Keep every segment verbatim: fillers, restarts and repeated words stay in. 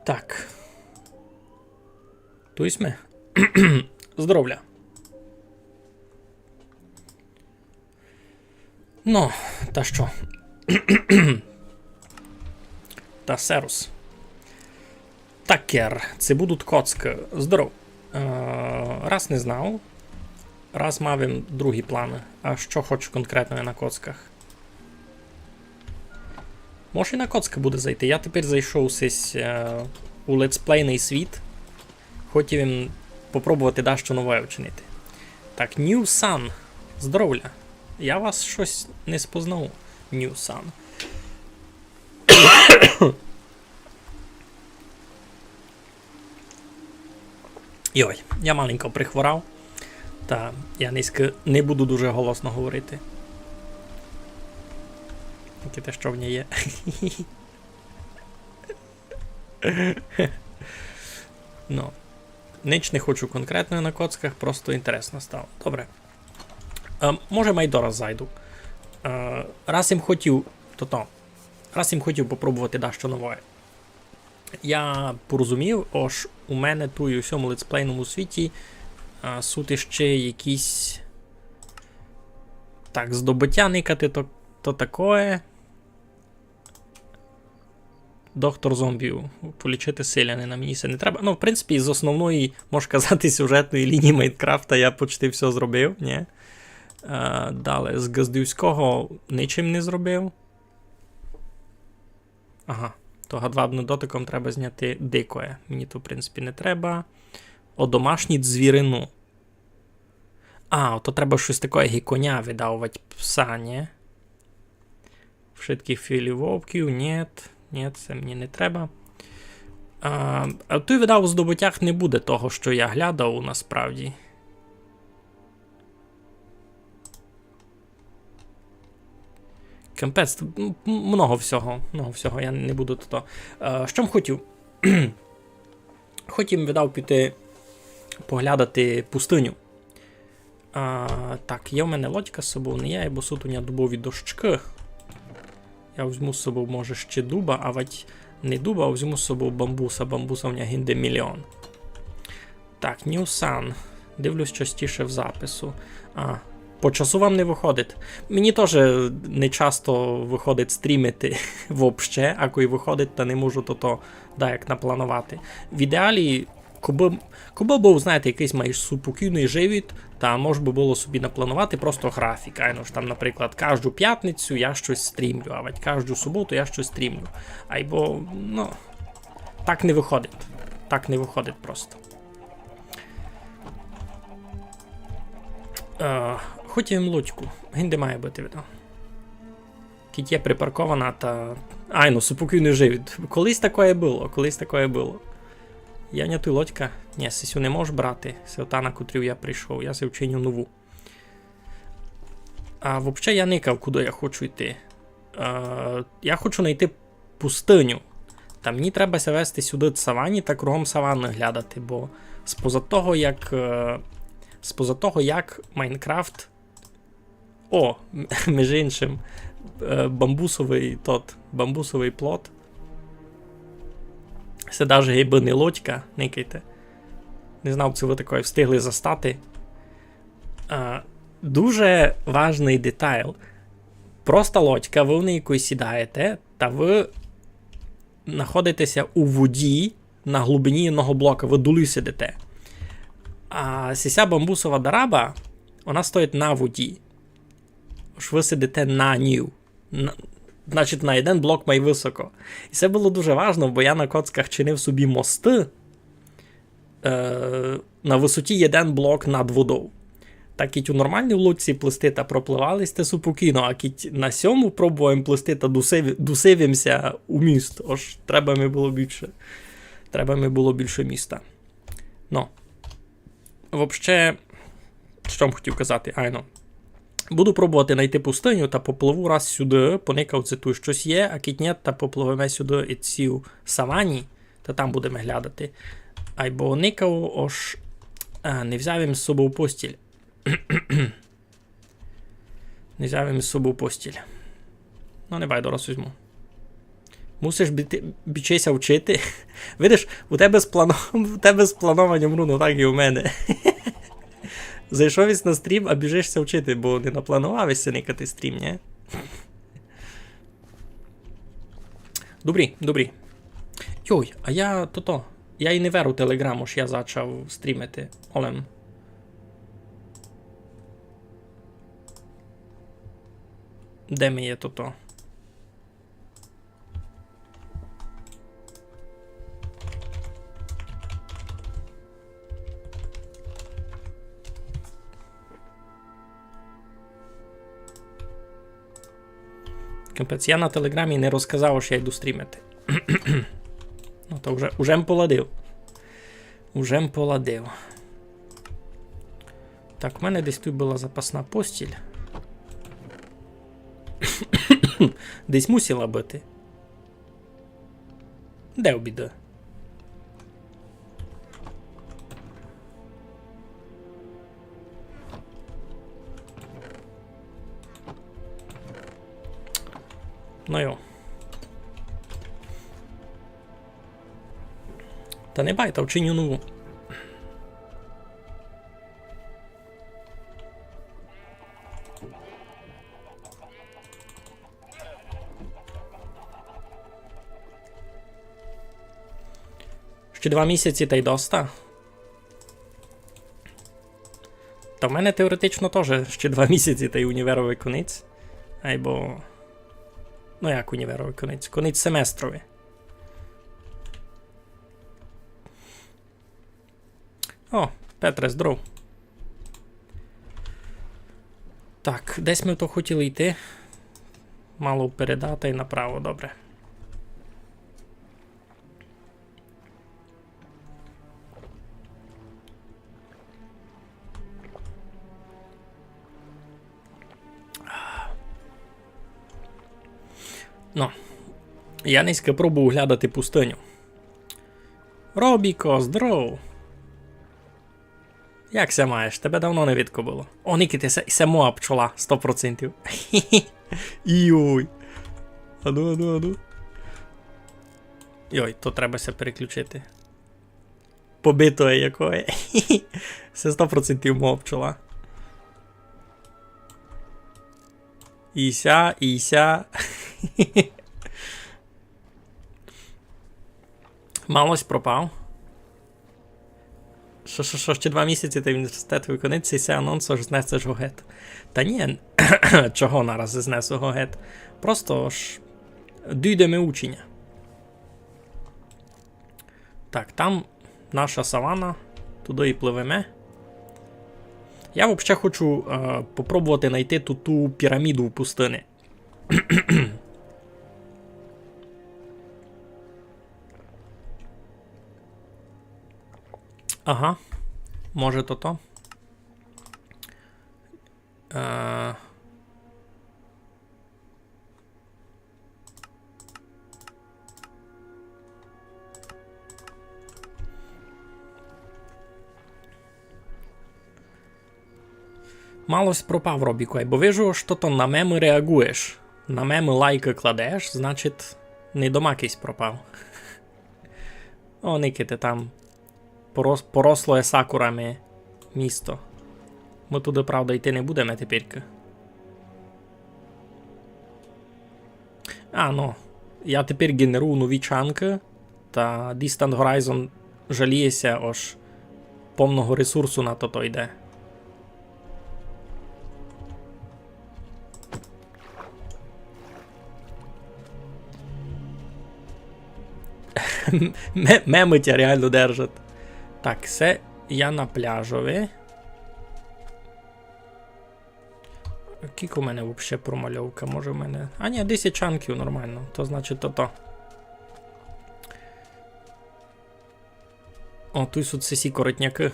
Так. Туй сьме. Здоровля. Но, та што? Та серус. Такер, ци будуть коцкы. Здоров. Е, раз не знав, раз мав им другі планы. А што хочу конкретно на коцках? Може, і на коцкы буде зайти. Я тепер зайшов сись, е, у летсплейный світ. Хотів им попробовати дашто нове вчинити. Так, New Sun. Здоровля. Я вас штось не спознав. New Sun. Йой, я маленько прихворав. Та я нынька не буду дуже голосно говорити. Таке те, што в ній є. Ну, нич не хочу конкретно на коцках, просто інтересно стало. Добре. Е, може, май дораз зайду. Е, раз им хотів, то то, раз им хотів попробовати дашто нове. Я порозумів, ож у мене туй у сьому летсплейному світі, е, суть іщи якісь, так, здобытя никати, то, то такоє. Доктор зомбів. Полічити селянина, мені се не треба. Ну, в принципі, з основної, мож казати, сюжетної лінії Майнкрафта я почти всьо зробив, нї? Е, дале, з ґаздівського ничим не зробив. Ага, то гадвабным дотыком треба зняти дикоє. Мені то, в принципі, не треба. Одомашніть звірину. А, то треба штось таке, як і коня видавовать, пса, нї? Вшыткых філів вовків, нєт, нєт, се мені не треба. А, а туй, видав, у здобытях не буде того, што я глядав насправді. Капець, м, м, много всього, много всього, я не буду то. Е, што м хотів? Хотів, видав, піти поглядати пустыню. А, так, є в мене лодька з собов, не є, бо суть у мене дубові дощкы. Я возьму з собов, може, ще дуба, авадь не дуба, а возьму з собов бамбуса, бамбуса в мене гинде мільйон. Так, New Sun. Дивлюсь частіше в запису. А, по часу вам не выходить. Мені тоже не часто выходить стрімити вообще, а коли выходить, та не можу то, то даяк напланувати. В ідеалі, кобы, кобы быв, знаєте, якыйсь май супокійный живіт, та мож бы было собі напланувати просто графік. Айно ж там, наприклад, кажду пятницю я штось стрімлю, авадь кажду суботу я штось стрімлю. Айбо, ну, так не выходить. Так не выходить просто. Е, хотів им лодьку. Гинде має быти, видав. Кідь є припаркована, та... Айно, супокійный живіт. Колись такоє было, колись такоє было. Я не туй лодька. Нї, сесю не можу брати. Се ота, на котру я прийшов. Я се вчиню нову. А вообще я никав, куды я хочу йти. Е, я хочу найти пустыню. Та мені треба ся вести сюды до савані та кругом саваны глядати, бо споза того, як, е, споза того, як Майнкрафт... О, межи иншым, е, бамбусовый тот, бамбусовый плот. Се даже гибы не лодька, никайте. Не знав, ци вы такоє встигли застати. А, дуже важный детайл. Проста лодька, вы в неї кой сідаєте, та вы находите ся у воді на глубині одного блока, вы долі сидите. А сися бамбусова дараба, она стоїть на воді. Ож вы сидите на нїй. На, значить, на єден блок май высоко. І се было дуже важно, бо я на коцках чинив собі мосты, е, на высоті єден блок над водов. Так кідь у нормалній лодці плисти та пропливали сьте супокійно, а кідь на сьому пробовав им плисти та дусив, дусив им ся у міст. Ож треба ми было більше. Треба ми было більше міста. Но. Вообще, што м хотів казати? Айно. Буду пробовати найти пустыню та попливу раз сюды, поникав, ци туй штось є, а кідь нєт, та попливеме сюды і цій савані, та там будеме глядати. Айбо никав, ож, а, не взяв им з собов постіль. Не взяв им з собов постіль. Но, не бай, дораз возьму. Мусиш біти-, бічися вчити. Видиш, у тебе з плано-, у тебе з планованям руно, так і у мене. Зайшов єсь на стрім, а біжиш ся вчити, бо не напланував єсь никати стрім, нї? Добрі, добрі. Йой, а я тото. Я і не веру Телеграму, ож я зачав стрімити. Олем. Де ми є тото? Капець, я на Телеграмі не розказав, ож я йду стрімити. Ну, то вже, уже м поладив. Уже м поладив. Так, у мене десь тут была запасна постіль. Десь мусила быти. Де обіда? Ну йо. Та не бай, та вчиню нову. Ще два місяці та й доста. Та в мене теоретично тоже ще два місяці та й універовый конець. Айбо, ну як універовый конець? Конець семестровый. О, Петре, здоров. Так, десь мы то хотіли йти. Мало вперед, а та й направо, добре. Ну, я нынька пробую оглядати пустыню. Робіко, здоров! Як ся маєш? Тебе давно не видко было. О, никайте, се, се моя пчола, сто процентів. Йой. Ану, ану, ану. Йой, то треба ся переключити. Побитоє якоє. Се сто процентів моя пчола. І ся, і ся. Мало сь пропав. Што, што, што, ще два місяці та університет виконить, сей ся анонс, ож знесеш го гет. Та нї, чого нараз знесу го гет. Просто ож дійде ми ученя. Так, там наша савана, туды і пливеме. Я вообще хочу, е, попробовати найти ту, ту піраміду в пустыни. Ага. Може, то то. Е. Мало сь пропав, Робіко, бо вижу, што то на мемы реагуєш. На мемы лайкы кладеш, значить, не домак єсь пропав. О, никайте, там порос-, порослоє сакурами місто. Мы туды, правда, йти не будеме теперькы. А, ну, я тепер ґенерую нові чанкы, та Distant Horizon жаліє ся, ож повного ресурсу на тото йде. Ме-, мемы тя реално держать. Так, се я на пляжови. Кілько у мене вообще промальовка? Може, у мене. А, нї, десять чанків, нормално. То значить, то то. О, туй суть сесі коротнякы.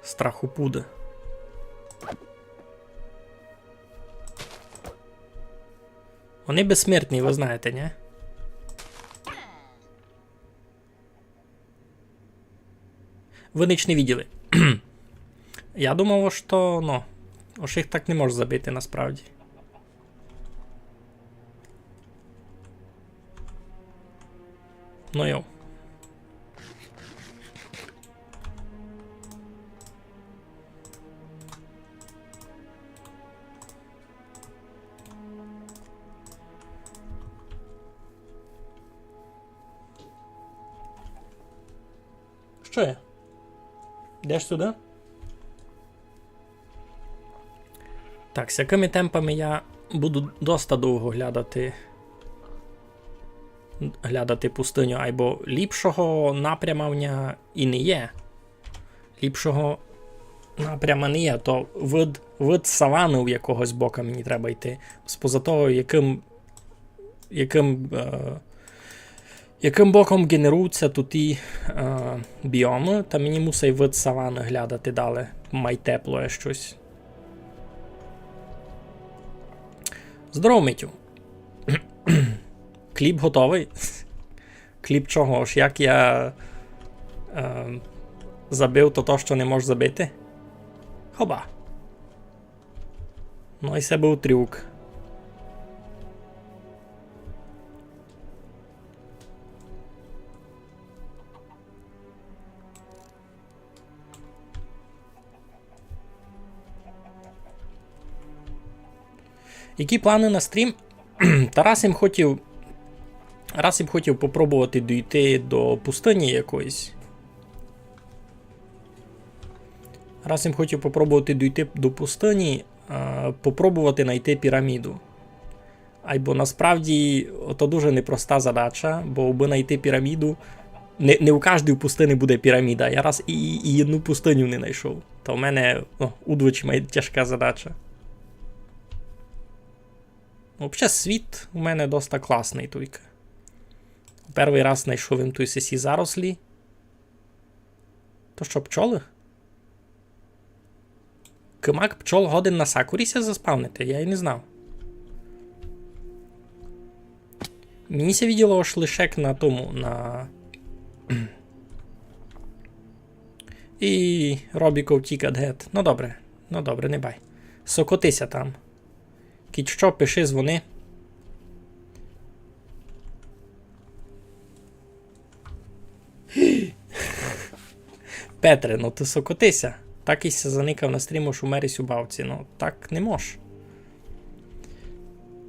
Страхопуды. Они безсмертні, вы знаєте, нї? Вы нич не виділи. Я думав, што, ну, ож їх так не можеш забити насправді. Ну йо. Што є? Йдеш сюды? Так, з сякыми темпами я буду доста довго глядати, глядати пустыню, айбо ліпшого напряма в ня і не є. Ліпшого напряма не є, то вид, вид саваны, в якогось бока мені треба йти. Споза того, якым, якым, е, якым боком генеруються туті, е, біомы, та мені мусить вид саваны глядати далі. Май теплоє штось. Здорово, Митю. Кліп готовый? Кліп чого? Ож як я, е, забив то, то, што не мож забити? Хоба. Ну, і се быв трюк. Які планы на стрім? Та раз им хотів, раз им хотів попробовати дойти до пустыні якоїсь. Раз им хотів попробовати дойти до пустыні, е, попробовати найти піраміду. Айбо насправді то дуже непроста задача, бо аби найти піраміду, не, не у каждій пустыні буде піраміда. Я раз і, і, і єдну пустыню не найшов. Та в мене, ну, удвічі май тяжка задача. Вообще світ у мене доста класный туйка. Первый раз найшов им туй сесі зарослі. То што, пчолы? Кымак пчол годен на сакурі ся заспавнити? Я й не знав. Мені ся виділо, ож лише на тому, на... І Робіко втік гет. Ну добре, ну добре, не бай. Сокоти ся там. Кідь што, пиши, дзвони. Петре, ну ты сокоти ся. Так і ся заникав на стріму, ож умер єсь у бавці. Ну, так не мож.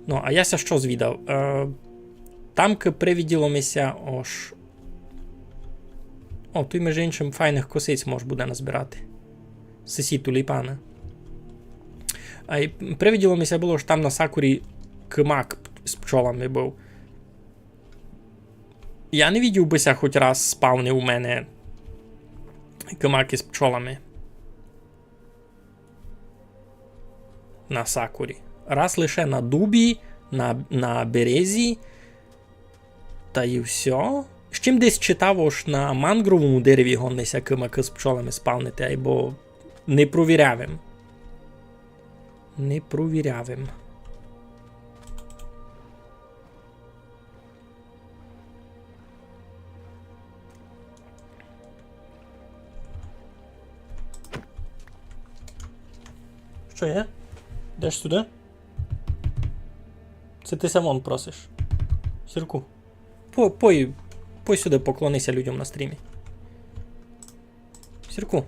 Ну, а я ся што звідав? Е, там кы привиділо ми ся, ож... О, туй, межи иншым, файных косиць мож буде назбирати. Сесі туліпаны. А й привиділо ми ся было, ож там на сакурі кымак з пчолами быв. Я не видів, бы ся хоть раз спавнив у мене кымак із пчолами. На сакурі. Раз лише на дубі, на, на березі. Та й всьо. З чим десь читав, ож на мангровому дереві годен ся кымак з пчолами спавнити, айбо не провіряв им. Не провіряв им. Што є? Йдеш сюды? Се ты ся вон просиш. Сірку. По-, пой, пой сюды, поклони ся людям на стрімі. Сірку.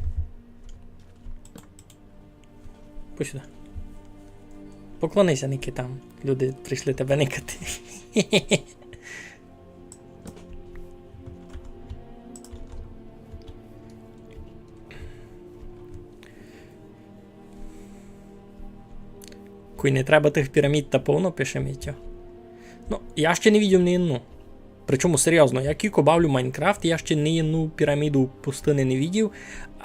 Пой сюды. Поклони ся, никай там. Люди прийшли тебе никати. Кой не треба тых пірамід, та повно, пише Митя. Ну, я ще не видів ні одну. Причому серйозно, я кілько бавлю Майнкрафт, я ще ні одну піраміду пустыни не видів.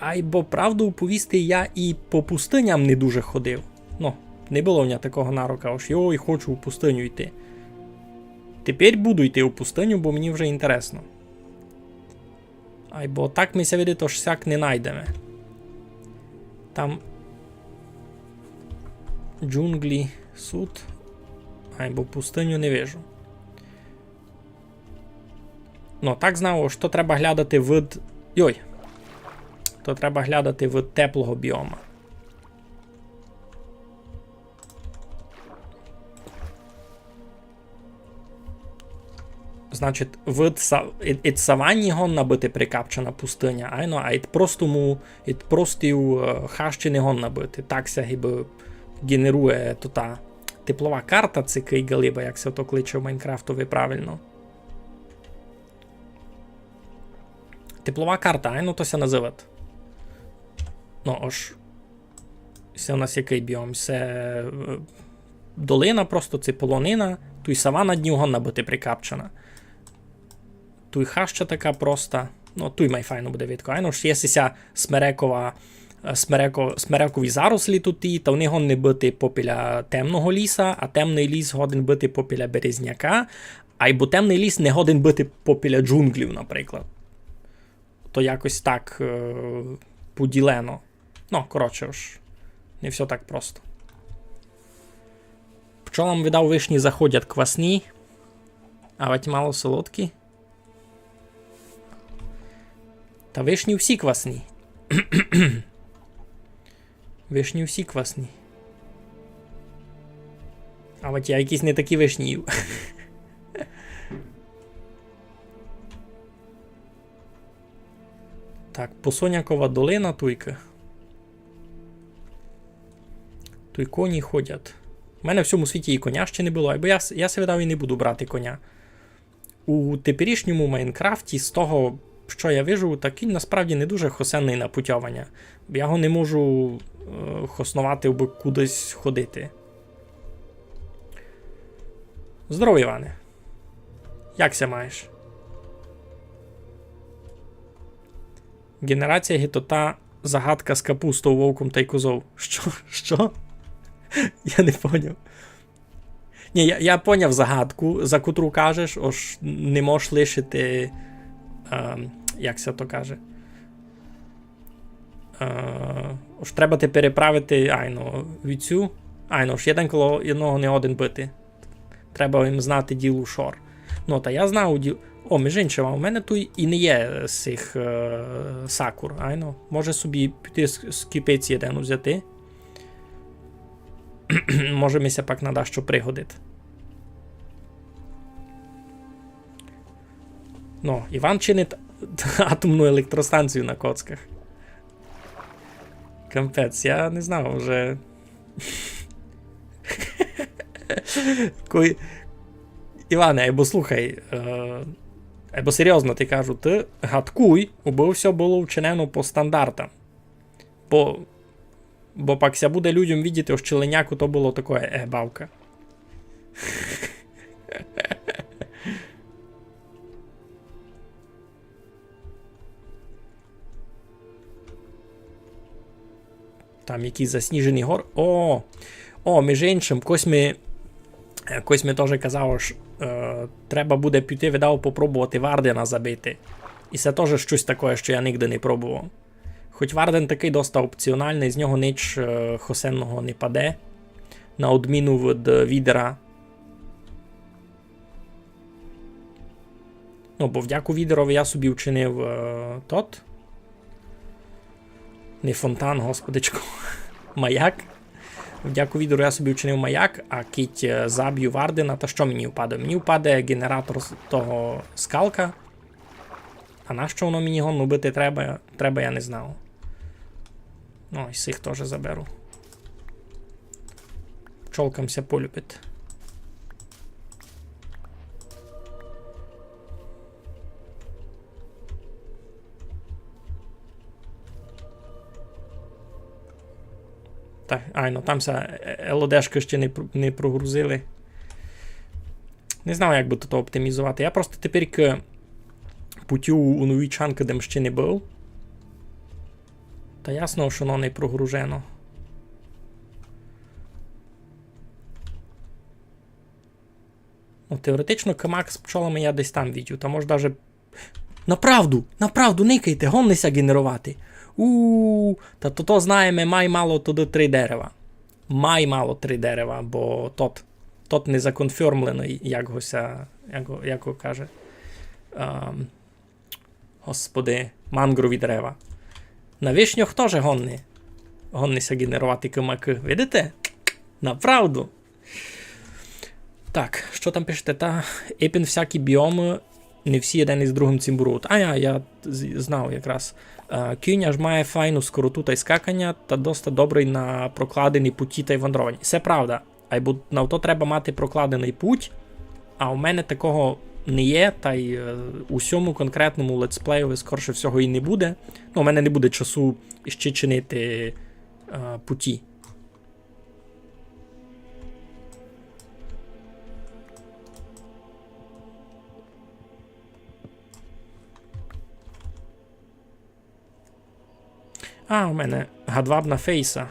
Айбо правду повісти, я і по пустыням не дуже ходив. Ну, не было в мене такого нарока, ож йой, хочу у пустыню йти. Тепер буду йти у пустыню, бо мені вже інтересно. Айбо так ми ся видить, ож сяк не найдеме. Там джунглі сут, айбо пустыню не вижу. Ну, так знав, ож то треба глядати вид... Йой. То треба глядати вид теплого біома. Значить, ид са-, ид, ид саванні годна быти прикапчана пустыня, айно, а ид простому, ид простій, е, хащі не годна быти. Так ся гибы ґенерує тота теплова карта, ци кый ґалиба, як ся то кличе в Майнкрафтови правилно. Теплова карта, айно то ся называт. Ну, ож. Се у нас якый біом? Се, е, долина просто, ци полонина, туй савана днюгонна быти прикапчана. Туй хаща така проста. Ну, туй май файно буде видко. Айно ж є сися смерекова, е, смереко-, смерекові зарослі туй, та вони годні быти попіля темного ліса, а темный ліс годен быти попіля березняка, айбо темный ліс не годен быти попіля джунґлів, наприклад. То якось так, е, поділено. Ну, коротше, ож, не всьо так просто. Пчолам видав вишні заходять квасні, а вать мало солодкі. Та вишні всі квасні. Вишні всі квасні. А вать я якісь не такі вишні їв. Так, Посонякова долина, туйка. Туй коні ходять. У мене в сьому світі і коня ще не было, айбо я, с-, я се видав і не буду брати коня. У теперішньому Майнкрафті, з того, што я вижу, та кінь насправді не дуже хосенный на путьованя. Я го не можу, е, хосновати, абы кудись ходити. Здорово, Іване. Як ся маєш? Ґенерація ги то та загадка з капустов, вовком тай козов. Што? Што? Я не поняв. Ні, я, я поняв загадку, за котру кажеш, ож не можеш лишити, ем, як ся то каже? Е, ож треба ти переправити, айно, віцю. Айно, ож єден коло єдного не годен быти. Треба їм знати ділу шор. Ну, та я знав діл-, о, між іншим, а у мене туй і не є сих, е, сакур, айно. Може собі піти з, з кіпець єден узяти. Може ми ся пак на дашто пригодить. Ну, Іван чинить атомну електростанцію на коцках. Капець, я не знав уже. Кой-, Іване, айбо слухай, е, айбо серйозно ти кажу, ты гадкуй, убы всьо было вчинено по стандартам. Бо, бо пак ся буде людям видіти, ож челеняку то было такоє, е, бавка. Там якісь засніжені гор-, о! О, між іншим, хтось ми, хтось ми тоже казав, ож, е, треба буде піти, видав, попробовати Вардена забити. І се тоже штось такоє, што я нигде не пробовав. Хоть Варден такый доста опціоналный, з нього нич, е, хосенного не паде. На одміну від, е, Відера. Ну, бо вдяку Відерови я собі вчинив, е, тот. Не фонтан, господичку. Маяк. Вдяку Відеру я собі вчинив маяк, а кідь, е, заб'ю Вардена, та што мені впаде? Мені впаде ґенератор з того скалка. А нащо воно мені годно быти треба, треба, я не знав. Ну, і сих тоже заберу. Пчолкам ся полюбить. Так, айно, там ся, е, ЛОДшкы ще не пр-, не прогрузили. Не знав, як бы то оптимізовати. Я просто тепер к-, путю у нові чанкы, де м ще не быв. Та ясно, што воно не прогружено. Ну, теоретично, камак з пчолами я десь там видю. Та мож даже... Направду, направду, никайте, годни ся ґенеровати. У, та то, то знаєме, май мало туды три дерева. Май мало три дерева, бо тот, тот не законфірмленый, як го ся, як го, як го каже. Ем, Господи, мангрові дерева. На вишньох тоже годни, годни ся ґенеровати камакы. Видите? Направду. Так, што там пишете? Та епен всякі біомы, не всі єден із другым цімборують. А я, я з-, знав якраз. Е, кінь аж має файну скороту тай скаканя, та доста добрый на прокладені путі тай вандровані. Се правда. Айбо на то треба мати прокладеный путь, а у мене такого не є, тай, е, у сьому конкретному летсплею скорше всього і не буде. Ну, у мене не буде часу іщи чинити, е, путі. А, у мене гадвабна фейса.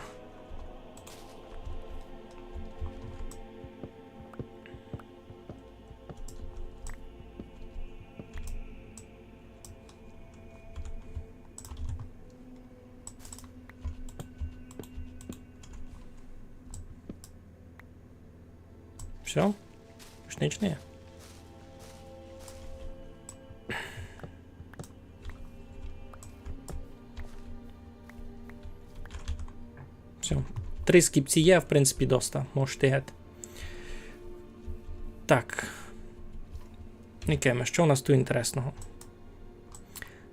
Всьо? Більш нич не є. Всьо. Три скіпці є, в принципі, доста. Можете гет. Так. Никайме, што у нас туй інтересного?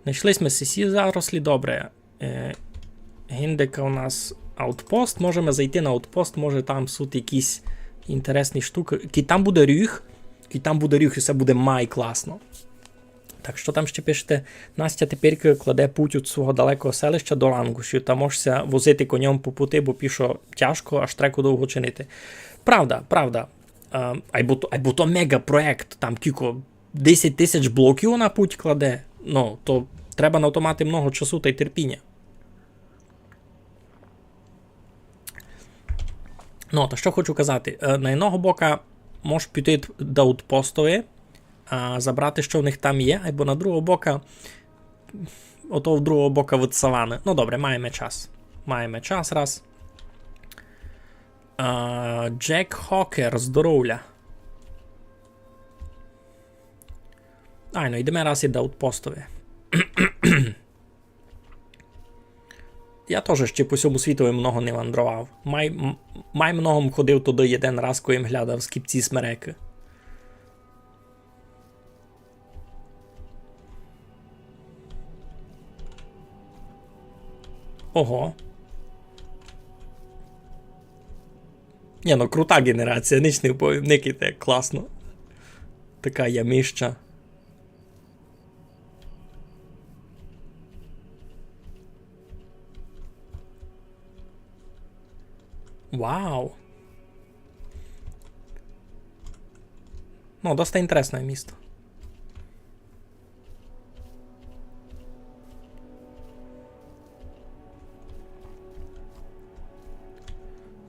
Найшли сьме сесі зарослі, добре. Е, гиндека у нас аутпост. Можеме зайти на аутпост, може там суть якісь інтересні штукы. Кідь там буде рюг, кідь там буде рюг, і се буде май класно. Так, што там іщи пишете? Настя тепер кладе путь од свого далекого селища до Лангушів. Та мож ся возити коньом по пути, бо пішо тяжко, а штреку довго чинити. Правда, правда. Е, айбо то, айбо то мегапроєкт, там кілько, десять тисяч блоків она путь кладе. Ну, то треба на то мати много часу тай терпіня. Ну, та што хочу казати. Е, на одного бока мож піти т-, до аутпостові, а, забрати, што в них там є, айбо на другого бока, ото в другого бока від саваны. Ну, добре, маєме час. Маєме час раз. А, Джек Хокер, здоровля. Айно, йдеме раз і до аутпостові. Я тоже іщи по сьому світови много не вандровав. Май, м-, май много м ходив туды єден раз, кой м глядав скіпці смерекы. Ого. Ні, ну крута ґенерація, нич не вповім, никайте, як класно. Така ямища. Вау! Ну, доста інтересне місто.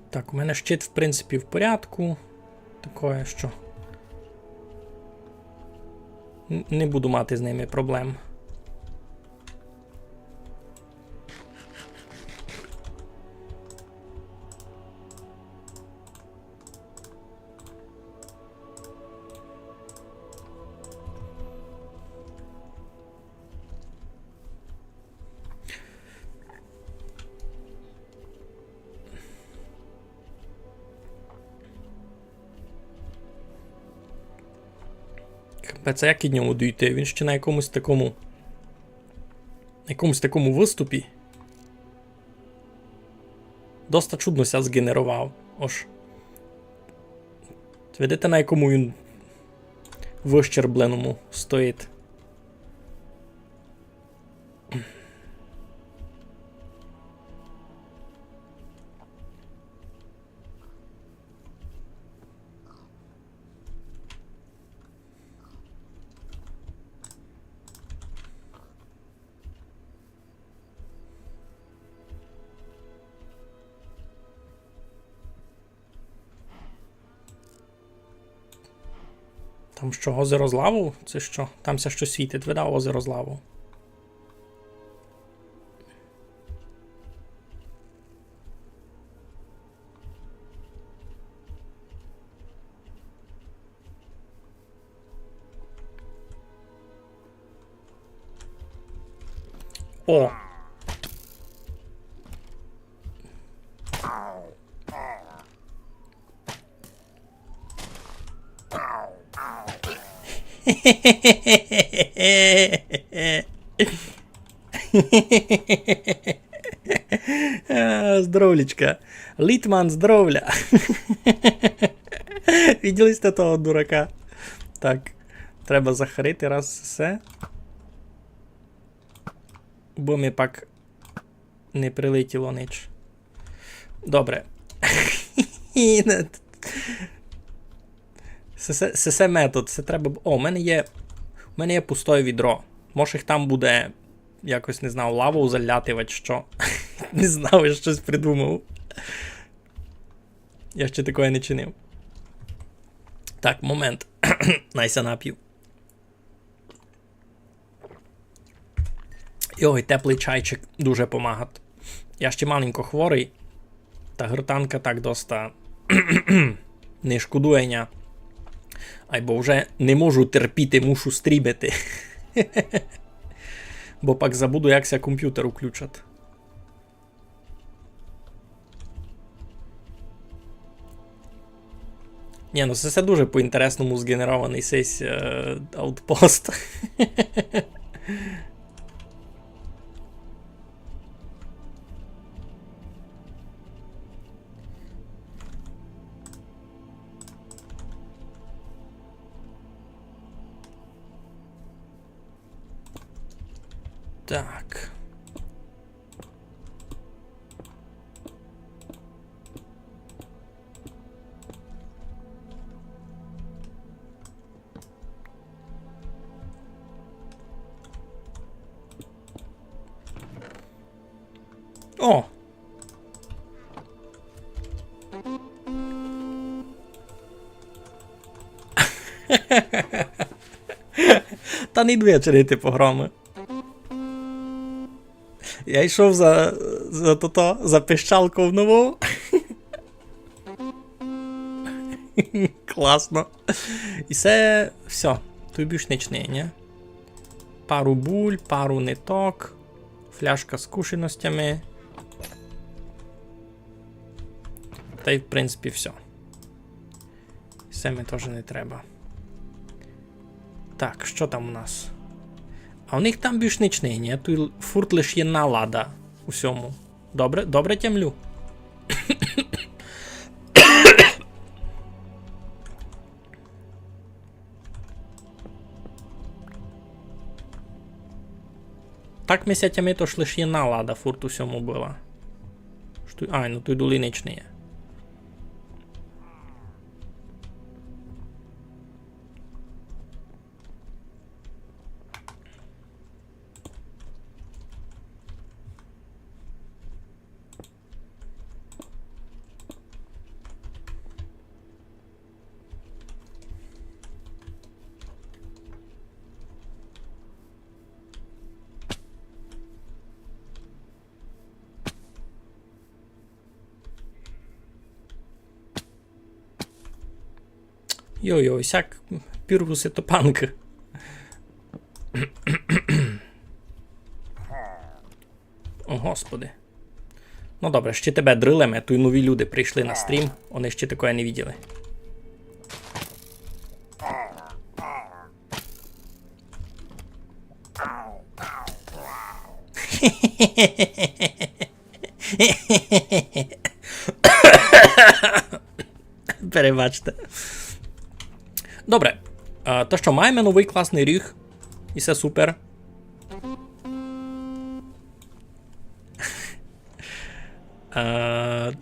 Так, у мене щит, в принципі, в порядку. Такоє, што н-, не буду мати з ними проблем. Капець, а як ид ньому дойти? Він ще на якомусь такому, на якомусь такому выступі. Доста чудно ся зґенеровав. Ож. Видите, на якому він выщербленому стоїть. Там што, озеро з лавов? Се што? Там ся штось світить, видав, озеро з лавов. О! Е, здоровлічка. Літман, здоровля. Виділи сьте того дурака? Так, треба захарити раз всьо. Бо ми пак не прилетіло нич. Добре. Се, се, се, се метод, се треба б-, о, у мене є, у мене є пустоє відро. Може, їх там буде якось, не знаю, лавою заляти, вать што. Не знаю, я штось придумав. Я ще такоє не чинив. Так, момент. Най ся нап'ю. Йой, теплый чайчик дуже помагат. Я ще маленько хворый, та гортанка так доста не шкодує ня. Айбо вже не можу терпіти, мушу стрімити. Бо пак забуду, як ся компютер уключат. Ні, ну се, се дуже по-інтересному зґенерованый сись, е, аутпост. Так. О! Та не йду я чинити погромы. Я йшов за, за тото, за пищалков новов. Класно. І се всьо. Туй більш нич не є, ні? Пару буль, пару ниток, фляжка з кушаностями. Тай, в принципі, всьо. Се ми тоже не треба. Так, што там у нас? А у них там більш нич не є, ні? Туй л-, фурт лиш єдна лада у сьому. Добре, добре тямлю. Так ми ся тямить, ож лиш єдна лада фурт у сьому была. Што, ай, ну туй долі нич не є. Йой-йой, сяк пірву се топанка. О, Господи. Ну добре, ще тебе дрилеме, туй нові люди прийшли на стрім, они ще такоє не виділи. Перебачте. Добре. Е, та што, маєме новый класный ріг. І се супер. Е,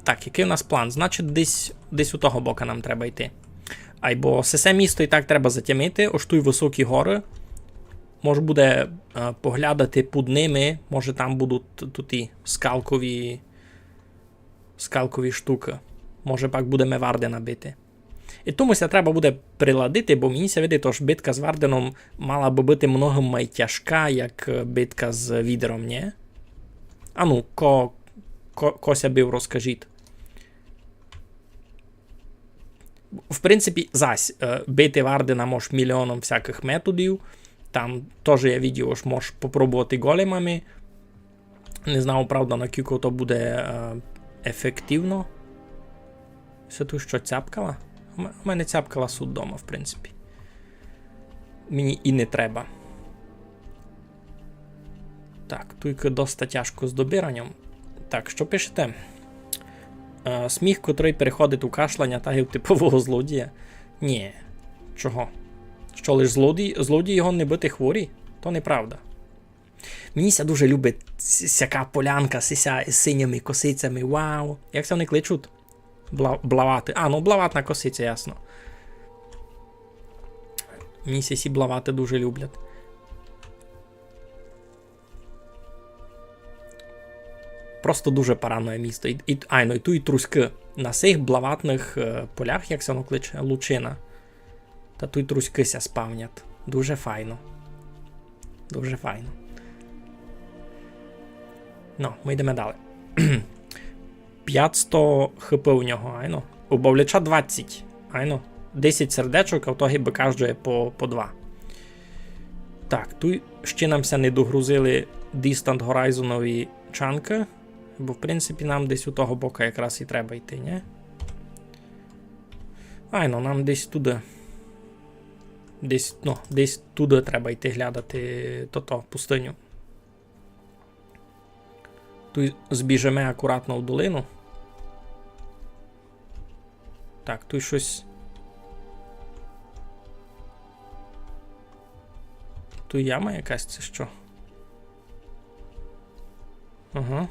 так, якый у нас план? Значить, десь, десь у того бока нам треба йти. Айбо се, се місто і так треба затямити, ож туй высокі горы. Мож буде, е, поглядати під ними, може там будуть т-, туті скалкові, скалкові штукы. Може пак будеме Вардена бити. І тому ся треба буде приладити, бо мені ся видить, ож битка з Варденом мала бы быти много май тяжка, як, е, битка з Відером, нї? Ану, ко, ко, ко ся бив, розкажіть. В принципі, зась, е, бити Вардена мож мільйоном всякых методів. Там тоже я видів, ож мож попробовати големами. Не знав, правда, накілько то буде, е, ефективно. Се туй што, цяпкала? У ме-, у мене цяпкала сут дома, в принципі. мені і не треба. Так, туйкы доста тяжко з добиранням. Так, што пишете? Е, сміх, котрый переходить у кашляня, та й в типового злодія. Нї. Чого? Што лиш злодій, злодій його не бити хворі? То неправда. Мені ся дуже любить с-, сяка полянка, сися з синіми косицями. Вау! Як ся они кличуть? Бла-, блаваты. А, ну, блаватна косиця, ясно. Мені ся сі блаваты дуже люблять. Просто дуже парадне місто. І, і, айно, і туй і труськы. На сих блаватных, е, полях, як ся воно кличе, лучина. Та туй труськы ся спавнять. Дуже файно. Дуже файно. Ну, мы йдеме далі. Пятсто хп у нього, айно. У бавляча двадцять, айно. Десять сердечок, а в того бы каждоє по, по два. Так, туй ще нам ся не догрузили Distant Horizon-ові чанкы, бо, в принципі, нам десь у того бока якраз і треба йти, нї? Айно, нам десь туды. Десь, ну, десь туды треба йти глядати, тото, пустыню. Туй збіжеме акуратно в долину. Так, туй штось. Туй яма якась, ци што? Ага.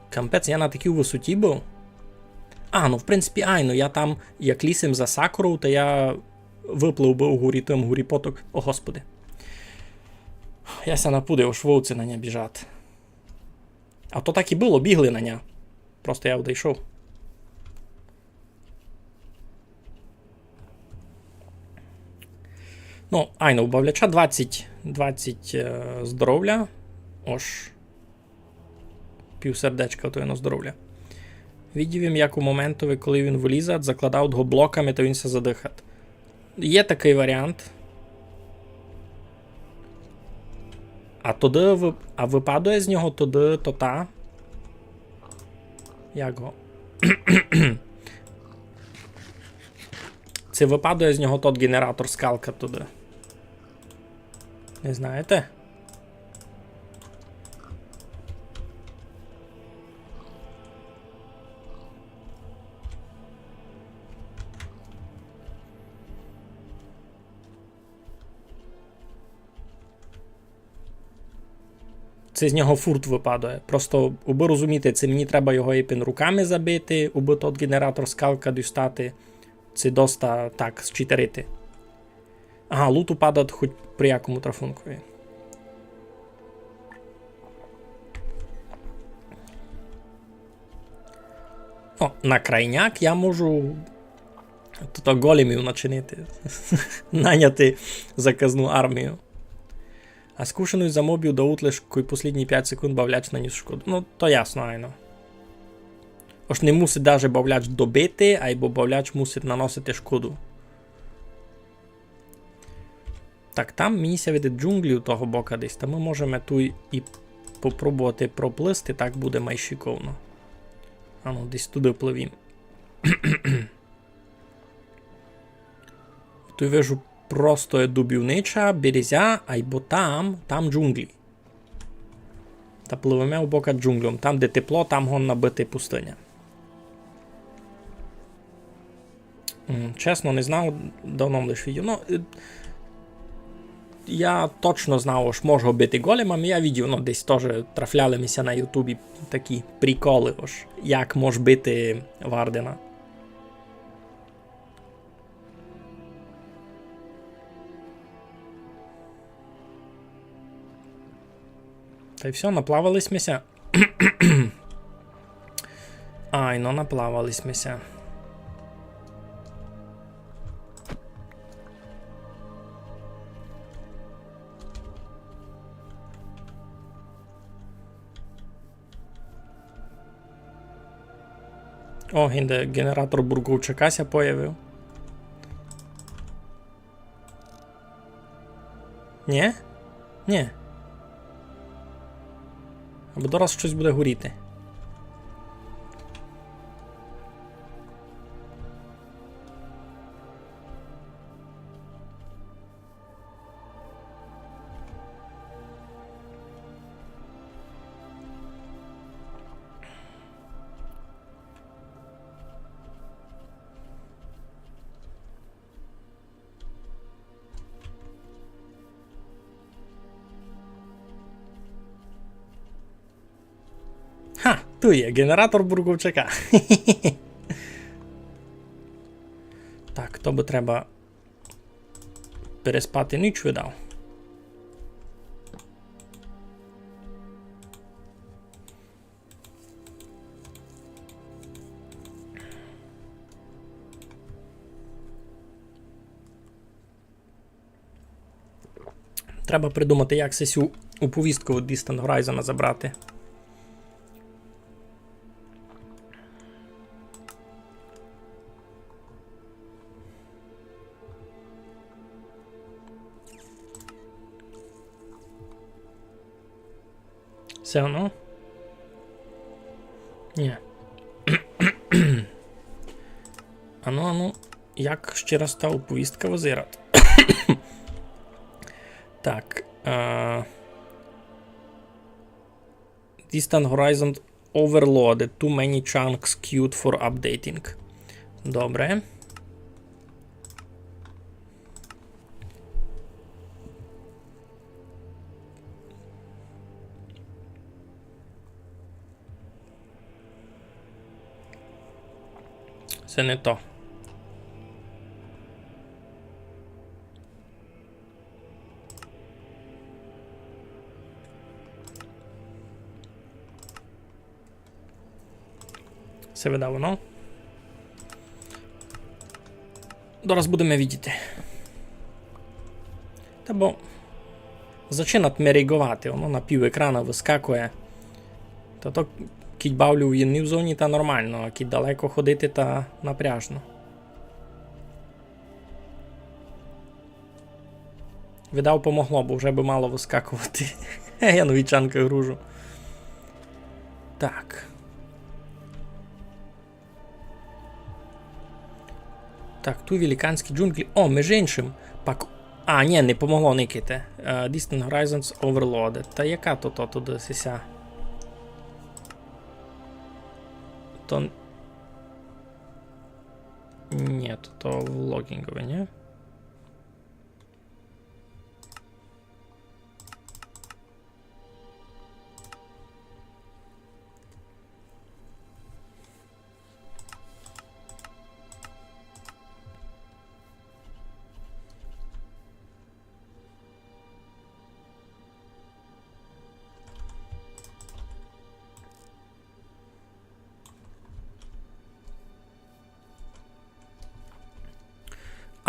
Капець, я на такій высоті быв? А, ну, в принципі, айно, я там, як ліз им за сакуров, та я выплыв быв у горі тым, горі поток. О, Господи. Я ся напудив, ож вовци на ня біжать. А то так і было, бігли на ня. Просто я одыйшов. Ну, айно, у бавляча двадцять, двадцять, е, здоровля. Ож. Пів сердечка, то єно здоровля. Видів им, як у моментови, коли він вылізат, закладав го блоками, та він ся задыхат. Є такый варіант. А тогды вы-, а выпадує з нього тогды тота. Як го? Ци выпадує з нього тот генератор скалка тогды? Не знаєте? Ци з нього фурт выпадує. Просто, убы розуміти, ци мені треба його епен руками забити, убы тот генератор скалка дістати, ци доста так зчитерити. Ага, лут упадат хоть при якому трафункови. О, на крайняк я можу тото големів начинити. Наняти заказну армію. А скушеность за мобів даут лиш кой послїдні пять секунд бавляч наніс шкоду. Ну, то ясно, айно. Ож не мусить даже бавляч добити, айбо бавляч мусить наносити шкоду. Так, там мені ся видить джунглі у того бока десь, та мы можеме туй і попробовати проплисти, так буде май шиковно. Ану, десь туды пливім. Туй вижу просто є дубівнича, березя, айбо там, там джунглі. Та пливеме у бока джунгльом. Там, де тепло, там годна быти пустыня. М, чесно, не знав, давно м лиш видів. Ну, е, я точно знав, ож можу бити големами. Я видів, ну, десь тоже трафляли ми ся на Ютубі такі приколы, ож як мож бити Вардена. Та й всьо, наплавали сьме ся. Ай, ну наплавали сьме ся. О, гинде генератор бурковчака ся появив. Нє? Нє. Або дораз штось буде горіти. А, ту є генератор Бурковчака. Так, то бы треба переспати ніч, видав. Треба придумати, як сесю уповістку від Distant Horizon забрати. Всьо одно? Ні. Ану, ану, як ще раз та уповістка визират? Так, е, Distant Horizon overloaded. Too many chunks queued for updating. Добре. Се не то. Се видав воно. Зараз будеме видіти. Та бо зачинат мериґовати, воно на пів екрана выскакує. Та то, кідь бавлю в єдній зоні, та нормално, а кідь далеко ходити, та напряжно. Видав, помогло, бо вже бы мало выскакувати. Я нові чанкы гружу. Так. Так, ту великанські джунглі. О, між іншым. Пак... А, ні, не помогло, никайте. Е, Distant Horizons overloaded. Та яка то, то туды сися? То... Ні, то, то в логінґови, ні?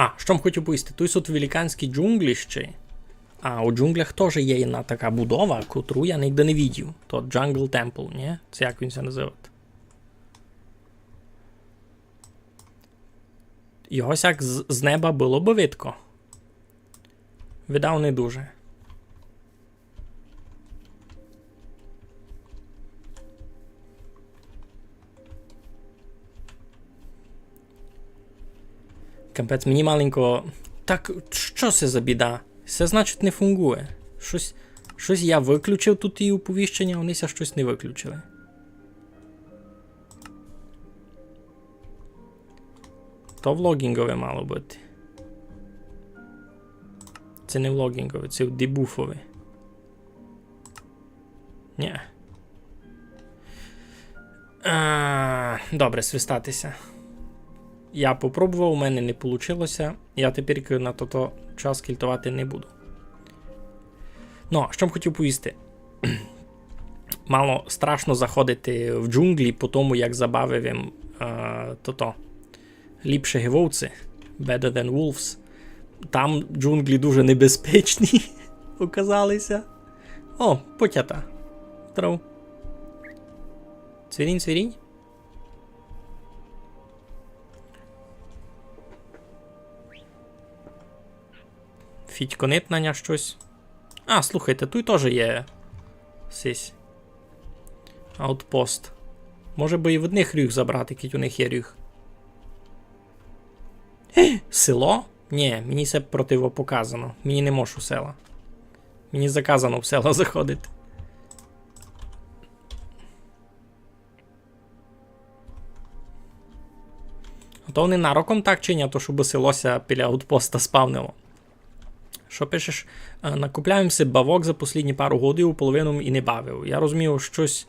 А, што м хотів повісти? Туй суть великанські джунглі ще. А у джунглях тоже є єдна така будова, котру я нигде не видів. То Jungle Temple, ні? Се як він ся называт? Його сяк з, з неба было бы видко. Видав, не дуже. Капець, мені маленько. Так, што се за біда? Се, значить, не фунґує. Штось, штось я выключив туй і оповіщеня, а они ся штось не выключили. То в логінґови мало быти. Се не в логінґови, се в дебуфови. Ні. А, добре, свистати ся. Я попробовав, у мене не получило ся. Я тепер на тото час кільтовати не буду. Ну, што м хотів повісти. Мало страшно заходити в джунглі по тому, як забавив им, е, тото. Ліпше ги вовци. Better than wolves. Там джунглі дуже небезпечні оказали ся. О, потята. Здоров. Цвірінь, цвірінь. Фітьконить на ня штось. А, слухайте, туй тоже є сись аутпост. Може бы і в одних рюг забрати, кідь у них є рюг. Е, село? Ні, мені се противопоказано. Мені не можу села. Мені заказано в села заходити. А то они нароком так чинять, то, штобы село ся біля аутпоста спавнило. Што пишеш? Е, накупляв им си бавок за послїдні пару годів, половину им і не бавив. Я розумію, штось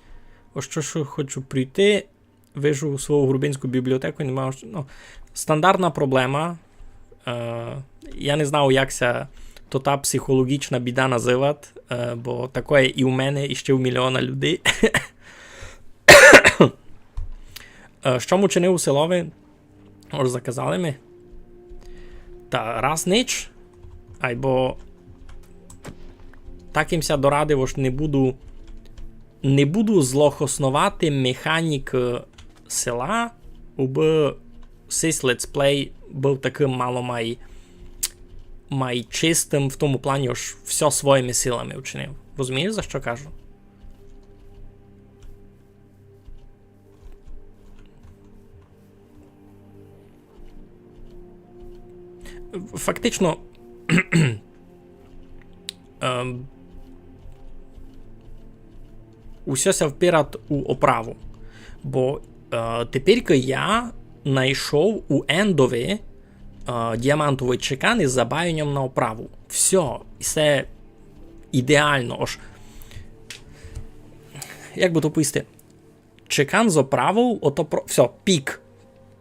Ож што ж хочу пройти, вижу свою грубинську бібліотеку, не маю што, ну, стандартна проблема. Е, я не знав, як ся то та психологічна біда называть, е, бо такоє і у мене, і ще у мільйона людей. Е, што м учинив у селови? Ож заказали ми. Та раз нич, айбо так им ся дорадив, ож не буду, не буду злохосновати механік села, убы сись летсплей быв такым мало май, май чистым в тому плані, ож всьо своїми силами вчинив. Розумієш, за што кажу? Фактично, ем, усьо ся впирать у оправу. Бо, е, теперь я найшов у ендови, е, діамантовый чекан из забаяньом на оправу. Всьо, всьо ідеално. Ож, як бы то повісти? Чекан з оправов, ото про-, всьо, пік.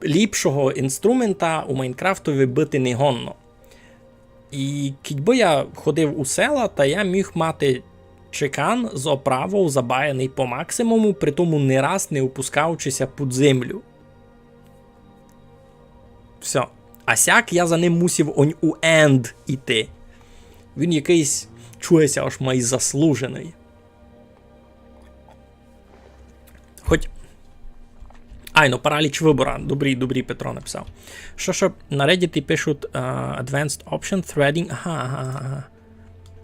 Ліпшого інструмента у Майнкрафтови быти не годно. І кідь бы я ходив у села, та я міг мати чекан з оправов, забаяный по максимуму, при тому ни раз не опускаючи ся під землю. Всьо. А сяк я за ним мусив онь у енд іти. Він якыйсь чує ся аж май заслуженый. Хоть. Ай, ну, параліч выбора. Добрі, добрі, Петро написав. Што, што на Reddit пишуть, е, advanced option, threading. Ага, ага, ага.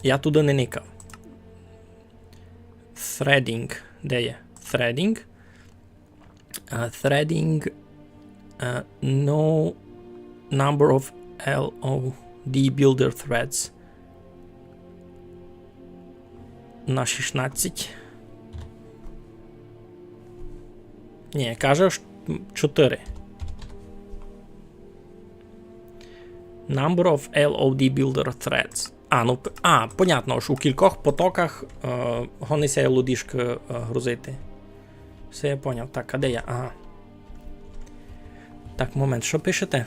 Я туды не никав. Threading. Де є? Threading. Е, threading. Е, no number of L O D builder threads. На шістнадцять. Ні, каже, ш-, м, чотири. Number of L O D builder threads. А, ну, п-, а, понятно, ож у кількох потоках, е, годно ся лодіжкы, е, грузити. Всьо, я поняв. Так, а де я? Ага. Так, момент, што пишете?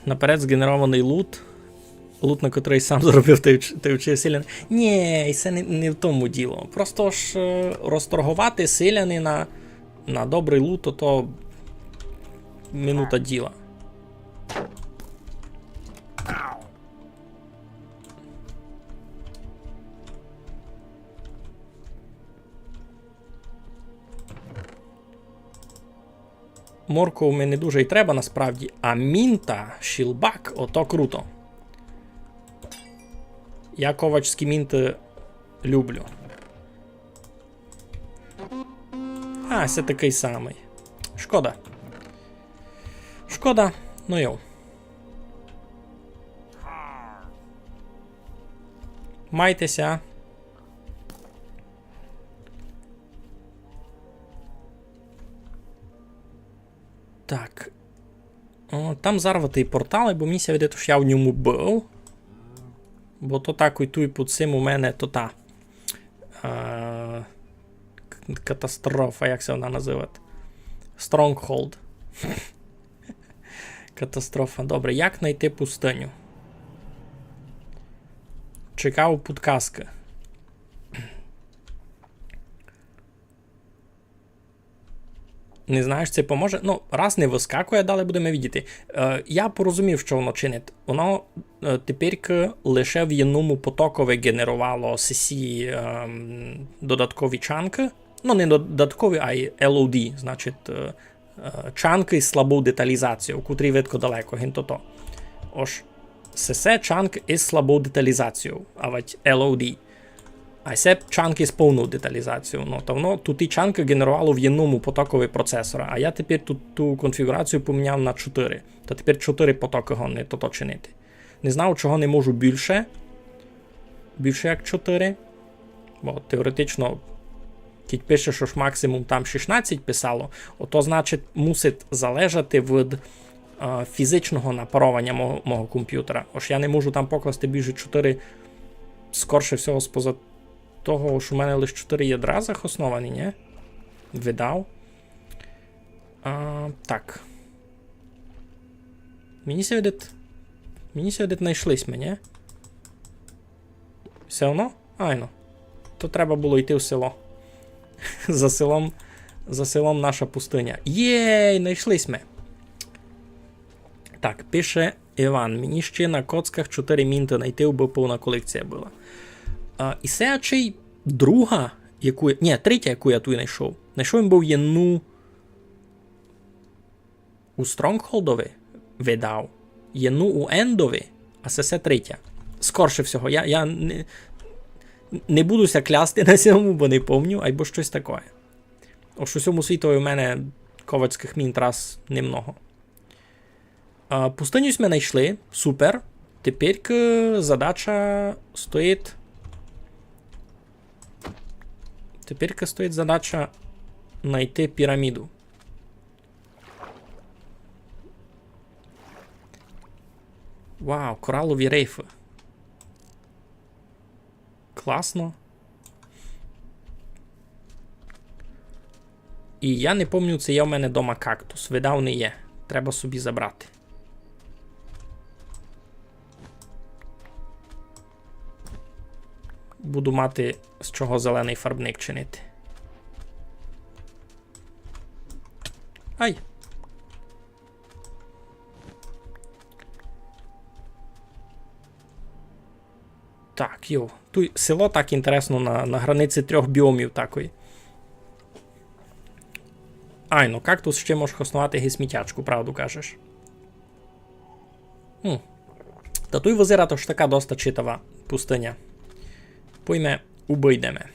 Наперед зґенерованый лут. Лут, на котрый сам заробив, ты вч-, ты вчив селян. Ні, і се не, не в тому діло. Просто ж, е, розторговати селянина на добрый лут, то, то минута діла. Морков ми не дуже й треба насправді, а мінта, щілбак, ото круто. Я ковачські мінты люблю. А, се такый самый. Шкода. Шкода, ну йо. Майте ся. Так. О, там зарватый портал, бо мені ся видить, ож я в ньому быв. Бо то так і туй під сим у мене то та, е, к-, катастрофа, як ся она называть? Stronghold. Катастрофа. Добре, як найти пустыню? Чекав підказкы. Не знаєш, ци поможе? Ну, раз не выскакує, далі будеме видіти. Е, я порозумів, што воно чинить. Воно, е, теперькы лише в єдному потокови ґенеровало сесі, ем, додаткові чанкы. Ну, не додаткові, ай L O D, значить, е, е, чанкы з слабов деталізацією, котрі видко далеко, гін тото. Ож, сесе чанк із слабов деталізацією, авадь L O D. А се чанкы з повнов деталізацією. Ну, та воно туй ті чанкы ґенеровало в єдному потокови процесора, а я тепер ту, ту конфіґурацію поміняв на чотыри. Та тепер чотыри потокы годні тото чинити. Не знав, чого не можу більше. Більше як чотыри. Бо теоретично, кідь пишеш, ож максимум там шістнадцять писало, ото значить мусить залежати від, е, фізичного напарованя мого, мого компютера. Ож я не можу там покласти більше чотыри, скорше всього, споза того, што у мене лише чотири ядра захосновані, нї? Видав. А, так. Мені ся видить, мені ся видить, найшли сьме, нї? Всьо одно? Айно. То треба было йти в село. За селом, за селом наша пустыня. Єй, найшли сьме. Так, пише Іван: «Мені ще на коцках чотири мінты найти, убы повна колекція была». А, і се ачей друга, яку я, нї, третя, яку я туй найшов. Найшов им быв єдну у Стронгхолдови, видав. Єдну у Ендови, а се, се третя. Скорше всього, я, я не, не буду ся клясти на сьому, бо не помню, айбо штось такоє. Ож у сьому світови у мене ковацькых мін раз немного. А, пустыню сьме найшли, супер. Теперь, е, задача стоїть. Теперь стоїть задача найти піраміду. Вау, коралові рифы. Класно. І я не помню, ци є в мене дома кактус. Видав, не є. Треба собі забрати. Буду мати з чого зеленый фарбник чинити. Ай! Так, йо. Туй село так інтересно на, на границі трьох біомів такой. Ай, ну, кактус ще мож хосновати ги смітячку, правду кажеш. Хм. Та туй визират ож така доста читава пустыня. Пойме, убыйдеме.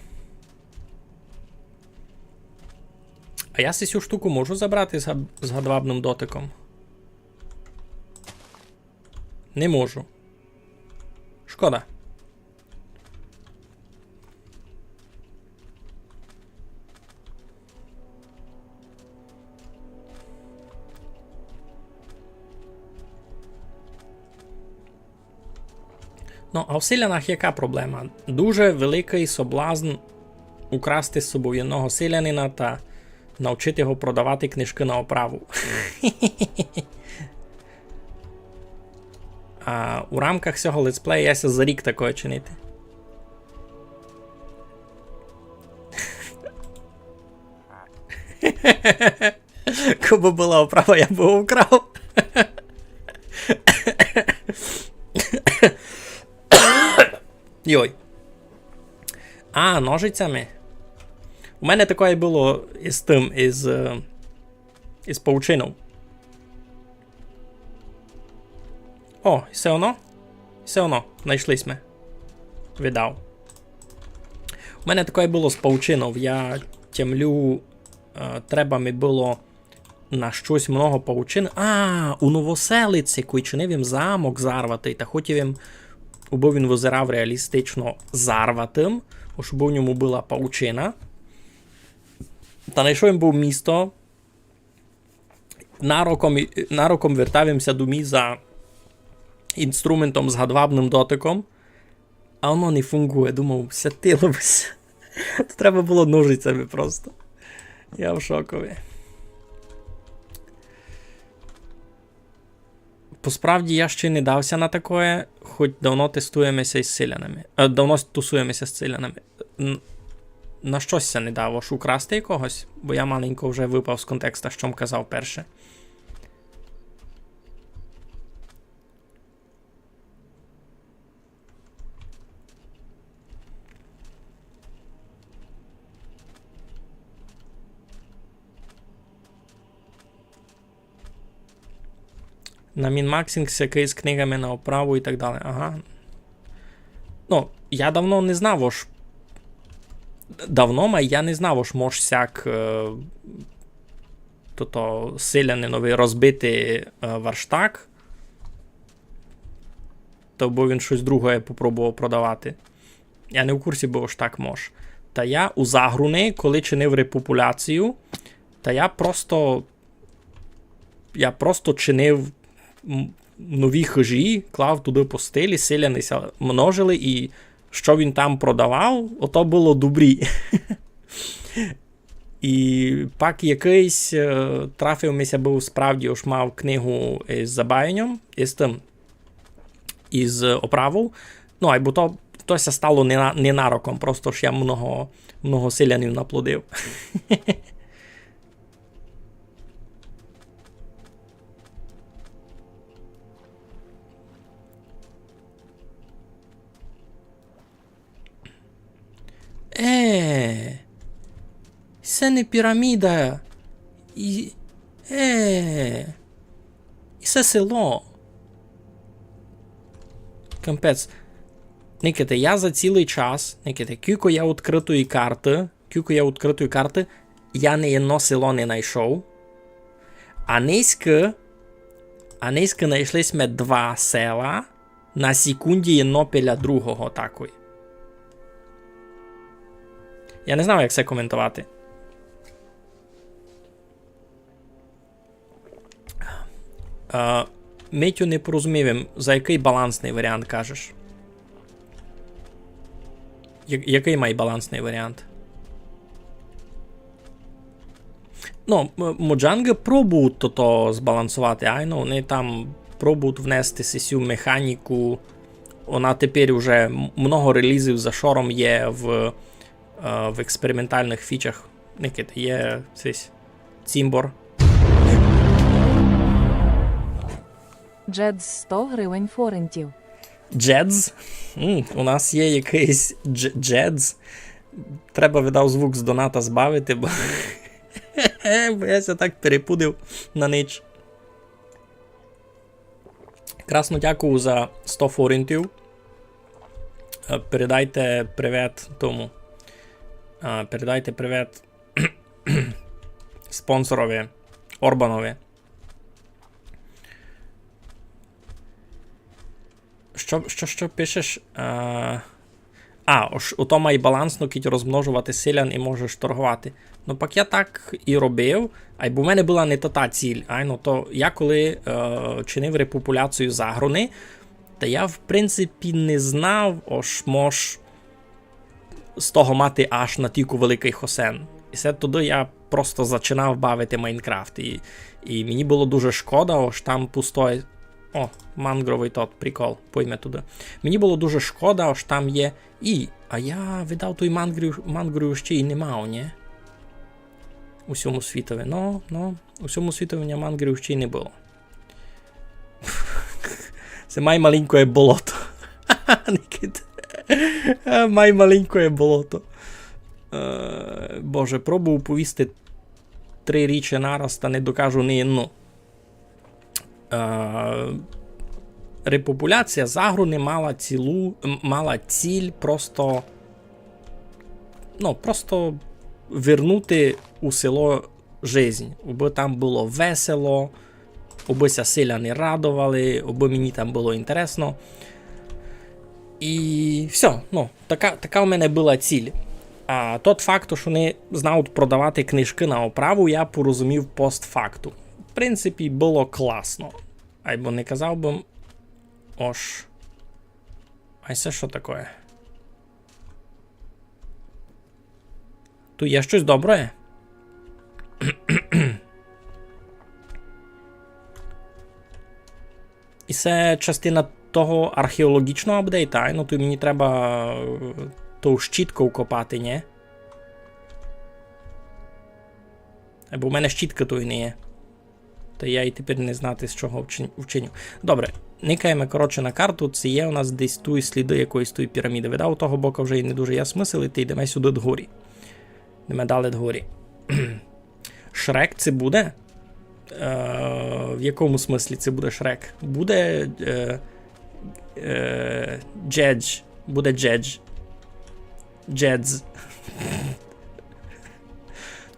А я си сю штуку можу забрати з га-, з гадвабным дотиком? Не можу. Шкода. Ну, а в селянах яка проблема? Дуже великый соблазн украсти з собов єдного селянина та навчити го продавати книжкы на оправу. А у рамках сього летсплея я ся зарік такоє чинити. Кобы была оправа, я бы украв. Йой. А, ножицями. У мене такоє было із тым, із, е, із паучинов. О, всьо одно? Всьо одно, найшли сьме. Видав. У мене такоє было з паучинов. Я тямлю, е, треба ми было на штось много паучин. А, у Новоселици, кой чинив им замок зарватый, та хотів им, убы він визирав реалістично зарватым, ож убы в ньому была паучина. Та найшов им быв місто. Нароком, нароком вертав им ся домі за інструментом з гадвабным дотиком. А воно не фунґує, думав, сятило бы ся. То треба было ножицями просто. Я в шокови. По справді, я ще не дав ся на такоє, хоть давно тестуєме ся із селянами. Е, давно тусуєме ся з селянами. Н-, на штось ся не дав, ож украсти якогось, бо я маленько вже выпав з контекста, што м казав перше. На Мінмаксінґ сякый з книгами на оправу і так дале. Ага. Ну, я давно не знав, ож... Давно, май я не знав, ож мож сяк, е, тото, селянинови розбити, е, верштак. Та бо він штось друге попробовав продавати. Я не в курсі быв, ож так мож. Та я у Загруни, коли чинив репопуляцію, та я просто, я просто чинив, м, нові хыжі, клав туды постелі, селяни ся множили, і што він там продавав, ото было добрі. І пак якыйсь, е, трафив ми ся, быв справді, ож мав книгу із забаяньом, із тым, із оправов. Ну, айбо то, то ся стало нена-, ненароком, просто ж я много, много селянів наплодив. Е, се не піраміда. І, е, і се село. Капець. Никайте, я за цілый час, никайте, кілько я відкрытої карты, кілько я відкрытої карты, я ни єдно село не найшов. А нынька, а нынька найшли сьме два села, на секунді єдно біля другого такой. Я не знав, як се коментовати. Е, Митю, не порозумів им, за якый балансный варіант кажеш? Я-, якый май балансный варіант? Ну, м-, Mojang пробують то, то збалансовати, айно, они там пробують внести сесю механіку. Она тепер уже м-, много релізів за шором є в, е, в експериментальных фічах. Никайте, є сись цімбор. Джедз, сто гривень форинтів. Джедз? М, у нас є якыйсь дж-, джедз. Треба, видав, звук з доната збавити, бо, бо я ся так перепудив на ніч. Красно дякую за сто форинтів. Е, передайте привет тому. Е, передайте привет спонсорови Орбанови. Што, што, што пишеш? Е, а, ож у тому й балансно, кідь розмножовати селян і можеш торговати. Ну, пак я так і робив, айбо в мене была не та, та ціль. Айно, то я коли, е, чинив репопуляцію Загруни, та я, в принципі, не знав, ож мож з того мати аж натілько великый хосен. І се тогды я просто зачинав бавити Майнкрафт. І, і мені было дуже шкода, ож там пустой. О, мангровый тот, прикол, пойме туды. Мені было дуже шкода, ож там є. І, а я видав, той мангрів, мангрів ще й не мав, нє? У сьому світови. Ну, ну, у сьому світови в мене мангрів ще й не было. Се май маленькоє болото. Никайте. Е, май маленькоє болото. Е, Боже, пробую повісти три річі нараз, та не докажу ни єдну. Е, Репопуляція Загруни мала цілу, м, мала ціль просто, ну, просто вернути у село жизнь, убы там было весело, убы ся селяни радовали, убы мені там было інтересно. І всьо, ну, така, така в мене была ціль. А тот факт, што они знають продавати книжкы на оправу, я порозумів постфактум. В принципі, было класно. Айбо не казав бы, ож. Ай, се што такоє? Туй є штось доброє? І се частина того археологічного апдейта, айно, туй мені треба, е, ту щітку вкопати, нє? Бо в мене щіткы туй не є. Та я й тепер не знати, з чого вчин-, вчиню. Добре, никаєме, коротше, на карту, ци є у нас десь туй сліды якоїсь туй піраміды. Видав, у того бока вже й не дуже є смысл іти, йдеме сюды дгорі. Йдеме далі дгорі. Шрек ци буде? Е, в якому смыслі ци буде Шрек? Буде, е, е, Джедж. Буде Джедж. Джедз.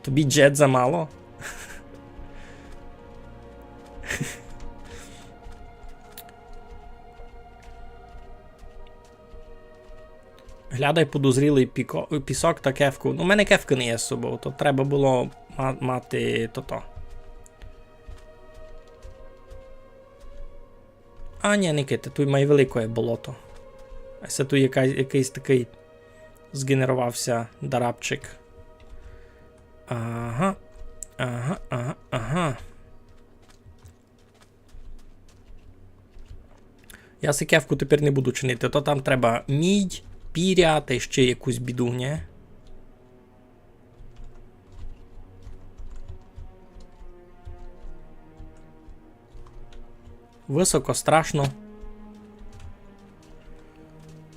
Тобі Джедза мало? Глядай подозрілый піко-, пісок та кефку. Ну, у мене кефкы не є з собов, то треба было ма-, мати тото. А, нє, никайте, туй май великоє болото. А се туй якась, якыйсь такый зґенерував ся дарабчик. Ага, ага, ага, ага. Я сикевку тепер не буду чинити. То там треба мідь, піря тай ще якусь біду, нї? Высоко страшно.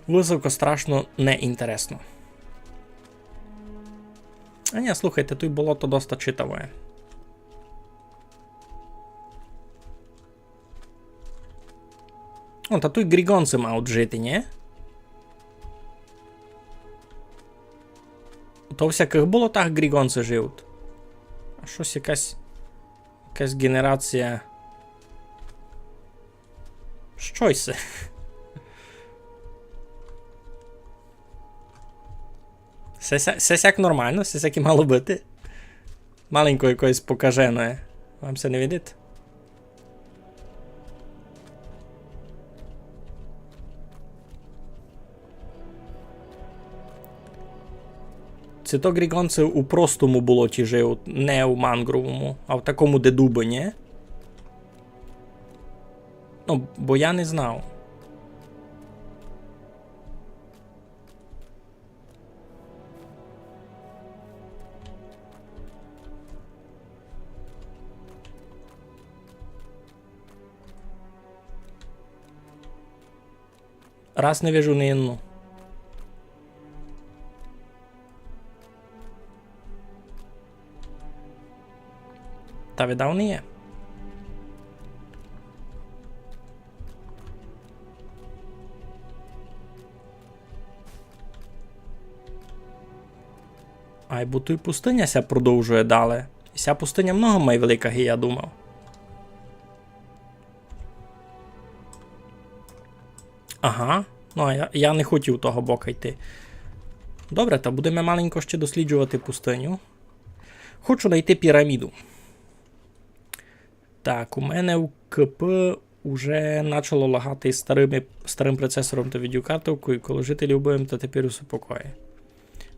Высоко страшно, неінтересно. А нї, слухайте, туй болото доста читавоє. О, та туй ґріґонцы мають жити, нї? То в всякых болотах ґріґонцы живуть. А штось якась, якась ґенерація. Што се? Се, се, се сяк нормално, се сяк і мало быти. Маленько якоїсь покаженоє. Вам ся не видить? Ци то ґріґонцы у простому болоті живуть, не у манґровому, а в такому, де дубы, нї? Ну, бо я не знав. Раз не вижу ни єдну. Та видав не є. Айбо туй пустыня ся продовжує дале. І ся пустыня много май велика, ги я думав. Ага. Ну, а я, я не хотів того бока йти. Добре, та будеме маленько ще досліджовати пустыню. Хочу найти піраміду. Так, у мене у КП уже начало лагати з старыми, старым процесором та відеокартовкою, коли жити любив, та тепер усе покоє.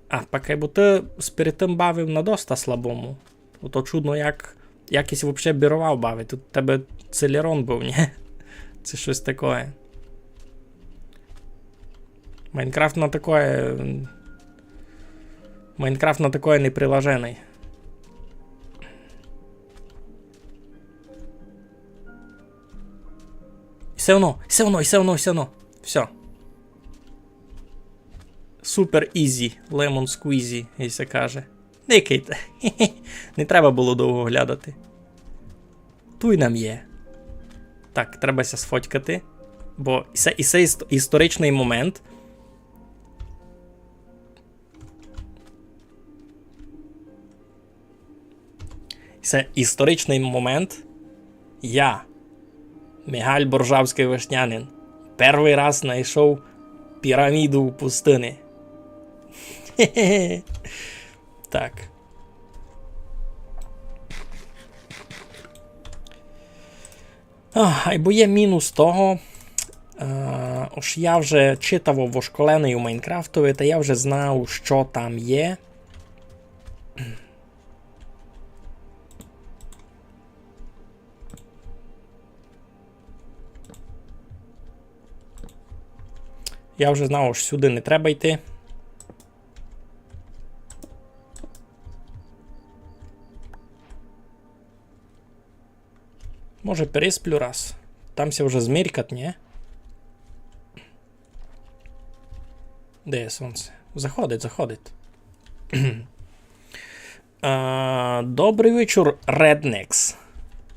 А, пак, бо ты сперед тым бавив на доста слабому. Ото чудно, як, як єсь вообще біровав бавити. Тут у тебе Целерон быв, нї? Се штось такоє. Майнкрафт на такоє, Майнкрафт на такоє не прилаженый. Всьо одно, всьо одно, всьо одно, всьо одно. Всьо. Супер ізі, лемон сквізі, як ся каже. Никайте. Не треба было довго глядати. Туй нам є. Так, треба ся сфотькати. Бо се, і се іс-, історичный момент. Се історичный момент. Я, Мигаль Боржавськый Вишнянин, первый раз найшов піраміду у пустыни. Так. Ах, айбо є мінус того, е, ож я вже читаво вошколеный у Майнкрафтови, та я вже знав, што там є. Я вже знав, ож сюды не треба йти. Може, пересплю раз. Там ся вже змеркать, нї? Де є сонце? Заходить, заходить. А, добрый вечур, Rednex.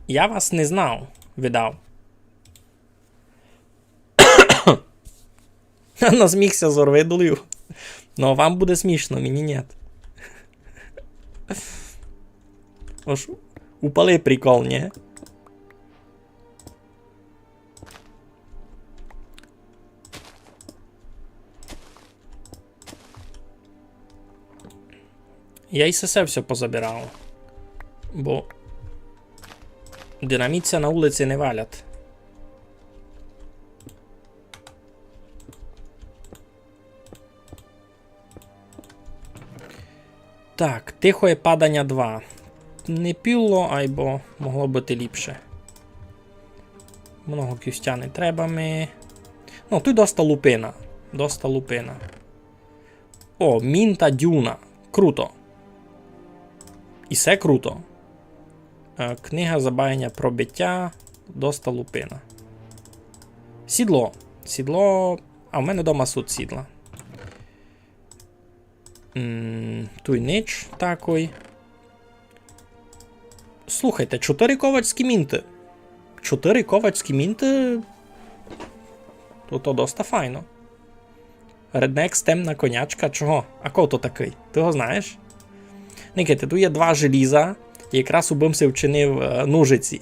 Я вас не знав, видав. Насміхся з орвидолів. Ну, вам буде смішно, мені нєт. Ож упали прикол, нї? Я й сесе всьо позабирав. Бо динаміт ся на улици не валять. Так, тихоє паданя два. Не піло, айбо могло быти ліпше. Много кістя не треба ми. Ну, туй доста лупина. Доста лупина. О, Мінта Дюна. Круто. І се круто. Е, книга забаяння пробиття. Доста лупина. Сідло. Сідло. А в мене дома суть сідла. М, туй нич такой. Слухайте, чотыри ковачські мінты. Чотыри ковачські мінты. То, то доста файно. Реднекс, темна конячка. Чого? А кого то такый? Ты го знаєш? Никайте, туй є два желіза. Якраз убым си вчинив, е, ножиці.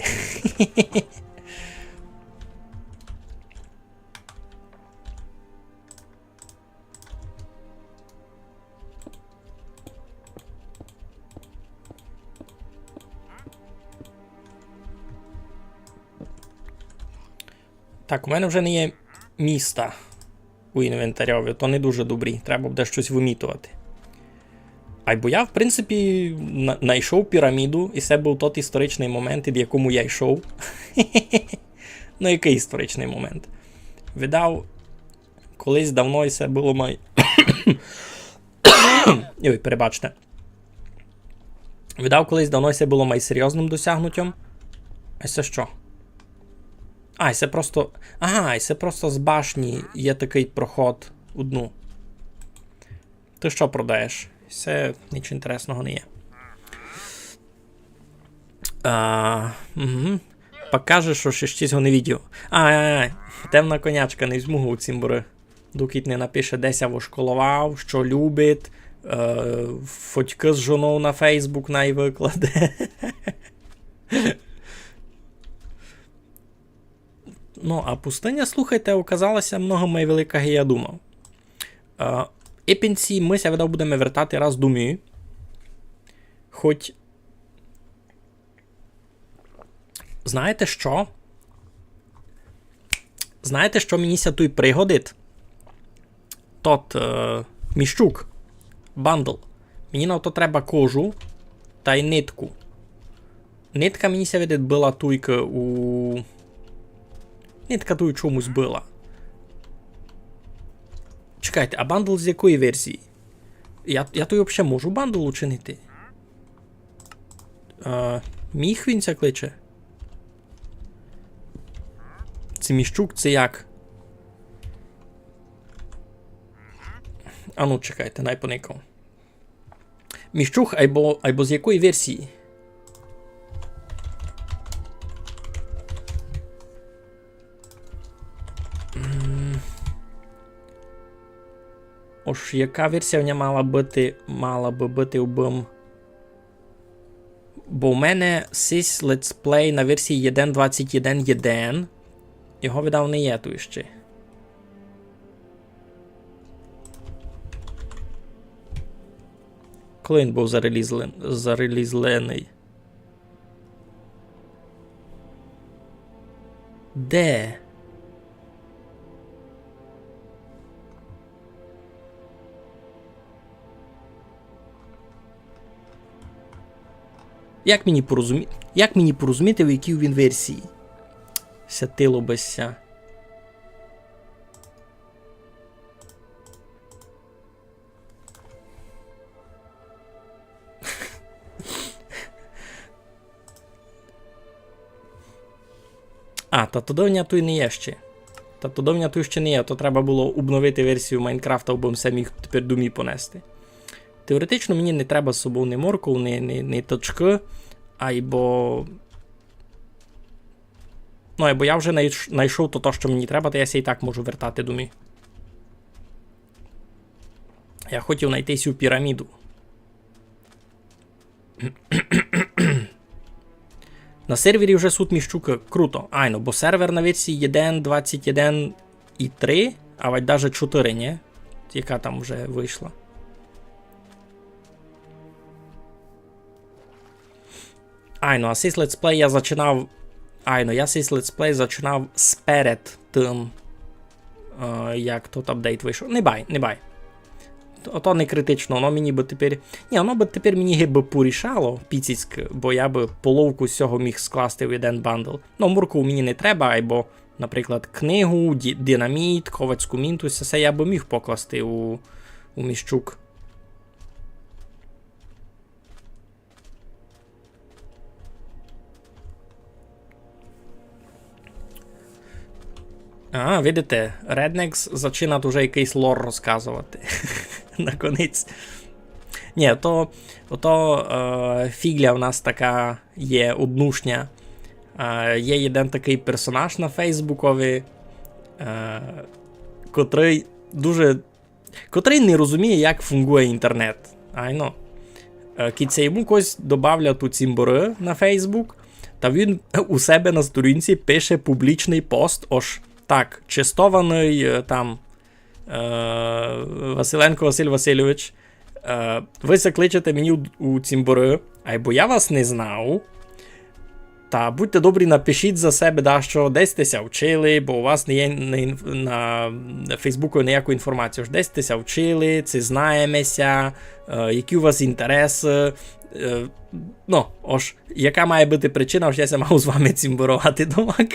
Так, у мене вже не є міста у інвентарьови, то не дуже добрі, треба буде штось вымітовати. Айбо я, в принципі, на-, найшов піраміду, і се быв тот історичный момент, ід якому я йшов. Ну, якый історичный момент? Видав, колись давно і се было май-, ой, перебачте. Видав, колись давно і се было май серйозным досягнутьом. А се што? А, і се просто, ага, і се просто з башні є такый проход у дну. Ты што продаєш? Се нич інтересного не є. А, угу. Пак каже, што ще штось го не видів. Ай, ай, ай. Темна конячка, не візьму го у цімборы. Докіть не напише, де ся вошколовав, што любить, е, фотькы з жонов на Фейсбук най выкладе. Ну, а пустыня, слухайте, оказала ся много май велика, ги я думав. Е, ипен сі мы ся, видав, будеме вертати раз домів. Хоть, знаєте што? Знаєте, што мені ся туй пригодить? Тот, е, мішчук. Бандл. Мені на то треба кожу тай нитку. Нитка, мені ся видить, была туйка у... Нитка туй чомусь была. Чекайте, а бандл з якої версії? Я, я туй вообще можу бандл учинити? Е, міх він ся кличе? Ци мішчук, ци як? Ану, чекайте, най поникав. Мішчук, айбо, айбо з якої версії? М. Ож яка версія в ня мала быти, мала бы быти, убым. Бо в мене сись летсплей на версії єден двадцять єден єден. Його, видав, не є туй іщи. Коли він быв зарелізлен-, зарелізленый? Де? Як мені порозумі-, як мені порозуміти, в якій він версії? Ся тило без ся. А, та тодовня туй не є ще. Та тодовня туй ще не є, то треба было обновити версію Майнкрафта, абы м се міг тепер домі понести. Теоретично мені не треба з собов ні морков, ні, ні, ні точкы, айбо... Ну, айбо я вже найш-, найшов то, то, што мені треба, та я ся і так можу вертати домі. Я хотів найти сю піраміду. На сервері вже суть міщука. Круто. Айно, бо сервер на версії єден двадцять єден і три, а вадь даже чотири, нї? Яка там вже вышла. Айно, а сись летсплей я зачинав. Айно, я сись летсплей зачинав сперед тым, е, як тот апдейт вышов. Не бай, не бай. То, то не критично, воно мені бы тепер. Ні, воно бы тепер мені гибы порішало піціцьк, бо я бы половку з сього міг скласти в єден бандл. Ну, моркву мені не треба, айбо, наприклад, книгу, ді-, динаміт, ковацьку мінту, всьо се я бы міг покласти у, у міщук. А, видите, Реднекс зачинат уже якыйсь лор розказовати. Наконець. Ні, то, то е, фіґля в нас така є однушня. Е, є єден такый персонаж на Фейсбукови, е, котрый дуже котрый не розуміє, як фунґує інтернет. Айно. Е, кідь ся йому когось добавлять у цімборы на Фейсбук, та він у себе на сторінці пише публічный пост, ож так, честованый, е, там, е, Василенко Василь Васильович, е, вы ся кличете мені у, у цімборы, айбо я вас не знав, та будьте добрі, напишіть за себе дашто, десь сьте ся вчили, бо у вас не є на інф-, на Фейсбуку ніяку інформацію. Ож десь сьте ся вчили, ци знаєме ся, е, які у вас інтересы. Е, ну, ож, яка має быти причина, ож я ся мав з вами цімборовати домак?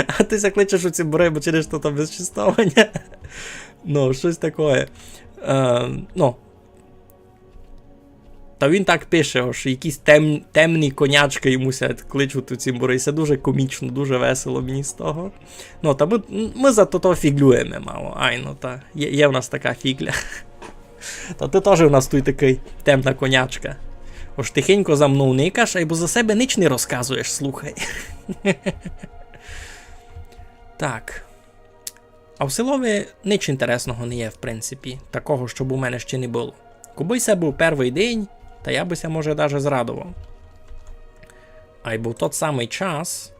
А ты ся кличеш у цімборы, бо через што там безчестованя. Ну, штось такоє. Е, ну, Та він так пише, ож якісь тем-, темні конячкы йому ся кличуть у цімборы. І се дуже комічно, дуже весело мені з того. Ну, та мы, мы за то, то фіґлюєме мало. Айно, та є, є в нас така фіґля. Та ты тоже в нас туй такый темна конячка. Ож тихенько за мнов никаш, айбо за себе нич не розказуєш, слухай. Так. А в селови нич інтересного не є, в принципі, такого, щоб у мене ще не было. Кобы се быв первый день, та я бы ся, може, даже зрадовав. Айбо в тот самый час.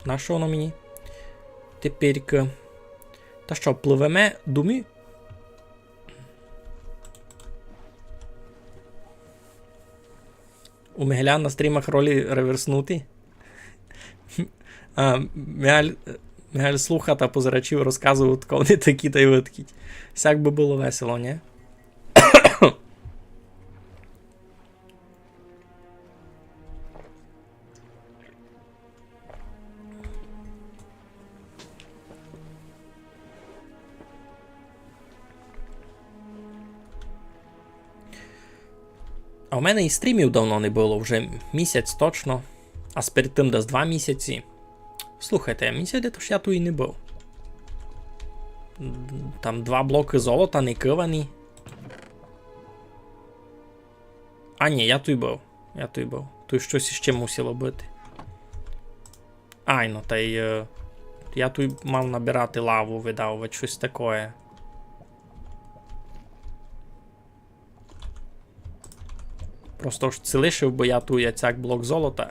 На што воно мені? Теперька. Та што, пливеме домів? У Мигеля на стрімах ролі реверснуті? А, Мигаль, Мигаль слухат, а позирачів розказоват, ко они такі тай выткіть. Сяк бы было весело, нє? А в мене і стрімів давно не было, вже місяць точно. А сперед тым десь два місяці. Слухайте, мені ся видить, ож я туй і не быв. Там два блокы золота не кывані. А ні, я туй быв. Я туй быв. Туй штось іще мусило быти. Айно, тай, е, я туй мав набирати лаву, видав, вать штось такоє. Просто ож ци лишив бы я туй яцяк блок золота.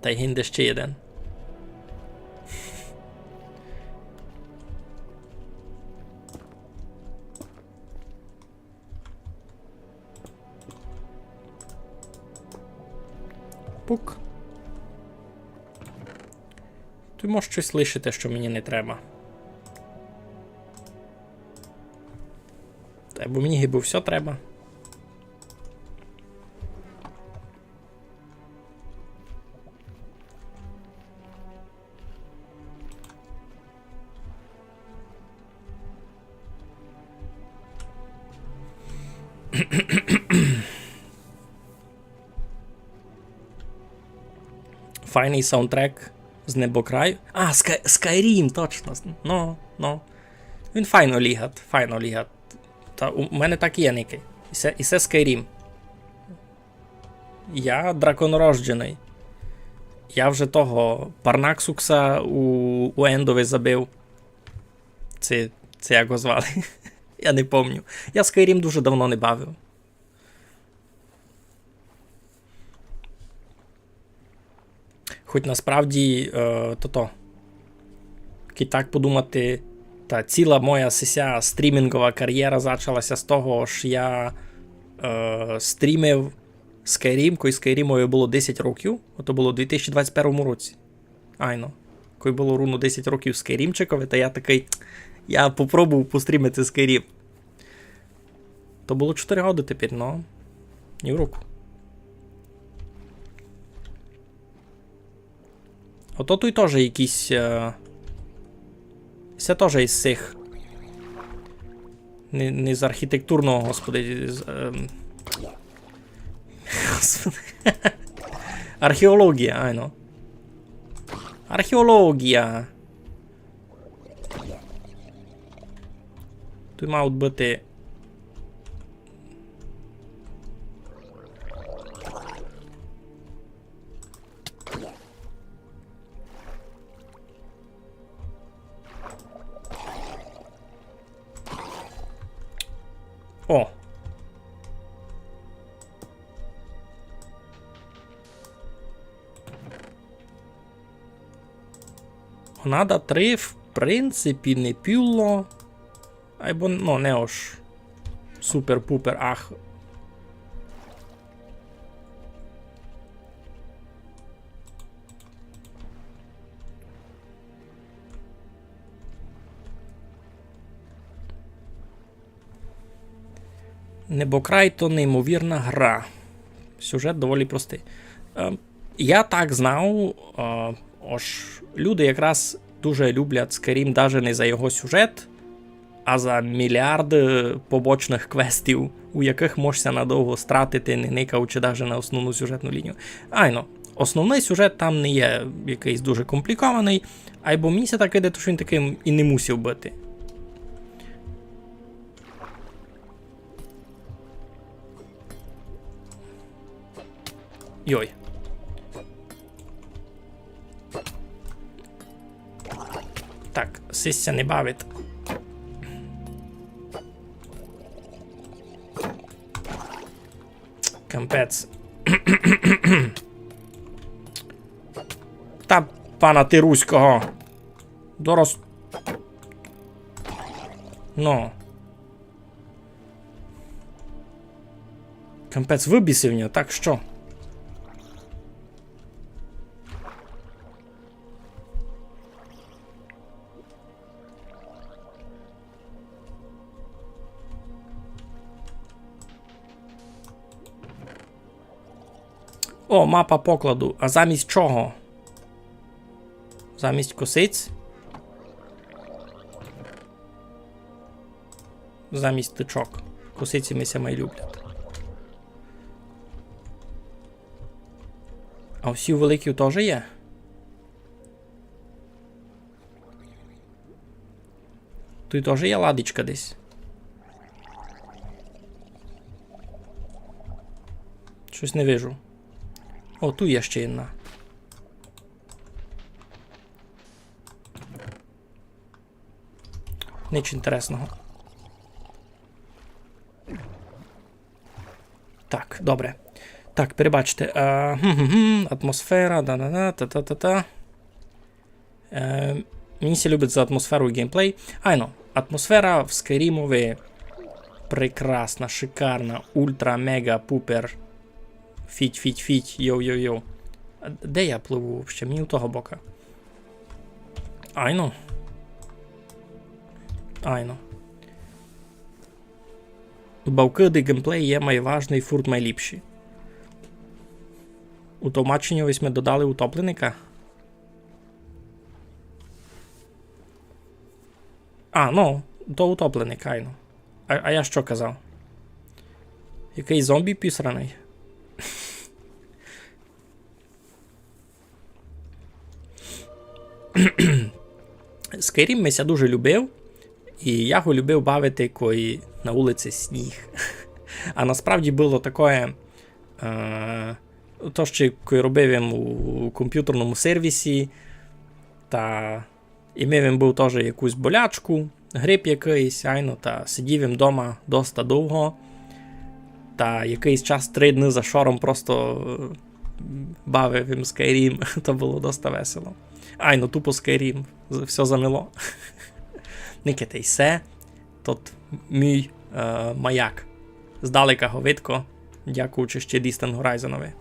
Тай гинде ще єден. Пук. Туй мож штось лишити, што мені не треба. Та бо мені гибы всьо треба. Файный саундтрек з Небокраю. А, Sky-, Skyrim, точно. Ну, ну. Він файно лігат, файно лігат. Та у мене так і є никай. І се, і се Skyrim. Я драконорожденый. Я вже того Парнаксукса у, у Ендови забив. Ци, ци як го звали? Я не помню. Я Skyrim дуже давно не бавив. Хоть насправді, е, тото, кідь так подумати, та ціла моя сися стрімінґова карєра зачала ся з того, ож я, е, стрімив Skyrim, кой Скайрімови было десять років, ото было у дві тисячі двадцять первому році. Айно. Коли было рівно десять років Скайрімчикови, та я такый, я попробую пострімити Скайрім. То было чотыри годы тепер, но. Ні в руку. Ото туй тоже якісь, е, се тоже із сих. Не, не з архітектурного, господи, з, ем, господи. Археологія, айно. Археологія. Туй мають быти. О! Гонада три, в принципі, не пюло. Айбо, ну, не ож супер-пупер, ах. Небокрай то неймовірна гра. Сюжет доволі простый. Е, я так знав, е, ож люди якраз дуже люблять Skyrim даже не за його сюжет, а за міліарды побочных квестів, у якых можеш ся надовго стратити, не никаючи даже на основну сюжетну лінію. Айно, основный сюжет там не є якыйсь дуже комплікованый, айбо мені ся так видить, што він такым і не мусив быти. Йой. Так, сись ся не бавить. Капець. Та пана ти руського. Дорос. Ну. Капець, выбісив мене, так што? О, мапа покладу. А замість чого? Замість косиць? Замість тычок. Косиці ми ся май люблять. А всі великі тоже є? Туй тоже є ладичка десь. Штось не вижу. О, туй є ще одна. Нич інтересного. Так, добре. Так, перебачте. Е, гм-гм-гм, атмосфера, да-да-да, та-та-та-та. Е, мені ся любить за атмосферу і геймплей. Айно, атмосфера в Скайрімови прекрасна, шикарна, ультра, мега, пупер. Фіть, фіть, фіть, йоу, йоу, йоу. А де я пливу вообще? Мені у того бока. Айно. Айно. Бавкы, де геймплей є май важный, фурт май ліпшый. У товмаченьови сьме додали утопленика? А, ну, то утопленик, айно. А, а я што казав? Якый зомбі пісраный? Скайрім ми ся дуже любив, і я го любив бавити, коли на улиці сніг. А насправді было такоє, е, то, што коли робив им у компютерному сервісі, та і мав им быв тоже якусь болячку, грип якыйсь, айно, та сидів им дома доста довго. Та якыйсь час, три дни за шором просто, е, бавив им Скайрім. То было доста весело. Айно, тупо Скайрім. З-, всьо замело. Никайте, і се тот мій, е, маяк. Здалека го видко, дякуючи ще Distant Horizon-ови.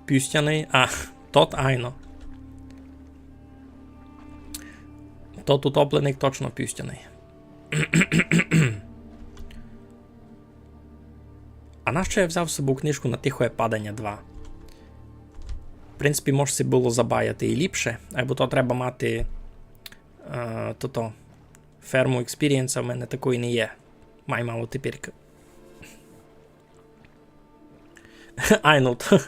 пюстяный. А, тот айно. Тот утопленик точно пюстяный. А нащо я взяв з собов книжку на Тихоє паданя два? В принципі, мож си было забаяти і ліпше, айбо то треба мати, е, тото, ферму експірієнса, в мене такої не є. Май мало тепер. Ай, ну, то,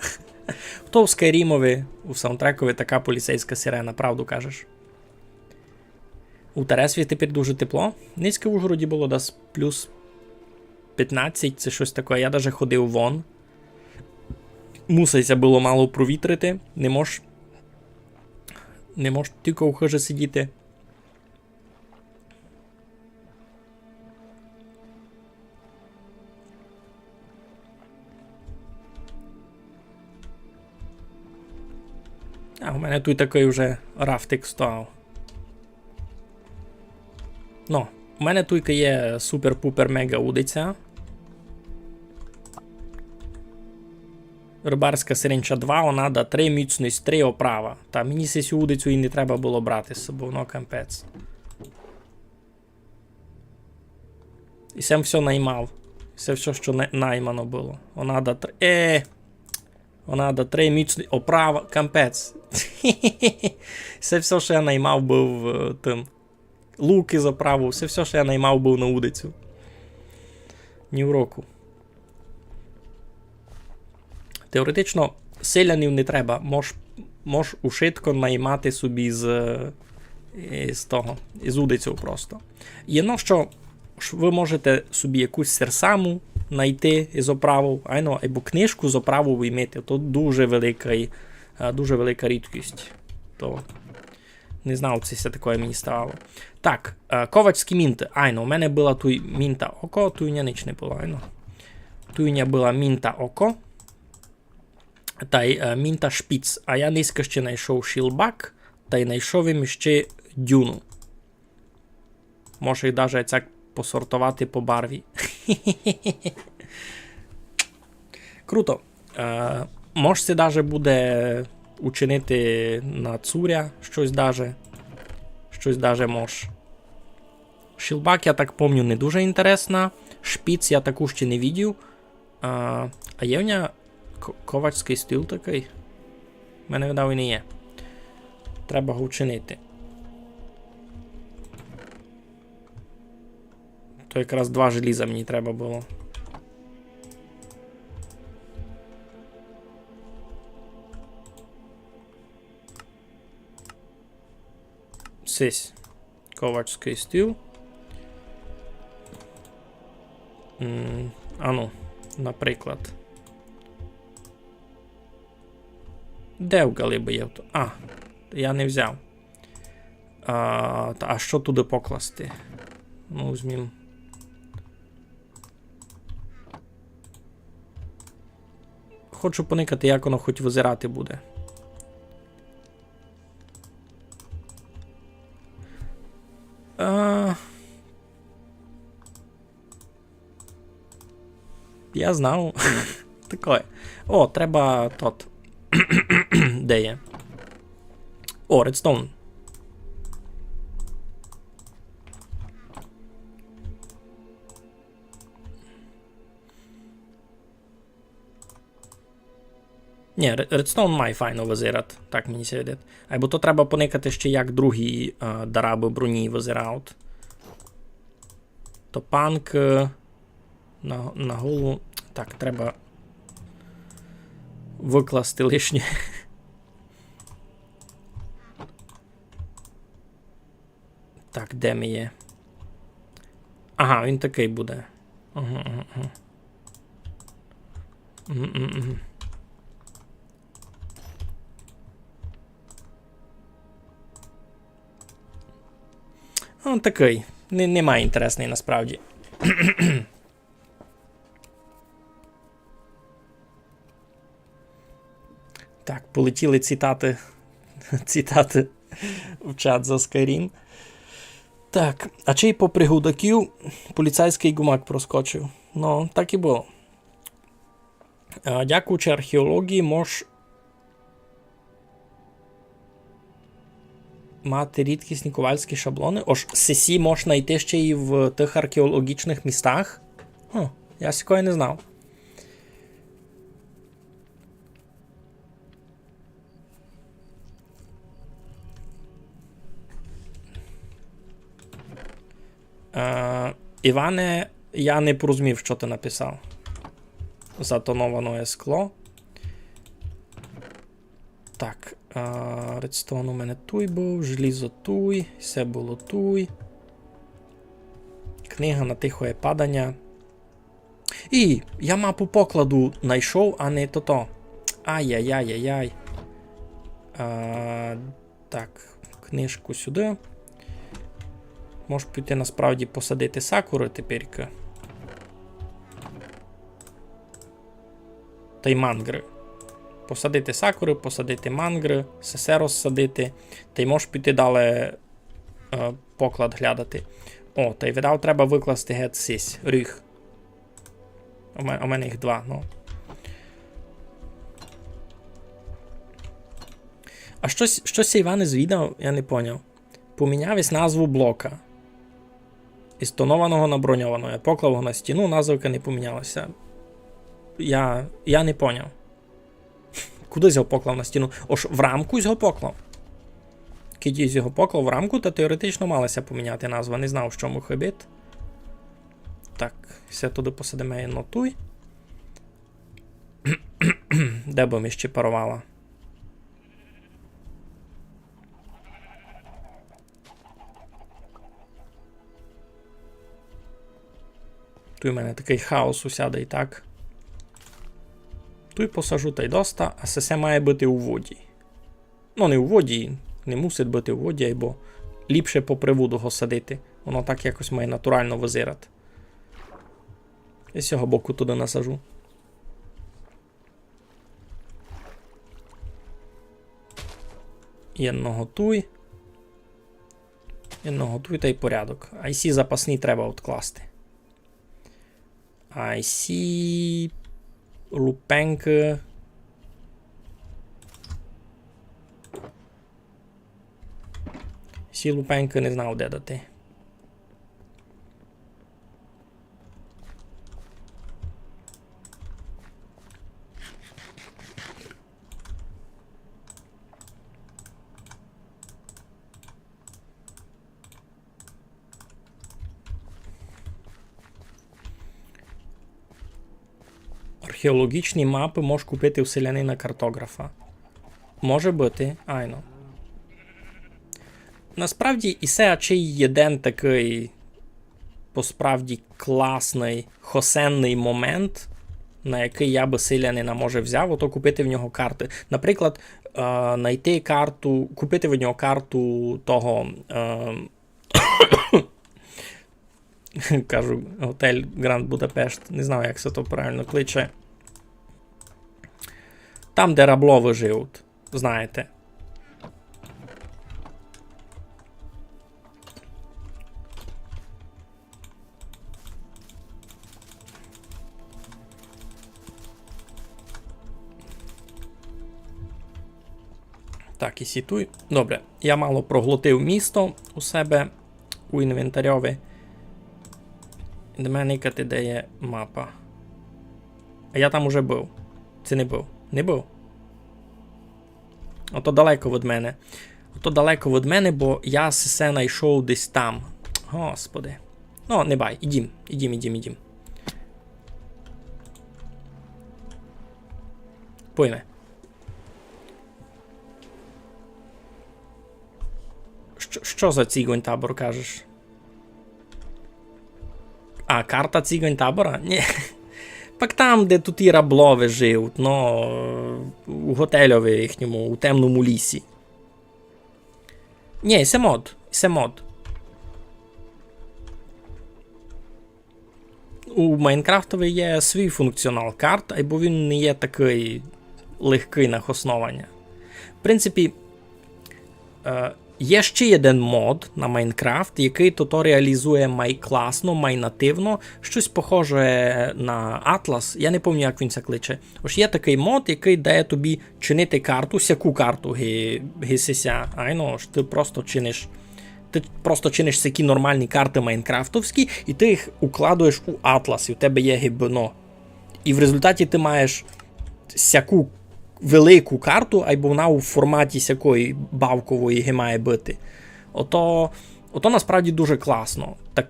хто в Скайрімови, у саундтрекови така поліцейська сирена, правду кажеш. У Тересві тепер дуже тепло. Нынька в Ужгороді было десь плюс пятнадцять, ци штось таке. Я даже ходив вон. Мусить ся было мало провітрити. Не мож, не мож тілько в хыжі сидіти. А, у мене туй такый уже рафтик став. Ну, у мене туйка є супер-пупер-мега удиця. Рыбарська сиренча два, онада три, міцность три, оправа. Та мені сесю удицю і не треба было брати з собов, ну, капець. І сем всьо наймав. Се всьо, што на-, наймано было. Онада три. Е! Онада три, міцный, оправа, капець. Се всьо, што я наймав быв, е, тым. Лук із оправов, се всьо, што я наймав быв на удицю. Ні в року. Теоретично, селянів не треба, мож, мож ушытко наймати собі з, е, з того, із удицю просто. Єдно, што ж вы можете собі якусь серсаму найти із оправов, айно, айбо книжку з оправов імити, то дуже велика, е, дуже велика рідкость. То Не знав, ци ся такоє мені ставало. Так, е, ковачські мінты. Айно, у мене была туй мінта око, туй у ня нич не было, айно. Туй у ня была мінта око. Тай, е, мінта шпіц. А я нынька ще найшов шілбак, тай найшов им ще дюну. Мож їх даже цяк посортовати по барві. Круто. Е, мож се даже буде учинити на цуря штось даже. Штось даже мож. Шілбак, я так помню, не дуже інтересна. Шпіц я таку ще не видів. А, а є в ня ко-, ковачськый стіл такый? У мене, видав, і не є. Треба го вчинити. То якраз два желіза мені треба было. Сись. Ковачськый стіл. М, ану, наприклад. Де в галибы є? А, я не взяв. А, та, а што туды покласти? Ну, візьмім. Хочу поникати, як воно хоть визирати буде. А, я знав. Такоє. О, треба тот. Де є? О, редстоун. Ні, ре-, редстоун май файно визират, так мені ся видить. Айбо то треба поникати ще, як другі, е, дарабы броні визирають. Топанк, е, на, на голову. Так, треба выкласти лишнє. Так, де ми є? Ага, він такый буде. Ага, ага, ага. Мгм, мгм, мгм. Ну, такый. Не, не май інтересный насправді. Так, полетіли цитаты. Цитаты в чат за Skyrim. Так, а чей попри гудаків поліцейськый гумак проскочив? Ну, так і было. А, дякуючи археології, мож мати рідкісні ковальські шаблоны. Ож сесі можна найти ще й в тых археологічных містах. Хм, я сякоє не знав. Е, Іване, я не порозумів, што ты написав. Затоноване скло. Так, е, редстоун у мене туй быв, желізо туй, всьо было туй. Книга на тихоє паданя. І я мапу покладу найшов, а не тото. Ай-яй-яй-яй-яй. А, так, книжку сюды. Можу піти насправді посадити сакуры теперь. Тай манґры. Посадити сакуры, посадити манґры, сесе розсадити. Тай можу піти далі, е, поклад глядати. О, тай видав, треба выкласти гет сись ріг. У мене, у мене їх два, ну. А штось, штось Іван звідав, я не поняв. Поміняв єсь назву блока. Із тонованого на броньованого. Я поклав його на стіну, назва не помінялася. Я, я не поняв. Куды сь го поклав на стіну? Ож в рамку сь го поклав. Кидь сь го поклав в рамку, та теоретично мала ся поміняти назва. Не знав, в чому хибит. Так, всьо туды посадиме єдно туй. Де бы ми ще паровала? Туй у мене такый хаос усяде і так. Туй посажу тай доста, а сесе має быти у воді. Ну, не у воді, не мусить быти у воді, бо ліпше попри воду го садити. Воно так якось має натурално визирати. І з сього боку туды насажу. Єдного туй. Єдного туй тай порядок. А сі запасні треба одкласти. А сі лупенкы. Сі лупенкы не знав, де дати. Археологічні мапы можеш купити у селянина-картографа. Може быти, айно. Насправді, і се ачей єден такый, по справді, класный, хосенный момент, на якый я бы селянина, може, взяв, ото купити в нього карты. Наприклад, е, найти карту, купити в нього карту того, е, кажу, готель Гранд Будапешт, не знаю, як се то правильно кличе. Там, де рабловы живуть, знаєте. Так, і сі туй. Добре, я мало проглотив місто у себе у інвентарьови. Йдеме никати, де є мапа. А я там уже быв. Ци не быв? Не быв. Ото далеко від мене. Ото далеко від мене, бо я се найшов десь там. Господи. Ну, не бай, ідім, ідім, ідім, ідім. Пойме. Што, што за цигонь табор, кажеш? А, карта цигонь табора? Нї. Пак там, де туй і рабловы живуть, но, у готельови їхньому, у темному лісі. Нї, се мод, се мод. У Майнкрафтови є свій функціонал карт, айбо він не є такый легкый на хоснованя. В принципі, е, Є ще єден мод на Майнкрафт, якый тото реалізує май класно, май нативно, штось похоже на Атлас. Я не помню, як він ся кличе. Ож є такый мод, якый дає тобі чинити карту, сяку карту ги, ги сися. Айно, ож ты просто чиниш. Ты просто чиниш сякі нормалні карты майнкрафтовські, і ты їх укладуєш у Атлас, і в тебе є гибно. І в результаті ты маєш сяку велику карту, айбо вона у форматі сякої бавкової ги має быти. Ото, ото насправді дуже класно. Так,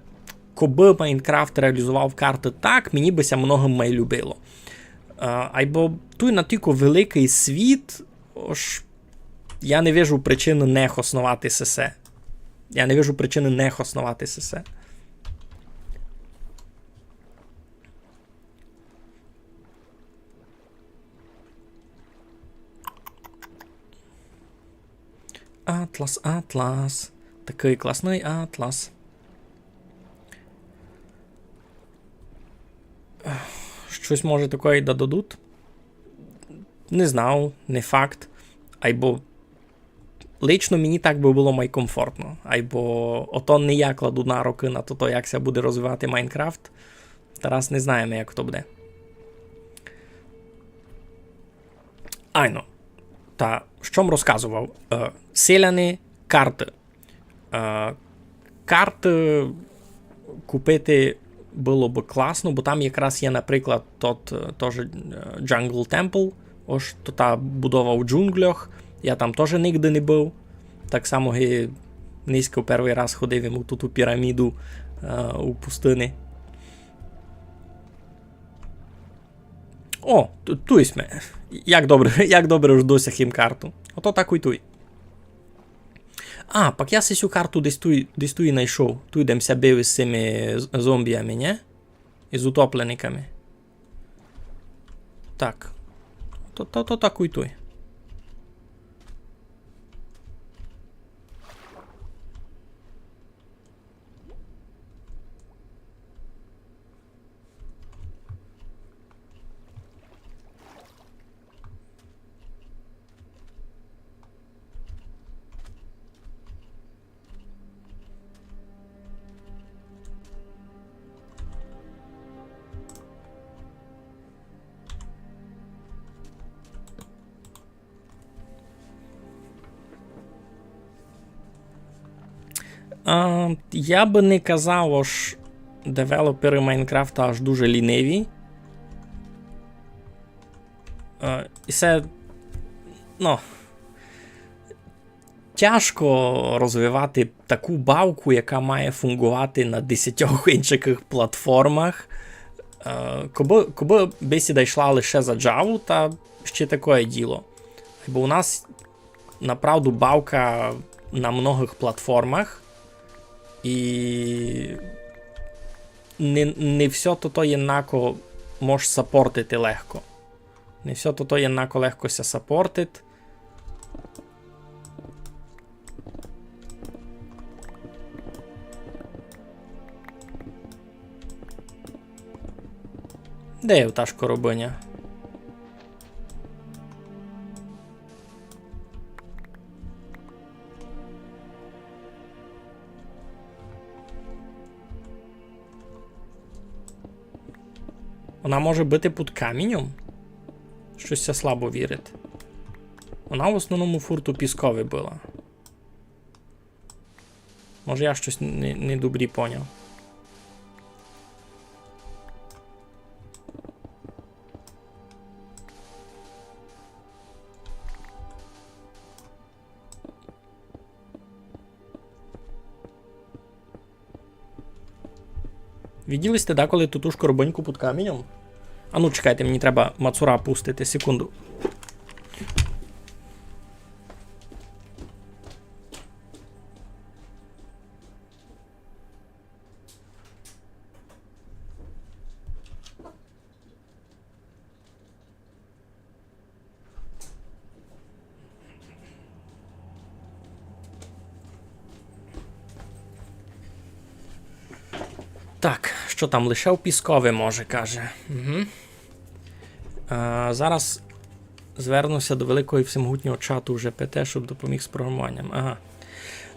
кобы Майнкрафт реалізовав карты так, мені бы ся многым май любило. А, айбо туй натілько великый світ, ож я не вижу причины не хосновати сесе. Я не вижу причины не хосновати сесе. Атлас, атлас. Такый класный атлас. Штось, може, такоє да дадуть? Не знав, не факт. Айбо лично мені так бы было май комфортно. Айбо ото не я кладу нарокы на то, як ся буде розвивати Майнкрафт. Тарас не знаєме, як то буде. Айно. Та што м розказовав? Е, селяни, карты. Е, карты купити было бы класно, бо там якраз є, наприклад, тот, е, тоже, е, Jungle Temple, ож то та будова у джунглях. Я там тоже нигде не быв. Так само ги нынька первый раз ходив йому ту піраміду, е, у пустыни. О, ту-, туй сьме. Як добре, як добре, ож досяг їм карту. Ото такой туй. А, пак я сесю карту десь туй, десь туй найшов. Туй, де м ся бив із сими з-, зомбіями, нє? Із утопленниками. Так. То, то, то такой туй. А, я бы не казав, ож девелоперы Майнкрафта аж дуже ліниві. Е, і се, ну, тяжко розвивати таку бавку, яка має фунґовати на десятьох інших платформах. Е, кобы, кобы бесіда йшла лише за Java, та ще такоє діло. Бо у нас направду бавка на многых платформах, і не, не всьо тото єднако мож сапортити легко. Не всьо тото єднако легко ся сапортить. Де є та шкоробиня? Она може быти під каміньом? Штось ся слабо вірить. Она в основному фурт у піскови была. Може, я штось не, недобрі поняв. Виділи сьте даколи ту, ту шкоробиньку під каміньом? А ну, чекайте, мені треба мацура пустити, секунду. Так, што там лише у піскови може, каже. Угу. А, зараз звернуся до великого і всемогутнього чату G P T, щоб допоміг з програмуванням. Ага.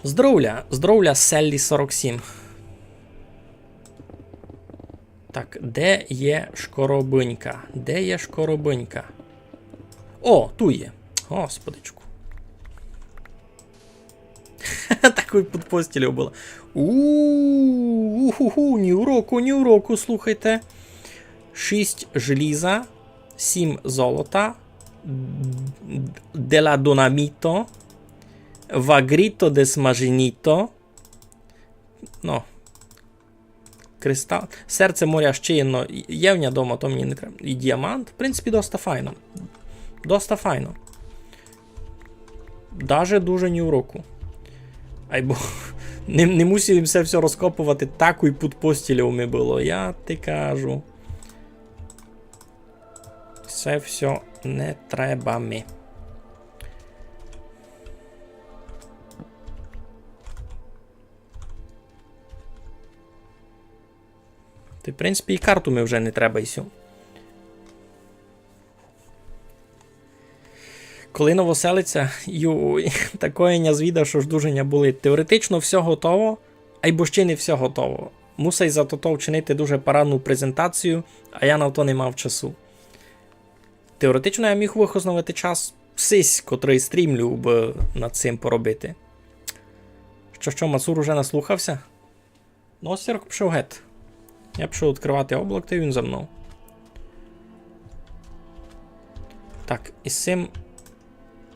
Здоровля, здоровля, Селлі сорок сім. Так, де є шкоробинька? Де є шкоробинька? О, ту є. Господичку. Такой під постелю было. У-у-у, ні уроку, ні уроку, слухайте. Шість желіза, сім золота, della dinamite, vagrito de smaginito. Ну, кристал. Серце моря ще є, но є в ня дома, то мені не треба. І діамант. В принципі, доста файно. Доста файно. Даже дуже ні в року. Айбо не, не мусив им се всьо розкопувати, такой під постелю ми было, я ти кажу. Се всьо не треба ми. Та, в принципі, і карту ми вже не треба, і сю. Коли Новоселиця, юй, такоє ня звіда, што ж дуже ня болить. Теоретично всьо готово, айбо ще не всьо готово. Мусай за тото вчинити дуже парадну презентацію, а я на то не мав часу. Теоретично я міг вихозновати час сись, котрый стрімлю, бы над сим поробити. Што, што, Мацур уже наслухався? Ну, Остерк пішов гет. Я пішов відкривати облак, та він за мнов. Так, із сим,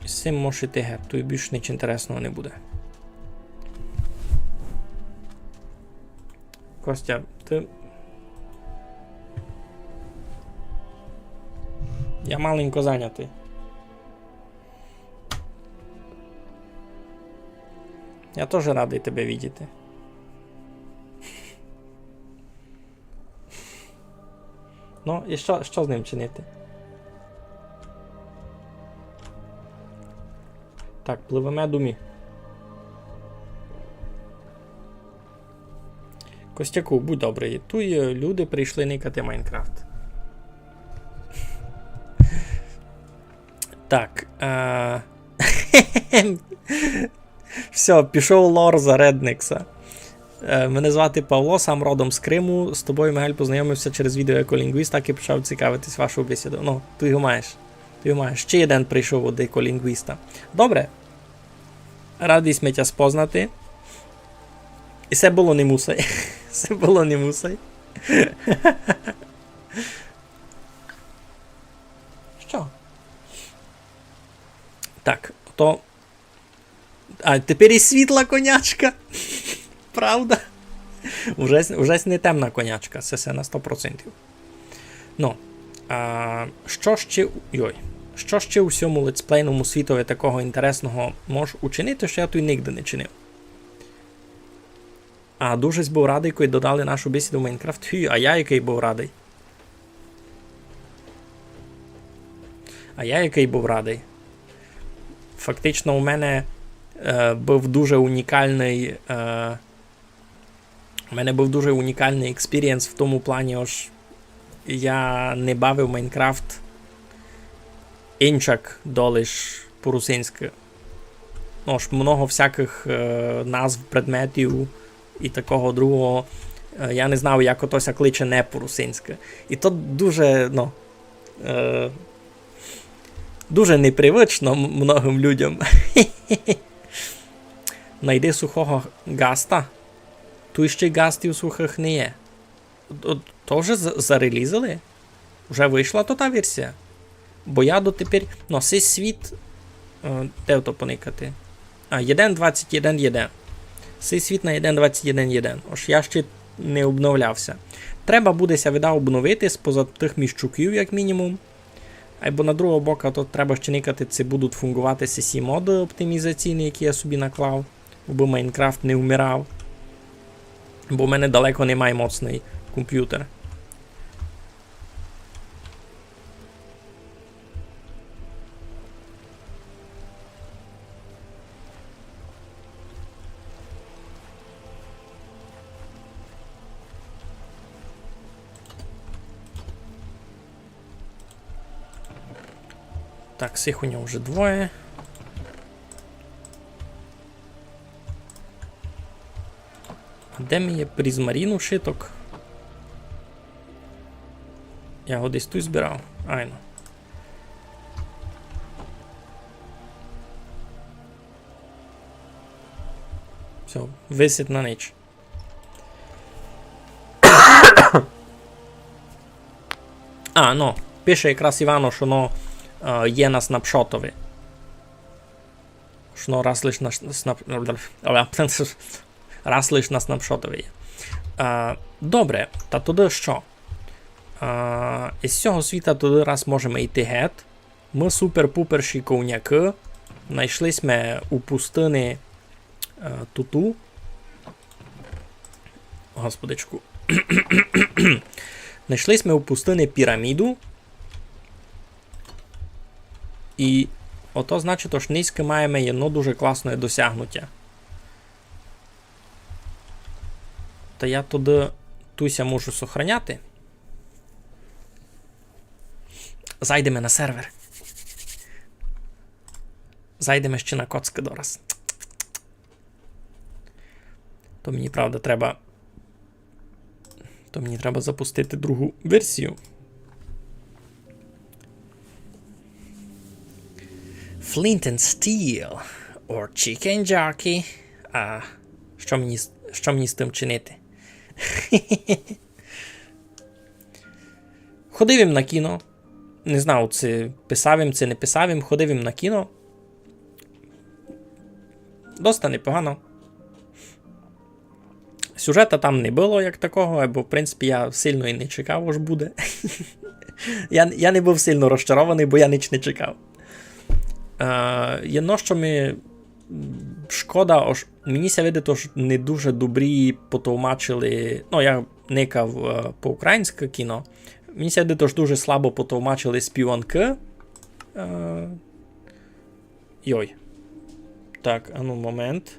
із сим можеш іти гет, туй більш нич інтересного не буде. Костя, ти... Я маленько зайнятый. Я тоже радый тебе видіти. Ну, і што, што з ним чинити? Так, пливеме домі. Костяку, будь добрый, туй, е, люди прийшли никати Майнкрафт. Так, е, всьо, пішов лор за Редникса. Е, мене звати Павло, сам родом з Криму. З тобою, Мигель, познайомився через відео Еколінгвіст, так і почав цікавитись вашою бесідою. Ну, ты його маєш. Ты його маєш. Ще єден прийшов од Еколінгвіста. Добре. Радый сьме тя спознати. І се было не мусай. Се было не мусай. Што? Так, то... А, тепер і світла конячка. Правда? Уже, с- уже с не темна конячка, се, се на сто процентів. Ну, а, што ще у- йой. Што ще у сьому летсплейному світови такого інтересного можеш учинити, што я туй нигде не чинив? А дуже сь быв радый, коли додали нашу бесіду в Майнкрафт. Фі, а я якый быв радый. А я якый быв радый. Фактично, у мене, е, быв дуже унікалный, е, у мене быв дуже унікалный експірієнс в тому плані, ож я не бавив Майнкрафт инчак долиш по-русинськы. Ну, ож много всякых, е, назв предметів і такого другого. Е, я не знав, як ото ся кличе не по-русинськы. І то дуже, ну, е, дуже непривично м- многым людям. Найди сухого гаста. Туй ще й гастів сухых не є. От, то вже з- зарелізили? Вже вышла тота версія? Бо я дотепер, ну, сей світ, е, де то поникати? А, єден двадцять єден єден. Сей світ на єден двадцять єден єден. Ож я ще не обновлявся. Треба буде ся, видав, обновити споза тых міщуків, як мінімум. Айбо на другого бока то треба ще никати, ци будуть фунґовати сесі моды оптимізаційні, які я собі наклав, абы Майнкрафт не вмирав. Бо в мене далеко не май моцный компютер. Так, сих у нього вже двоє. А де ми є призмарін ушиток? Я го десь туй збирав. Айно. Всьо, висить на ніч. А, ну, пише якраз Івано, што воно, е, є на снапшотови. Што воно раз лиш на ш-, снап-, раз лиш на снапшотови є. Е, добре, та туды што? Е, із сього світа туды раз можеме йти гет. Мы супер-пупер шиковнякы. Найшли сьме у пустыни, е, туту. Господичку. Найшли сьме у пустыни піраміду. І ото значить, ож нынька маєме єдно дуже класне досягнутя. Та я туды туй ся можу сохраняти. Зайдеме на сервер. Зайдеме ще на коцкы дораз. То мені, правда, треба. То мені треба запустити другу версію. Flint and Steel or Chicken Jockey. А што мені з, што мені з тым чинити? Ходив им на кіно. Не знав, ци писав им, ци не писав им. Ходив им на кіно. Доста непогано. Сюжета там не было як такого, бо, в принципі, я сильно і не чекав, ож буде. Я, я не быв сильно розчарованый, бо я ніч не чекав. Е, єдно, што ми шкода, ож мені ся видить, ож не дуже добрі потовмачили, ну, я никав, е, по-українськы кіно. Мені ся видить, ож дуже слабо потовмачили співанкы. Е, йой. Так, ану, момент.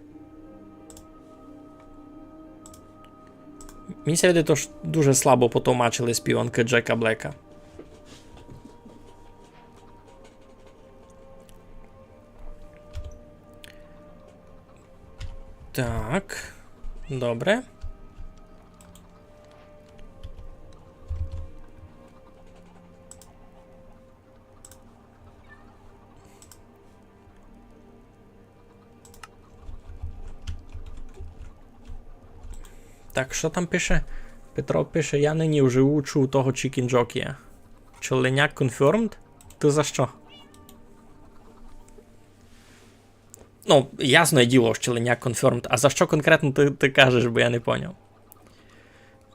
Мені ся видить, ож дуже слабо потовмачили співанкы Джека Блека. Так, добре. Так, што там пише? Петро пише: «Я нині вживу чув того чікінджокія». Челленяк confirmed? Ты за што? Ну, ясне діло, ож челленяк confirmed. А за што конкретно ты, ты кажеш, бо я не поняв.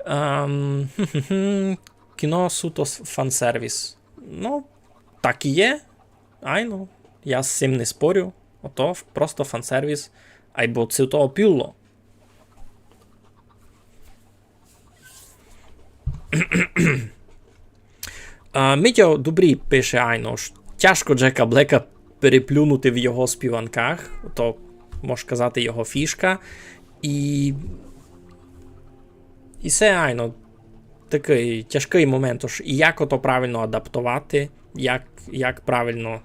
Ем, кіно суто с-, фансервіс. Ну, так і є. Айно, я з сим не спорю. Ото ф-, просто фансервіс. Айбо ци того пюлло. А, Митя Добрій пише, айно, ож тяжко Джека Блека переплюнути в його співанках, то, мож казати, його фішка. І, і се, айно, такый тяжкый момент, ож і як ото правильно адаптовати, як, як правильно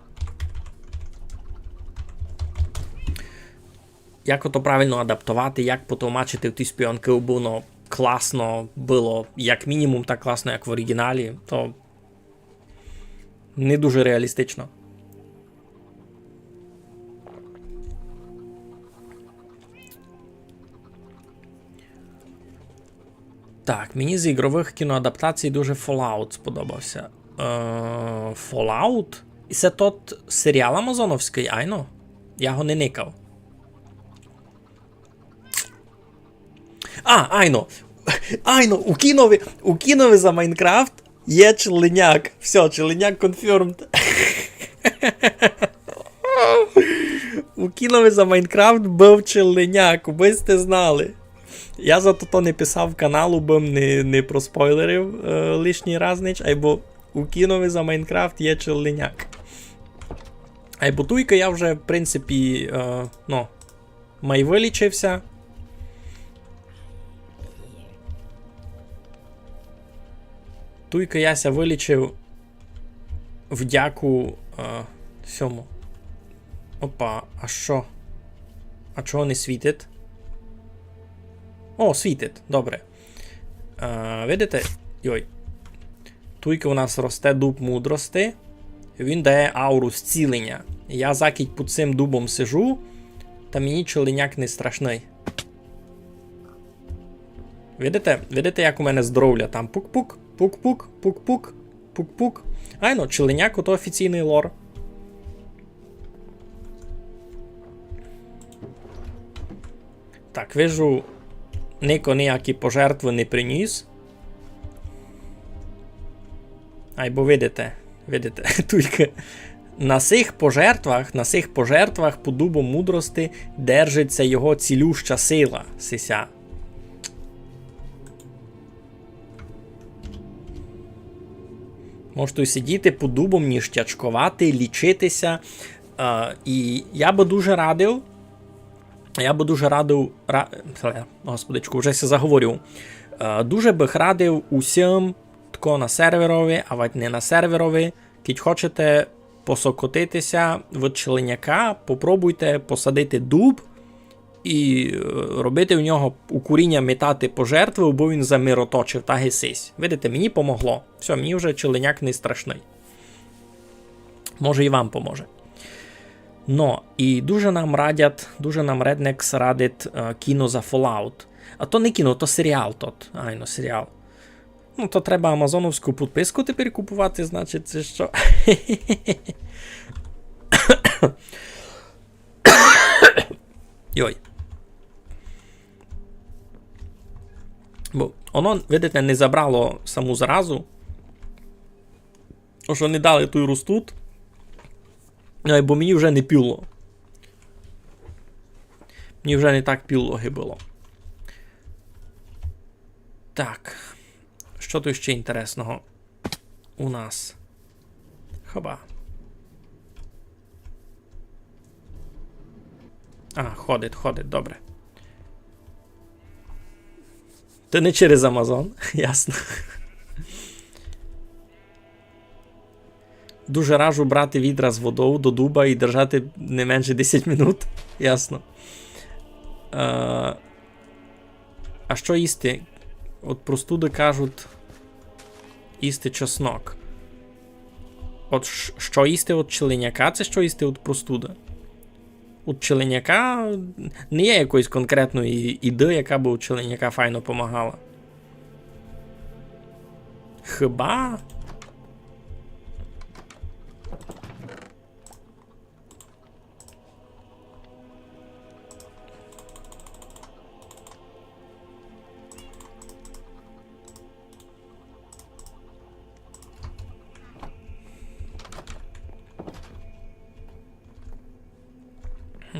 як ото правильно адаптовати, як потовмачити в ті співанкы, убы воно класно было, як мінімум так класно, як в оріґіналі, то не дуже реалістично. Так, мені з ігровых кіноадаптацій дуже Fallout сподобався. Е, Fallout? І се тот серіал амазоновськый, айно? Я го не никав. А, айно. Айно, у кінови, у кінови за Майнкрафт є челленяк. Всьо, челленяк confirmed. У кінови за Майнкрафт быв челленяк, убы сьте знали. Я за тото не писав канал, убым не, не проспойлерив, е, лишній раз нич, айбо у кінови за Майнкрафт є челленяк. Айбо туйка я вже, в принципі, е, ну, май вылічив ся. Туйка я ся вылічив вдяку, е, сьому. Опа, а што? А чого не світить? О, світить, добре. А, видите? Йой. Туйка у нас росте дуб мудрости. Він дає ауру зціленя. Я закіть під цим дубом сижу, та мені челеняк не страшный. Видите? Видите, як у мене здоровля? Там пук-пук, пук-пук, пук-пук, пук-пук. Айно, челеняк, ото офіційный лор. Так, вижу, нико ніякі пожертвы не приніс. Айбо видите, видите, тілько на сих пожертвах, на сих пожертвах під дубом мудрости держить ся його цілюща сила, сися. Можете сидіти під дубом, ніштячковати, лічити ся. Е, і я бы дуже радив, я бы дуже радив, ра-, господичку, вже ся заговорив. Е, дуже бы радив усім, тко на серверови, авадь не на серверови, кідь хочете посокотити ся в челеняка, попробуйте посадити дуб і, е, робити в нього у коріня метати пожертвы, бо він замироточив, та ги сись. Видите, мені помогло. Всьо, мені вже челеняк не страшный. Може, і вам поможе. Но, і дуже нам радять, дуже нам Реднекс радить, е, кіно за Fallout. А то не кіно, то серіал тот. Айно, серіал. Ну, то треба амазоновську підписку тепер купувати, значить, ци што? Йой. Бо воно, видите, не забрало саму заразу. Ож вони далі туй ростуть. Ай, бо мені вже не піло. Мені вже не так піло ги было. Так. Што туй ще інтересного у нас? Хоба. А, ходить, ходить, добре. Та не через Амазон, ясно. Дуже раджу брати відра з водов до дуба і держати не менше десять минут. Ясно. Е, а што їсти? От простуды кажуть їсти чеснок. От ш-, што їсти од челеняка, ци што їсти од простуды? Од челеняка не є якоїсь конкретної їды, яка бы од челеняка файно помагала. Хіба?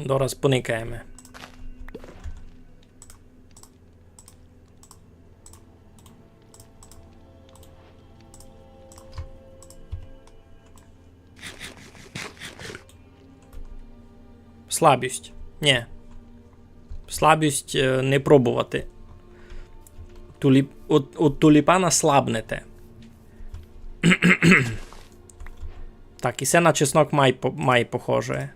Дораз поникаєме. Слабость. Нє. Слабость, е, не пробовати. Туліп-, од, од туліпана слабнете. Так, і се на чеснок май по-, май похоже.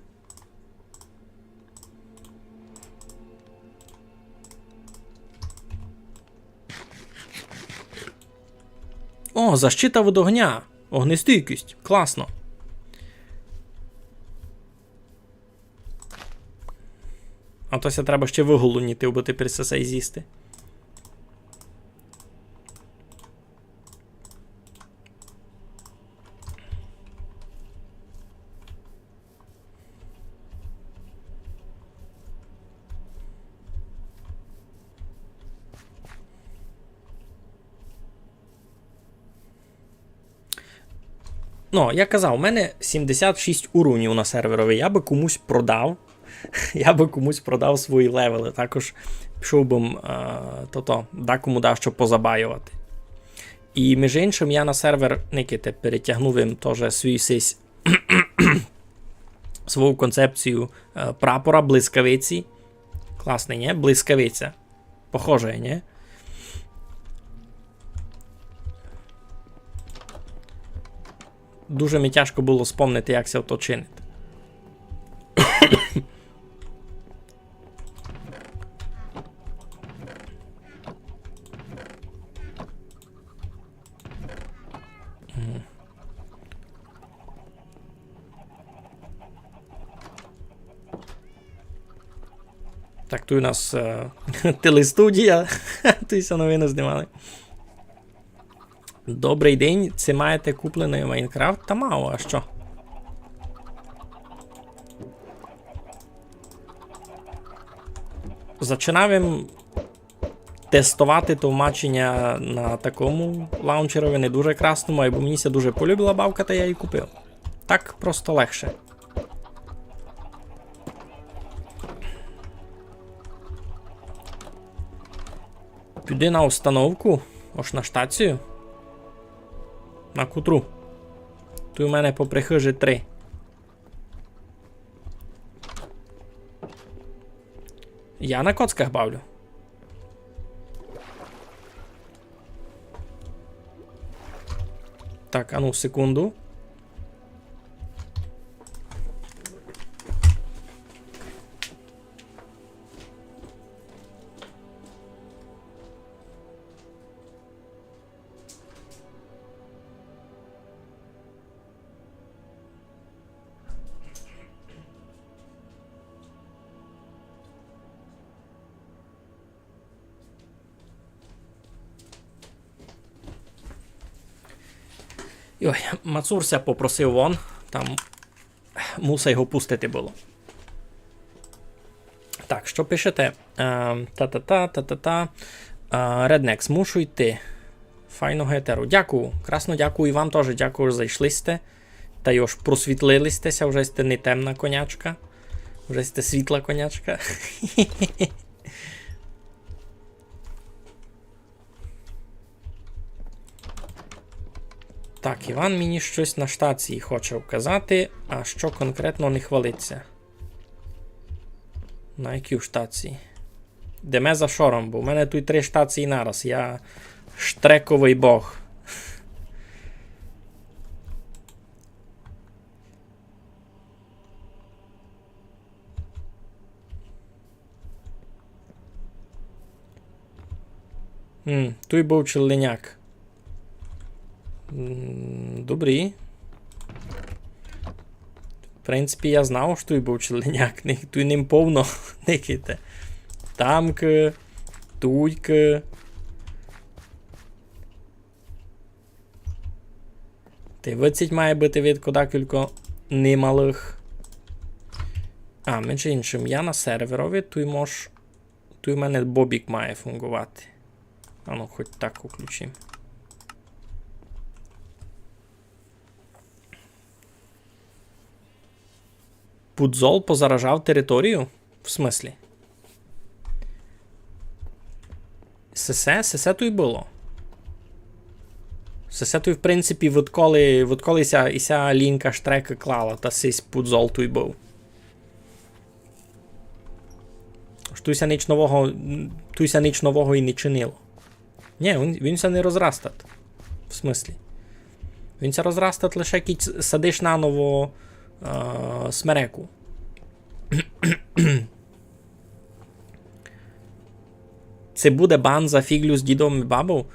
О, защита від огня. Огнестійкость. Класно. А то ся треба ще выголодніти, абы тепер се, се з'їсти. Ну, я казав, у мене сімдесят шість уровнів на серверови. Я бы комусь продав. Я бы комусь продав свої левелы. Також пішов бы, е, тото, дакому дашто позабайовати. І, між іншим, я на сервер, никайте, перетягнув им тоже свій сись, свою концепцію, е, прапора, блискавиці. Класный, нє? Блискавиця. Похоже, нє? Дуже ми тяжко было спомнити, як ся то чинить. Так, туй у нас е, телестудія. Туй ся новины знімали. Добрый день, ци маєте купленый Майнкрафт? Та мав, а што? Зачинав им тестовати товмаченя на такому лаунчерови, не дуже красному, айбо мені ся дуже полюбила бавка, та я її купив. Так просто легше. Піди на установку, ож на штацію. На котру? Туй у мене попри хыжі три. Я на коцках бавлю. Так, а ну, секунду. Йой, Мацур ся попросив вон, там муса його пустити было. Так, што пишете? Е, та-та-та, та-та-та. Е, Rednex, мушу йти. Файного етеру. Дякую. Красно дякую і вам тоже. Дякую, што зайшли сьте. Та й ож просвітлили сьте ся, вже сьте не темна конячка. Вже сьте світла конячка. Так, Іван мені штось на штації хоче вказати, а што конкретно не хвалить ся? На якій штації? Йдеме за шором, бо в мене туй три штації нараз. Я штрековый бог. М, туй быв челленяк. М, добрі. В принципі, я знав, што туй быв челленяк. Ни-, туй ним повно, никайте. Тамкы, туйкы. Та й выдцить має быти видко дакілько немалых. А, межи иншым, я на серверови, туй мож, туй в мене Бобік має фунґовати. Ану, хоть так уключим. Пудзол позаражав територію? В смыслі? Сесе, сесе туй было. Сесе туй, в принципі, відколи, відколи ся, і ся лінка штрекы клала, та сись пудзол туй быв. Ож туй ся нич нового, туй ся нич нового і не чинило. Нї, він, він ся не розрастат. В смыслі? Він ся розрастат лише кідь садиш наново, е, смереку. Ци буде бан за фіґлю з дідом і бабов?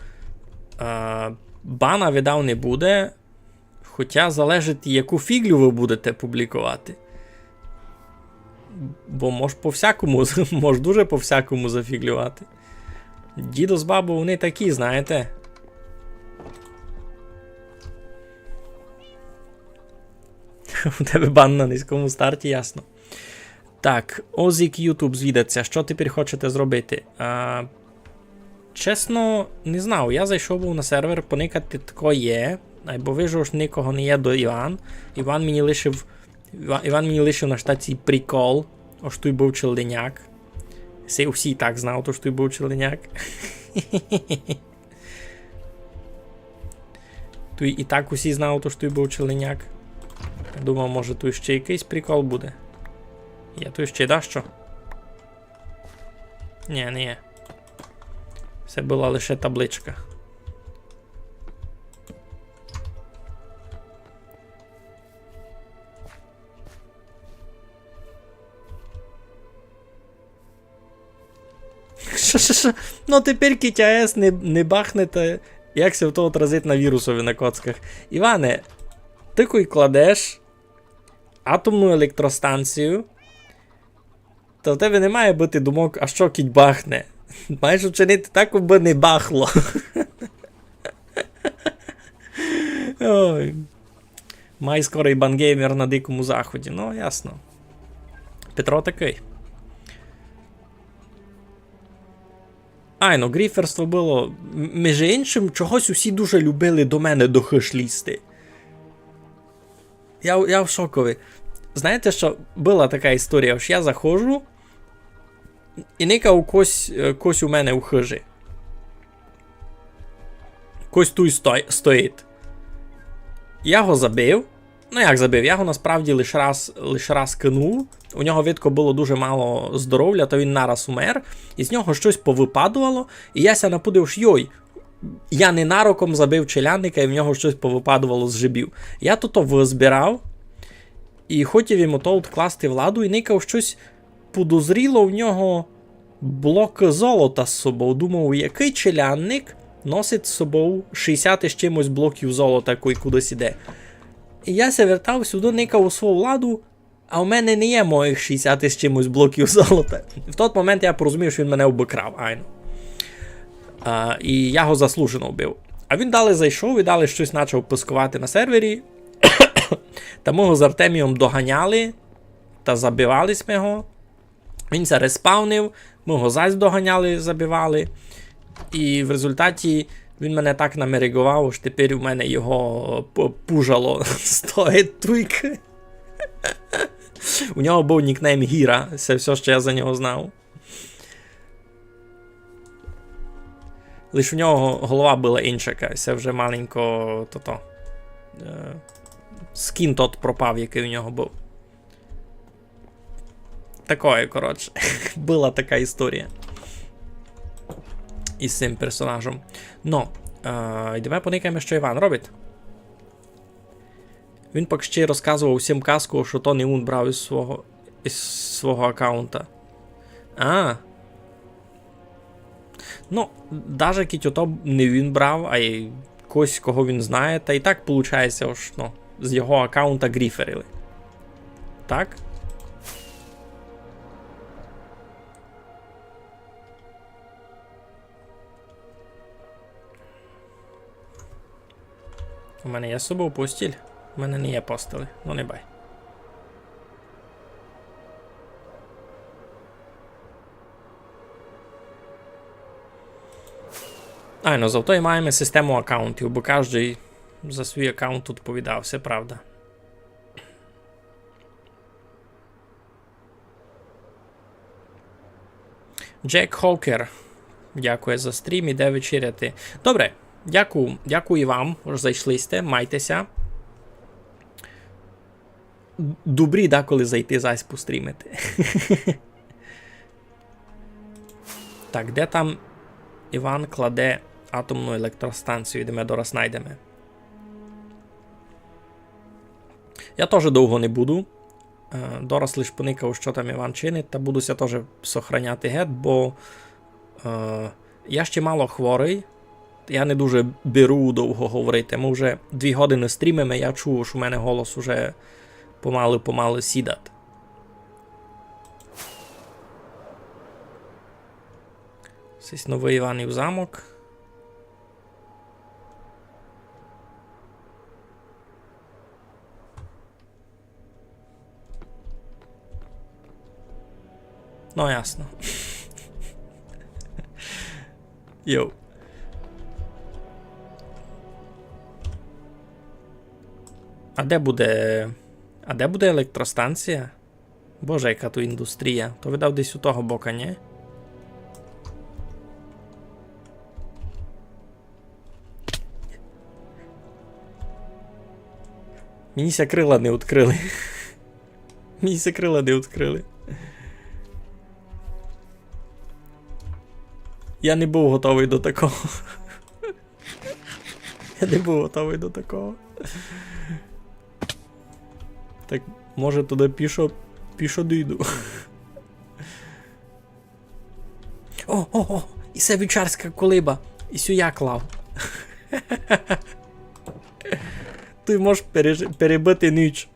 Е, бана, видав, не буде. Хотя залежить, яку фіґлю вы будете публіковати. Бо мож по-всякому, мож дуже по-всякому зафіґлювати. Дідо з бабов, они такі, знаєте. У тебе бан на низькому старті, ясно. Так, Озік Ютуб звідать ся, што тепер хочете зробити? А, чесно, не знав. Я зайшов быв на сервер, поникати, тако є. Айбо вижу, ож никого не є до Іван. Іван мені лишив, Іва-, Іван мені лишив на штації прикол, ож туй быв челленяк. Се усі і так знавуть, ож туй быв челленяк. Туй і так усі знавуть, ож туй быв челленяк. Думав, може, туй ще якыйсь прикол буде. Є туй ще дашто? Нї, не є. Се была лише табличка. Ш-ш-ш. Ну, тепер кідь АЕС не, не бахне, та як ся то отразить на вірусови на коцках? Іване, ты кой кладеш атомну електростанцію, Та в тебе не має быти думок, а што кідь бахне? Маєш учинити так, абы не бахло. Ой. Май скоро і бангеймер на Дикому Заході. Ну, ясно. Петро такый. Ай, ну, гріферство было. М-, між іншым, чогось усі дуже любили до мене до хыж лізти. Я, я в шокови. Знаєте што, была така історія, ож я заходжу, і никав кось, е, кось у мене у хыжі. Кось туй сто-, стоїть. Я го забив. Ну, як забив, я го насправді лиш раз, лиш раз кинув. У нього, видко, было дуже мало здоровля, то він нараз умер. І з нього штось повыпадувало. І я ся напудив, ож йой, я ненароком забив челядника, і в нього штось повыпадувало з жебів. Я тото вызбирав. І хотів йому то одкласти в ладу, і никав, штось подозріло в нього блокы золота з собов. Думав, якый челядник носить з собов шістдесят із чимось блоків золота, кой кудись іде. І я ся вертав сюды, никав у свою ладу, а в мене не є моїх шістдесят із чимось блоків золота. В тот момент я порозумів, што він мене обыкрав, айно. А, і я го заслужено вбив. А він далі зайшов і далі штось почав писковати на сервері. Та мы го з Артемієм доганяли, та забивали сьме го. Він ся респавнив, мы го зась доганяли, забивали. І в результаті він мене так намериґовав, ож тепер у мене його п-, пужало стоїть туйкы. У нього быв нікнейм Гіра, се всьо, што я за нього знав. Лиш у нього голова была инша, се вже маленько тото. Е, скін тот пропав, якый у нього быв. Такоє, коротше. Была така історія із сим персонажом. Но, е, йдеме поникаєме, што Іван робить. Він пак ще й розказовав усім казку, што то не він брав із свого, із свого акаунта. А. Ну, даже кідь ото не він брав, а й когось, кого він знає, та і так получається, ож, ну, з його акаунта гріферили. Так? У мене є з собов постіль? У мене не є постелі. Ну, не бай. Айно, зато і маєме систему акаунтів, бо каждый за свій акаунт відповідав, се правда. Джек Хокер. Дякує за стрім, іде вечеряти. Добре, дякую, дякую і вам, ож зайшли сьте, майте ся. Добрі деколи зайти зась пострімити. Так, де там Іван кладе атомну електростанцію? Йдеме, дораз найдеме. Я тоже довго не буду. Е, дораз лиш поникав, што там Іван чинить, та буду ся тоже сохраняти гет, бо, е, я ще мало хворый, я не дуже беру довго говорити. Мы вже дві годины стрімиме, я чую, што у мене голос уже помалы-помалы сідат. Сись новый Іванів замок. Ну, ясно. Йоу. А де буде, а де буде електростанція? Боже, яка ту індустрія. То видав десь у того бока, нї? Мені ся крила не відкрыли. Мені ся крила не відкрыли. Я не быв готовый до такого. Я не быв готовый до такого. Так, може, туды пішо, пішо дойду. О, о, о, і се вівчарська колиба. І сю я клав. Ты можеш переж-, перебыти ніч.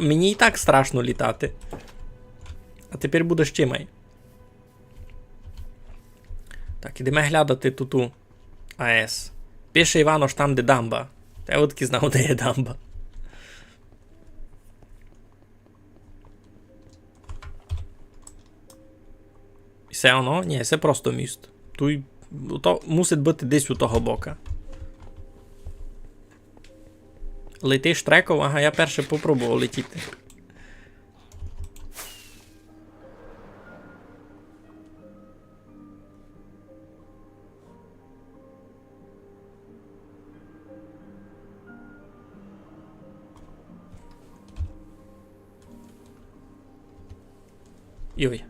Мені і так страшно літати. А тепер буде ще май. Так, ідеме глядати туту АЕС. Пише Іван, ож там, де дамба. Та я одкы знав, де є дамба. Се оно? Ні, се просто міст. Туй, то мусить быти десь у того бока. Летиш штреков? Ага, я перше попробовав летіти. Йой.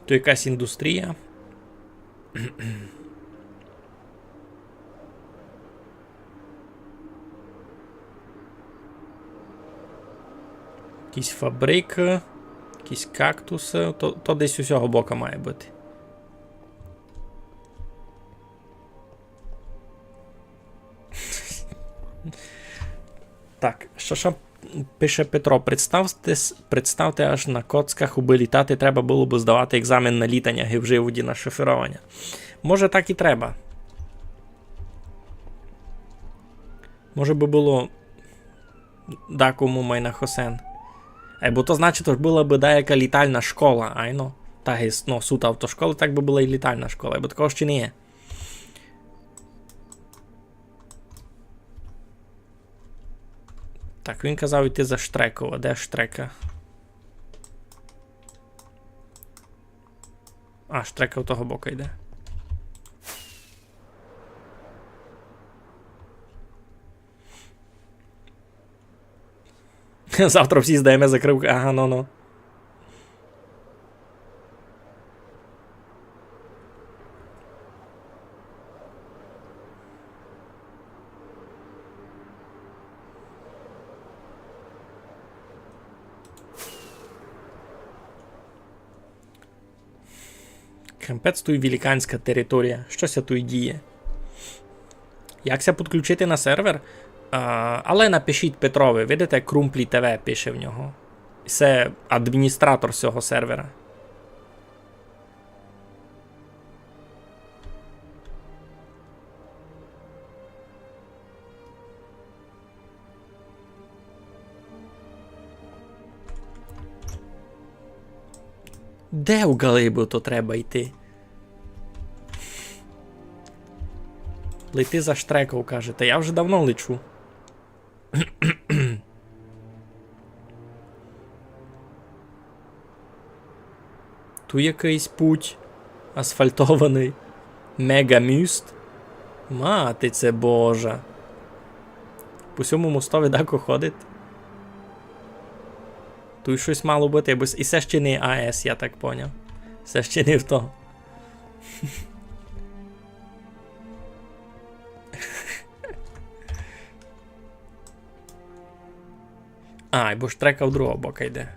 То якась індустрія. Якісь фабрикы, якісь кактусы. То, то десь у сього бока має быти. Так, што, што пише Петро? Представте, с- представте, аж на коцках, убы літати, треба было бы здавати екзамен на літаня, ги в живоді на шоферованя. Може, так і треба. Може бы было дакому май на хосен. Е, бо то значить, ож была бы даяка літальна школа, айно. Та ги, ну, сут автошколы, так бы была і літальна школа, бо такого ще не є. Так, він казав іти за штреков. А де штрека? А, штрека у того бока йде. Завтра всі здаєме закрывкы. Ага, ну, ну. Капець, туй великанська територія. Што ся туй діє? Як ся підключити на сервер? А, але напишіть Петрови, видите, Крумплі ТВ пише в нього. Се адміністратор сього сервера. Де у галибу то треба йти? Лети за штреков, каже. Та я вже давно лечу. Туй якыйсь путь асфальтованый. Мегаміст. Матице Божа. По сьому мостови дако ходить. Туй штось мало быти, бо с-, і се ще не АЕС, я так поняв. Се ще не в то. А, бо штрека в другого бока йде.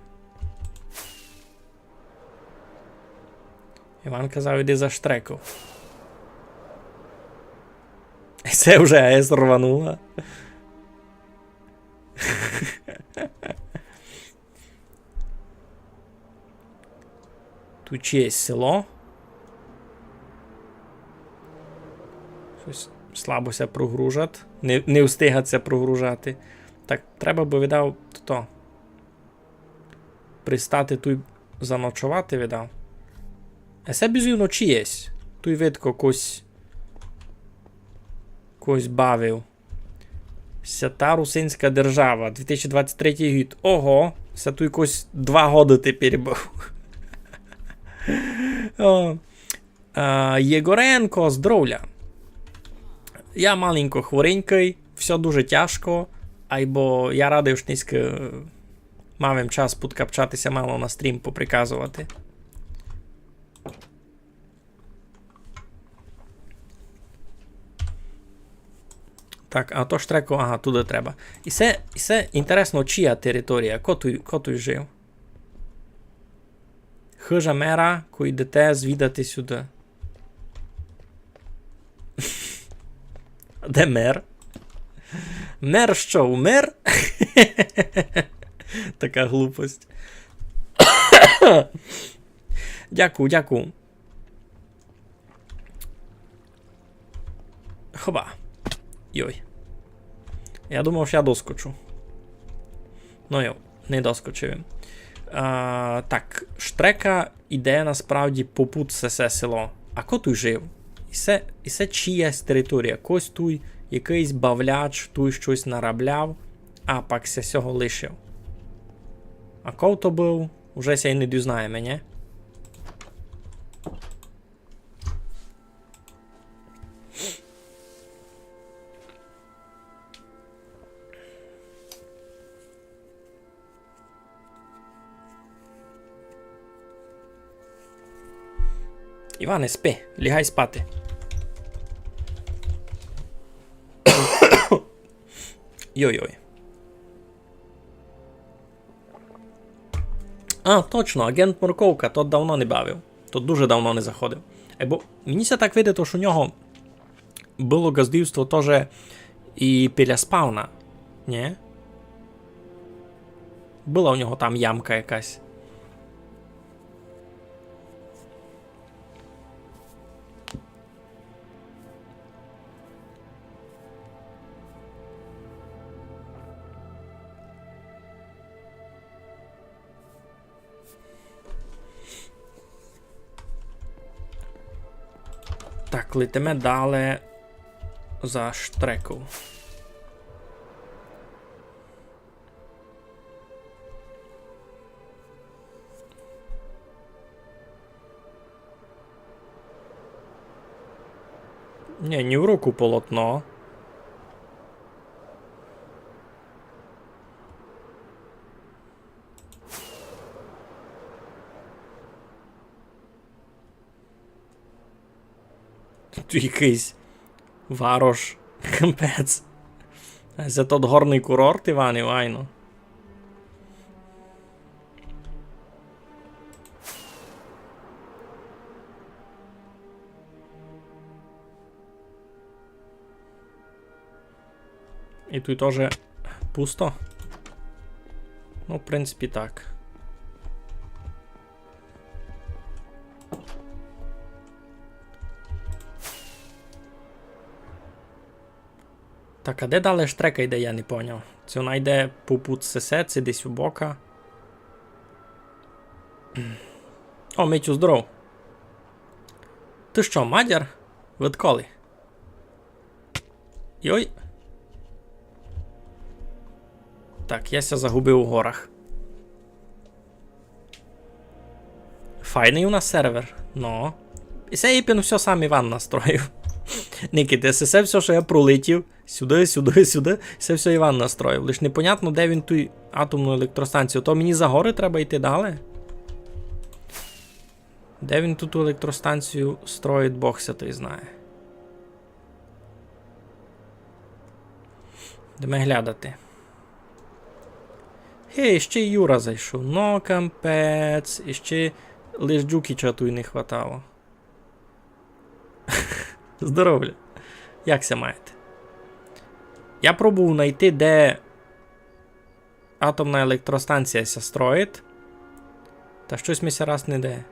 Іван казав, іди за штреку. Се вже АЕС рванула. Туй чиєсь село. Штось слабо ся прогружать. Не, не встигать ся прогружати. Так, треба бы, видав, то. Пристати туй заночовати, видав. А се бизувно чиєсь. Туй видко кось, кось бавив. Свята Русинська держава, дві тисячі двадцять третій гід. Ого, се туй кось два годы тепер быв. О. А, Єгоренко, здоровля. Я маленько хворенькый, всьо дуже тяжко, айбо я радый, ож нынька мав им час подкапчати ся мало на стрім поприказовати. Так, а то штреку, ага, туды треба. І се, і се інтересно, чия територія, ко туй, ко туй жив. Кажа мера, кой йдете звідати сюды. Де мер? Мер што, умер? Така глупость. Дякую, дякую. Хоба. Йой. Я думав, што я доскочу. Ну йо, не доскочив им. А, так, штрека іде насправді попуд сесе село. А ко туй жив? І се, і се чиясь територія. Кось туй якыйсь бавляч, туй штось нарабляв, а пак ся сього лишив. А ко то быв? Уже ся й не дізнаєме, нє? Іване, спи, лягай спати. Йой-йой. А, точно, агент Морковка, то давно не бавив. То дуже давно не заходив. Е, бо мені ся так видить, ож у нього было ґаздівство тоже і біля спавна. Нє? Была у нього там ямка якась. Так, летиме дале за штреков. Нє, ні в руку полотно. Туй якыйсь варош. Капець. А се тот горный курорт, Іване, айно. І туй тоже пусто. Ну, в принципі, так. Так, а де дале штрека йде, я не поняв. Ци вона йде попуд сесе, ци десь у бока. О, Митю, здоров. Ты што, мадяр? Відколи? Йой. Так, я ся загубив у горах. Файный у нас сервер. Но. І се іпен всьо сам Іван настроїв. Никайте, се, се всьо, што я пролетів. Сюды, сюды, сюды. Се всьо Іван настроїв. Лиш непонятно, де він ту атомну електростанцію. То мені за гори треба йти дале? Де він ту електростанцію строїть, Бог святый знає. Йдеме глядати. Гей, ще й Юра зайшов. Но, капець, іще лиш Джукіча туй не хватало. Здоровля. Як ся маєте? Я пробую найти, де атомна електростанція ся строїть. Та штось ми ся раз не йде.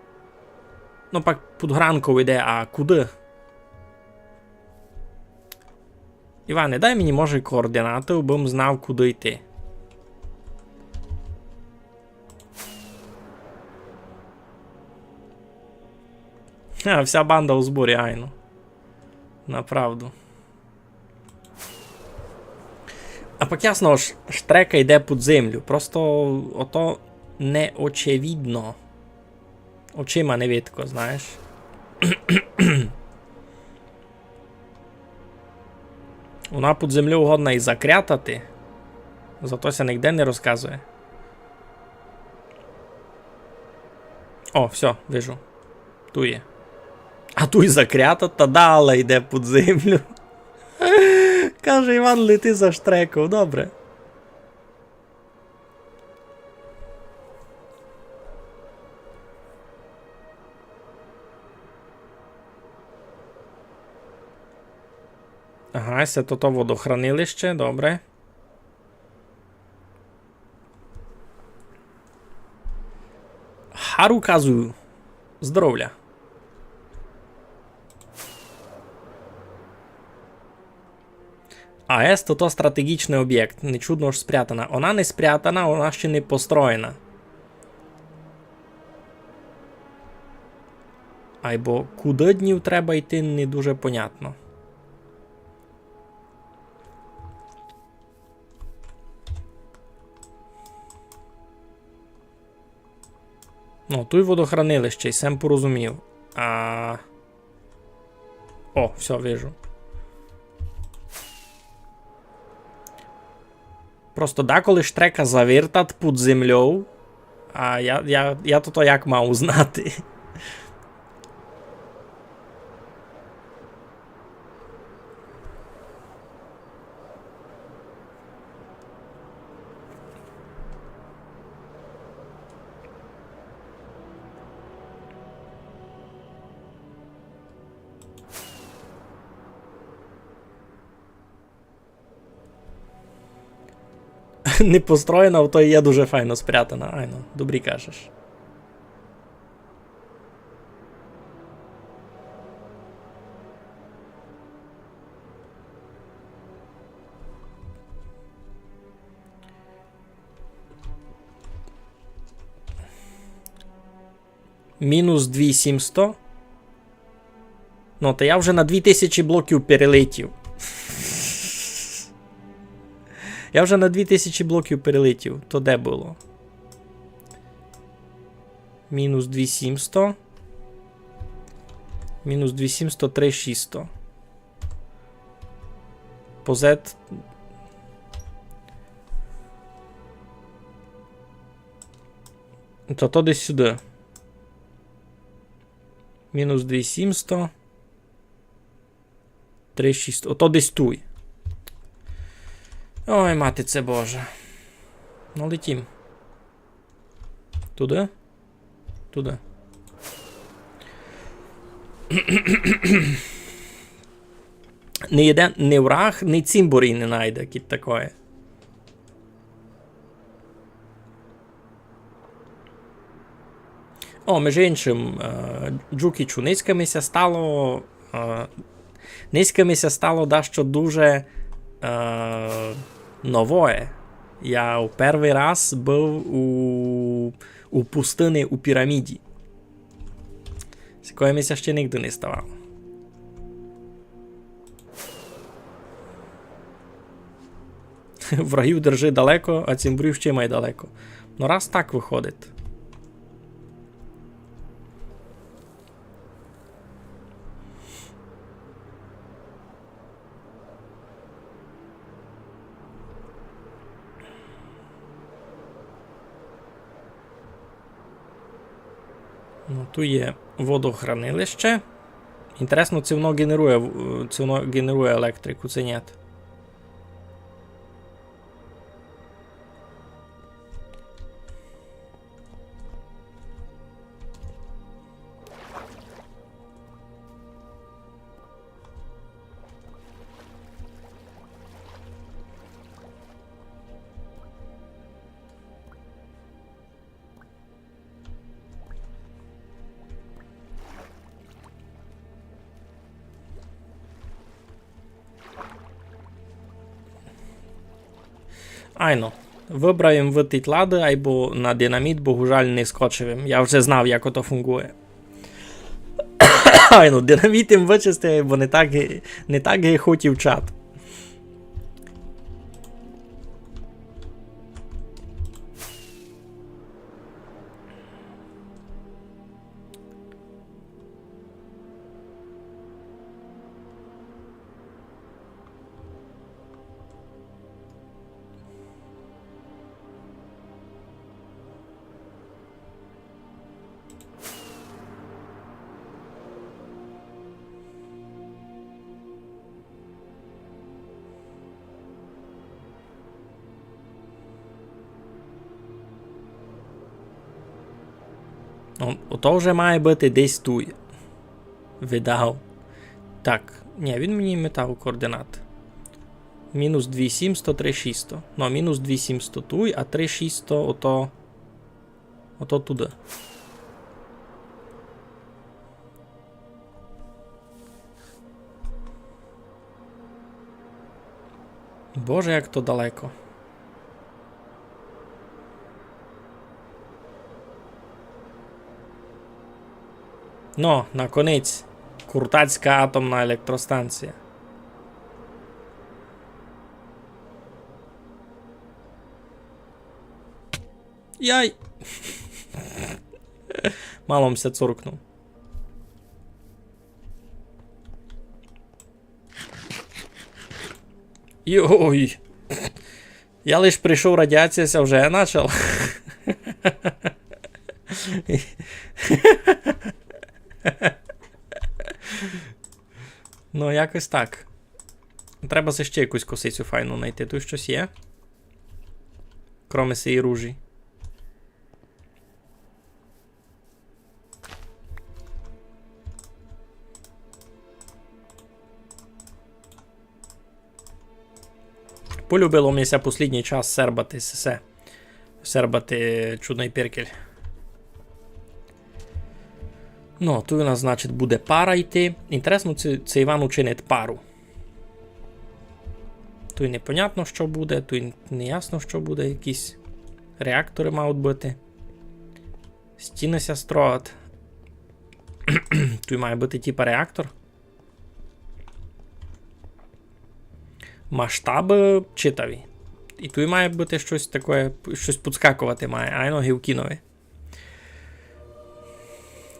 Ну, пак під гранков іде, а куды? Іване, дай мені, може, координаты, абым знав, куды йти. Ха, вся банда у зборі, айно. Направду. А пак ясно, ш-, штрека йде під землю. Просто ото неочевидно. Очима не видко, знаєш. Вона під землю годна і закрятати, зато ся нигде не розказує. О, всьо, вижу. Туй є. А туй закрята, та дале йде під землю. Каже Іван, лети за штреков, добре. Ага, се тото водохранилище, добре. Харуказу. Здоровля. А ес то, то стратеґічный обєкт. Не чудно, ож спрятана. Она не спрятана, она ще не построєна. Айбо куды днів треба йти, не дуже понятно. Ну, туй водохранилище, й сем порозумів. А... О, всьо, вижу. Просто деколи штрека завертат під землёв, а я, я, я тото як мав узнати? Не построєна, то і є дуже файно спрятана. Айно, добрі кажеш. Мінус дві сімсто. Ну, та я вже на дві тисячі блоків перелетів. Я вже на дві тисячі блоків перелетів. То де было? Мінус дві сімсто. Мінус дві сімсто, три шісто. По зет. То, то десь сюды. Мінус дві сімсто. Три шість. Ото десь туй. Ой, матице Божа. Ну, летім. Туды? Туды. Не єден, ні враг, ні цімборій не найде, кідь такоє. О, межи иншым, е, Джукічу, нынька ми ся стало, е, нынька ми ся стало дашто дуже, е, новоє. Я у первый раз быв у, у пустыни у піраміді. Сякоє ми ся ще нигде не ставало. Врагів держи далеко, а цімборів ще май далеко. Ну, раз так выходить. Ну, туй є водохранилище. Інтересно, ци воно ґенерує в-, ци воно ґенерує електрику, ци нєт. Айно. Выбрав им выйти лады, айбо на динаміт, богужаль, не скочив им. Я вже знав, як ото фунґує. Айно, динаміт им вычистив, айбо не так ги, не так ги хотів чат. О, ото вже має быти десь туй. Видав. Так, нї, він мені метав координаты. Мінус дві сімсто, три шісто. Ну, мінус дві сімсто туй, а три шісто ото, ото туды. Боже, як то далеко. Но, наконець, Куртацька атомна електростанція. Яй! Мало м ся цуркнув. Йой! Я лиш прийшов, радіація ся вже начала. Ну, якось так. Треба се ще якусь косицю файну найти. Туй штось є? Кроме сеї ружі. Полюбило ми ся послідній час сербати сесе. Сербати чудный піркель. Ну, туй у нас, значить, буде пара йти. Інтересно, ци, ци Іван учинить пару. Туй непонятно, што буде, туй неясно, што буде. Якісь реакторы мають быти. Стіны ся строять. Туй має быти, типа, реактор. Масштабы читаві. І туй має быти штось такоє, штось підскаковати має. Айно, гівкінові.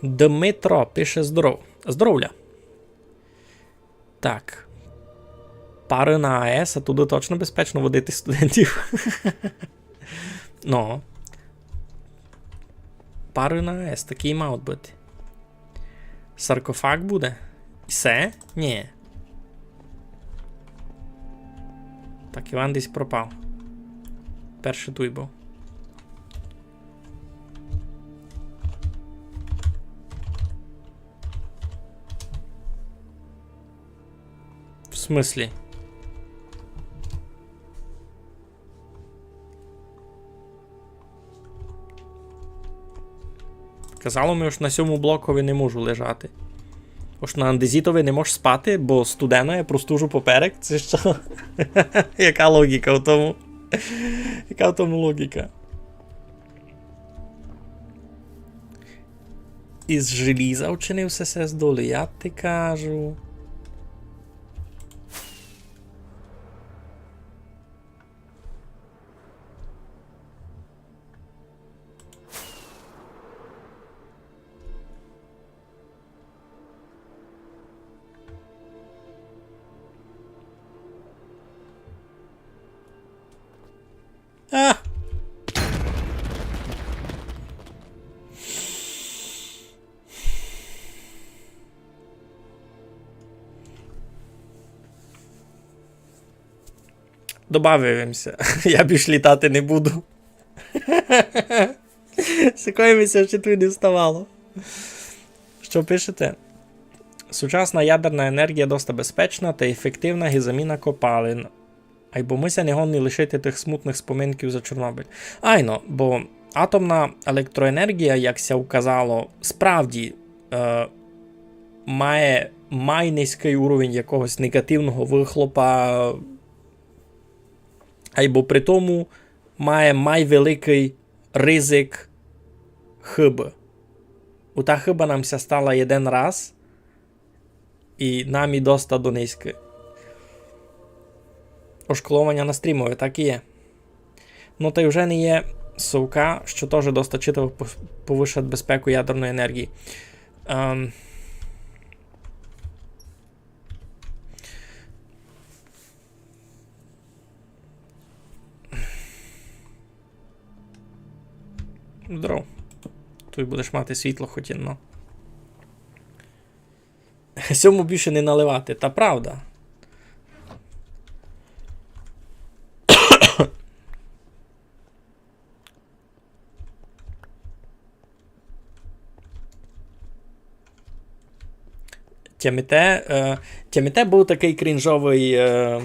Дмитро пише: «Здоров. Здоровля». Так. Пары на АЕС, а туды точно безпечно водити студентів. Ну. Пары на АЕС, такі мають быти. Саркофаг буде? Се? Ні. Так, Іван десь пропав. Першый туй быв. В смыслі? Казало ми, ож на сьому блокови не можу лежати. Ож на андезітови не можеш спати, бо студено є, простужу поперек. Ци што? Яка логіка в тому? Яка в тому логіка? Із желіза вчинив сесе здолі, я ти кажу. А! Добавив им ся. Я більш літати не буду. Сякоє ми ся ще туй не ставало. Што пишете? Сучасна ядерна енергія доста безпечна та ефективна ги заміна копалин. Айбо мы ся не годні лишити тых смутных споминків за Чорнобиль. Айно, бо атомна електроенергія, як ся указало, справді, е, має май низькый уровень якогось негативного выхлопа, айбо при тому має май великый ризик хыбы. Ота хыба нам ся стала єден раз, і нам і доста до низькы. Ошколованя на стрімови, так і є. Ну, та й вже не є совка, што тоже доста читаво пов-, повышать безпеку ядерної енергії. Ем. Здоров. Туй будеш мати світло хоть єдно. Сьому більше не наливати, та правда. Тямите, е, тямите, быв такый крінжовый, е,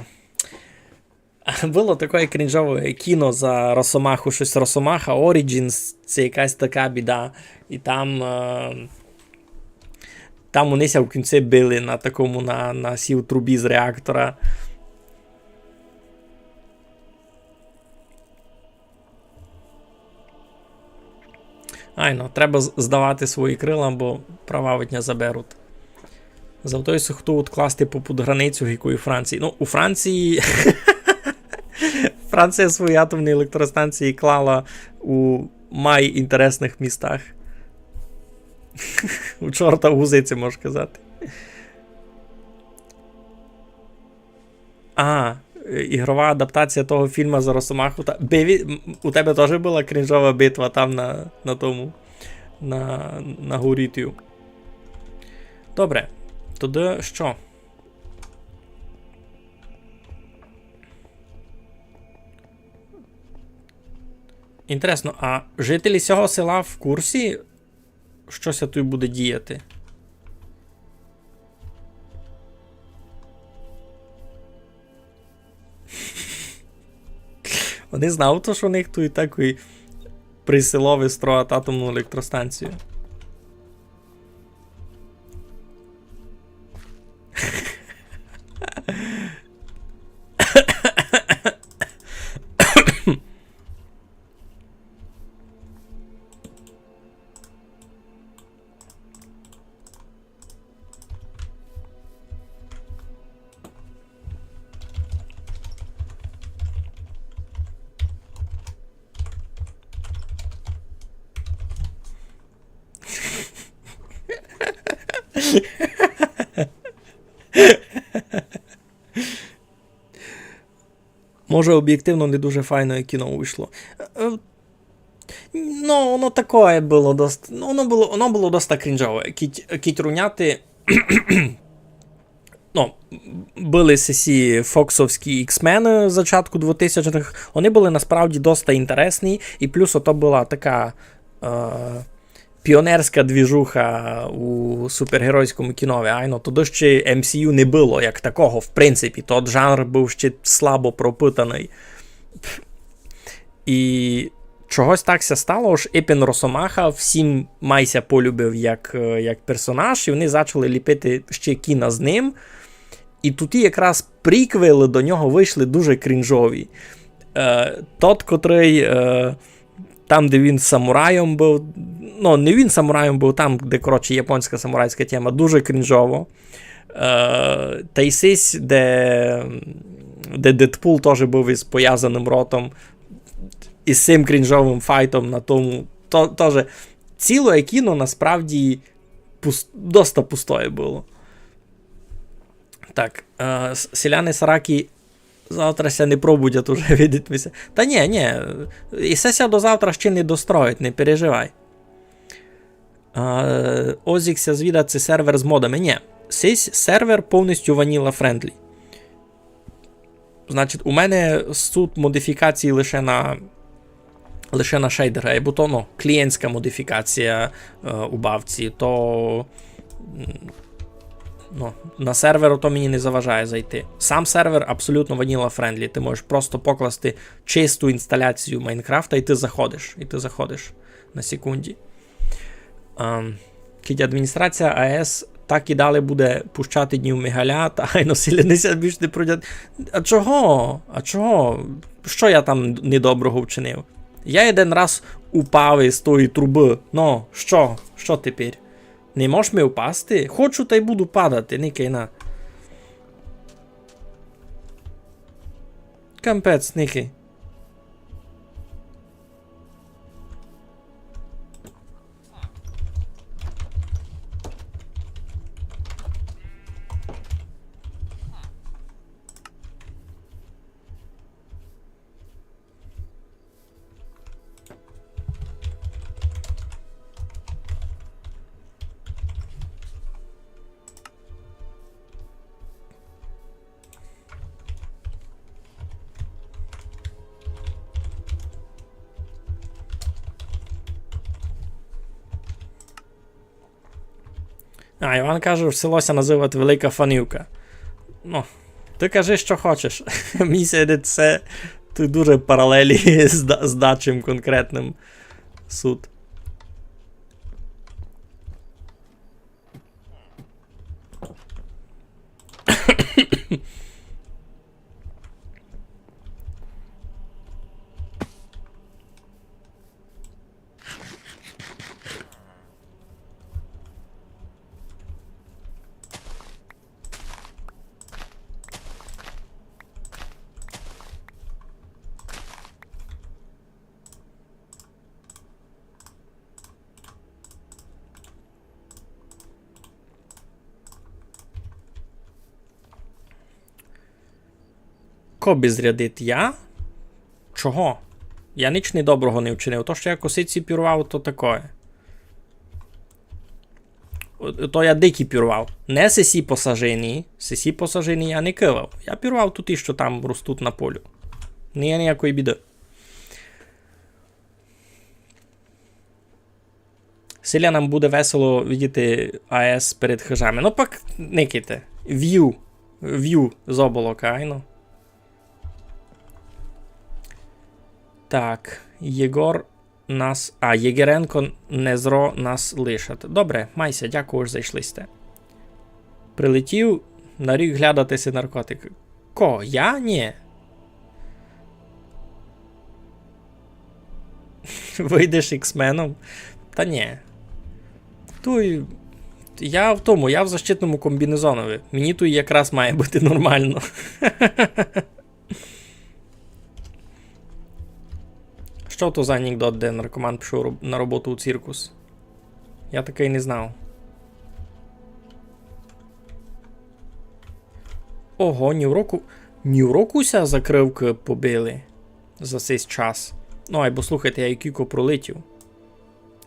Было такоє крінжове кіно за Росомаху, штось Росомаха Origins, ци якась така біда. І там, е, там они ся в кінци били на такому, на, на сій трубі з реактора. Айно, треба з-, здавати свої крила, бо права від ня заберуть. Зато й сохту одкласти попуд границю, як у Франції. Ну, у Франції... Франція свої атомні електростанції клала у май інтересных містах. У чорта в гузиці, можеш казати. А, е, ігрова адаптація того фільма за Росомаху. Та, биві-, м, у тебе тоже была крінжова битва там на, на тому, на, на горі тій. Добре, тогды што? Інтересно, а жителі сього села в курсі, што ся туй буде діяти? Они знають, што у них туй такый при селови строять атомну електростанцію. Може, обєктивно не дуже файне кіно вышло. Е, е, ну, воно такоє было доста, ну, воно было, воно было доста крінжове. Кідь, кідь руняти, ну, были сесі фоксовські Іксмены зачатку двотисячных, они были насправді доста інтересні, і плюс ото была така, е, піонерська двіжуха у супергеройському кінови, айно, тогды ще М С Ю не было як такого, в принципі, тот жанр быв ще слабо пропитаный. І чогось так ся стало, ож ипен Росомаха всім май ся полюбив як, е, як персонаж, і они зачали ліпити ще кіна з ним. І туй якраз приквелы до нього вышли дуже крінжові. Е, тот, котрый, е, там, де він самурайом быв, ну, не він самурайом быв, там, де, коротше, японська самурайська тема, дуже крінжово. Е, тай сись, де, де Дедпул тоже быв із повязаным ротом, із сим крінжовым файтом на тому. То, тоже цілоє кіно насправді пус-, доста пустоє было. Так, е, с-, селяни Саракі завтра ся не пробудять уже, видить ми ся. Та нї, нї, і се ся до завтра ще не достроїть, не переживай. Е, Озік ся звідать, ци сервер з модами. Нї, сись сервер повністю vanilla friendly. Значить, у мене суть модифікації лише на, лише на шейдеры, бо то, ну, клієнтська модифікація, е, у бавці, то, м, ну, на сервер то мені не заважає зайти. Сам сервер абсолютно vanilla friendly, ти можеш просто покласти чисту інсталяцію Майнкрафта, і ти заходиш, і ти заходиш на секунді. Ам, кідь адміністрація А Е С так і далі буде пущати днів Мигаля, та айно селяни ся більш не прудять. А чого? А чого? Што я там недоброго вчинив? Я єден раз упав із тої трубы. Ну, што? Што тепер? Не можеш ми впасти? Хочу, тай буду падати, никай на. Капець, никай. А, Іван каже, ож село ся называть Велика Фанівка. Ну, Ты кажи, што хочеш. Мені ся видить, се туй дуже паралелі з, да- з дачим конкретным сут. Ко би зрядить? Я? Чого? Я нич недоброго не вчинив. То, што я косиці пірвав, то такоє. О, то я дикі пірвав. Не сесі посажені. Сесі посажені я не кывав. Я пірвав туй, што там ростуть на полю. Не є ніякої біды. Селянам буде весело видіти АЕС перед хыжами. Ну пак никайте. Вю. Вю з облака, айно. Так, Єгор нас, а, Єгеренко не зро нас лишать. Добре, май ся, дякую, ож зайшли сьте. Прилетів на рік глядати си наркотик. Ко? Я? Нї. Выйдеш іксменом? Та нї. Туй я в тому, я в защитному комбінезонови. Мені туй якраз має быти нормално. Што то за анекдот, де наркоман пішов роб- на роботу у циркус? Я такый не знав. Ого, нівроку, нівроку ся закрывкы побили за сись час. Ну, айбо слухайте, я і кілько пролетів.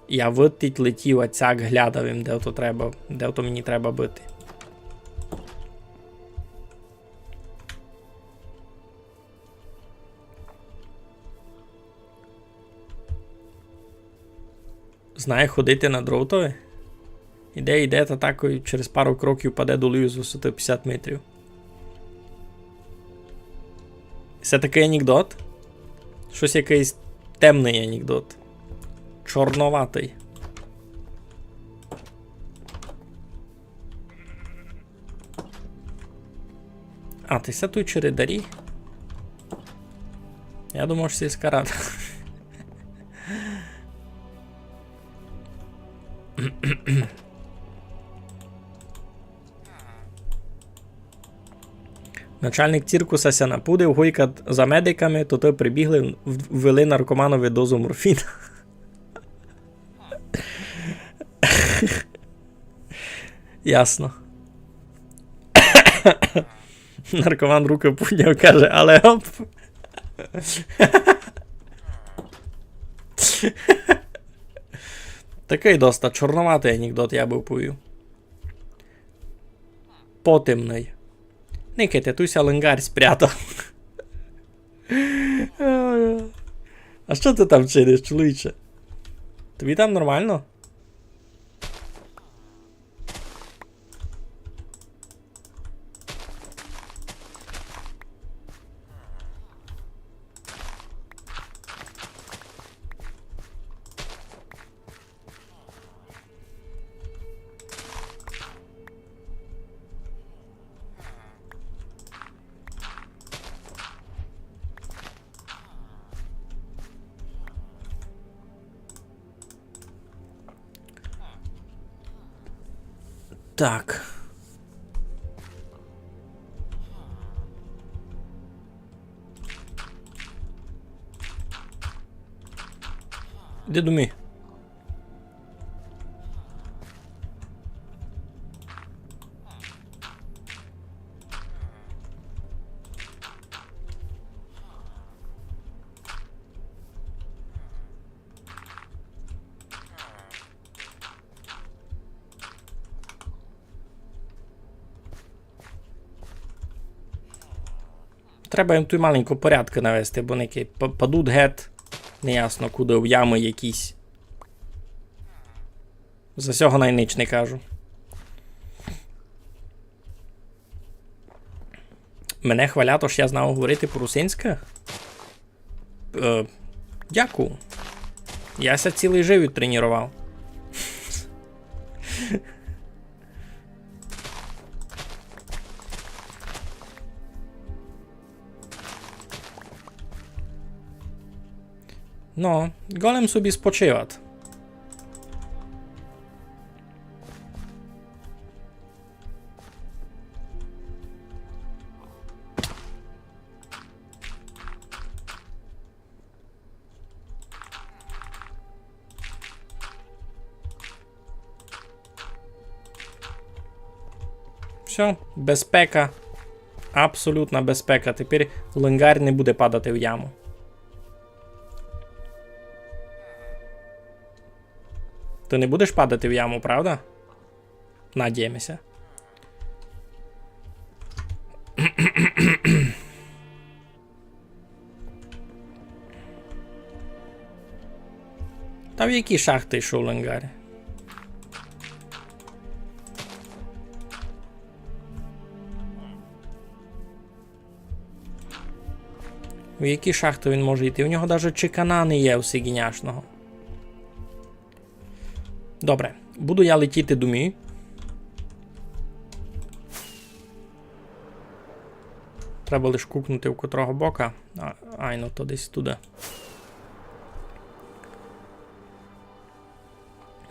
Я вытить летів, а цяк глядав им, де то треба, де то мені треба быти. Знає ходити на дротови? Іде, іде, та так через пару кроків паде долів з высоты пятдесят метрів. Се такый анекдот? Штось якыйсь темный анекдот. Чорноватый. А, ти се туй чередарі? Я думав, што сільська рада. Начальник циркуса ся напудив, гойкать за медиками, тоты прибігли, в- ввели наркоманови дозу морфіна. Ясно. Наркоман рукы пудняв, каже: «Але оп». Такый доста чорноватый анекдот, я бы повів. Потемный. Никайте, туй ся лингарь спрятав. А што ты там чиниш, чоловіче? Тобі там нормално? Так. Іди до мі. Треба їм туй маленько порядка навести, бо они п- падуть гет, неясно куды, в ямы якісь. За сього най нич не кажу. Мене хвалят, ож я знав говорити по-русинськы? Е, дякую. Я ся цілый живот тренірував. Но, голем собі спочиват. Всьо, безпека. Абсолютна безпека. Тепер лингарь не буде падати в яму. Ты не будеш падати в яму, правда? Надіємося. Та в які шахты йшов лингарь? В які шахты він може йти? У нього даже чекана не є у сиґіняшного. Добре, буду я летіти домі. Треба лиш кукнути, у котрого бока. А, айно, то десь туды.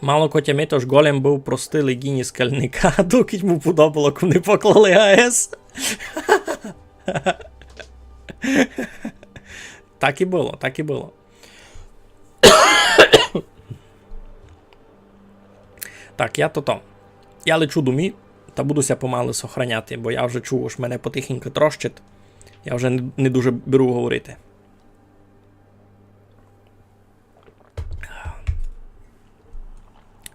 Мало ко тямит, ож голем быв просты леґіні скальника, докы му подобало, як вони поклали АЕС. Так і было, так і было. Так, я тото. Я лечу домі, та буду ся помалы сохраняти, бо я вже чув, ож мене потихеньку трощить. Я вже не, не дуже беру говорити.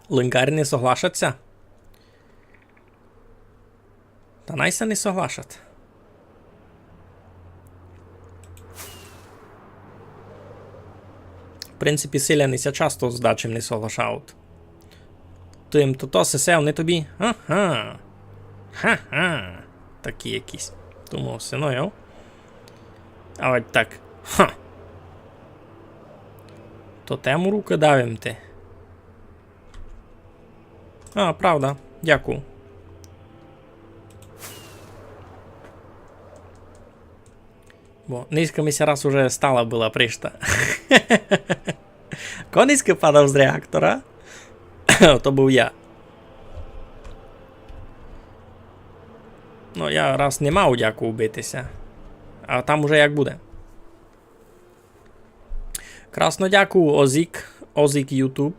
Лингарь не соглашаться? Та най ся не соглашать. В принципі, селяни ся часто з дачим не соглашають. Ты їм тото сесе, вони тобі. Ага. Ха-ха. Такі якісь. Тому все, ну, йо. А от так. Ха. То тему рукы дав им ти. А, правда. Дякую. Бо низько ми ся раз уже стала была пришта. Ко низько падав з реактора? То быв я. Ну, я раз не мав дяку бити ся. А там уже як буде. Красно дякую, Озік, Озік YouTube.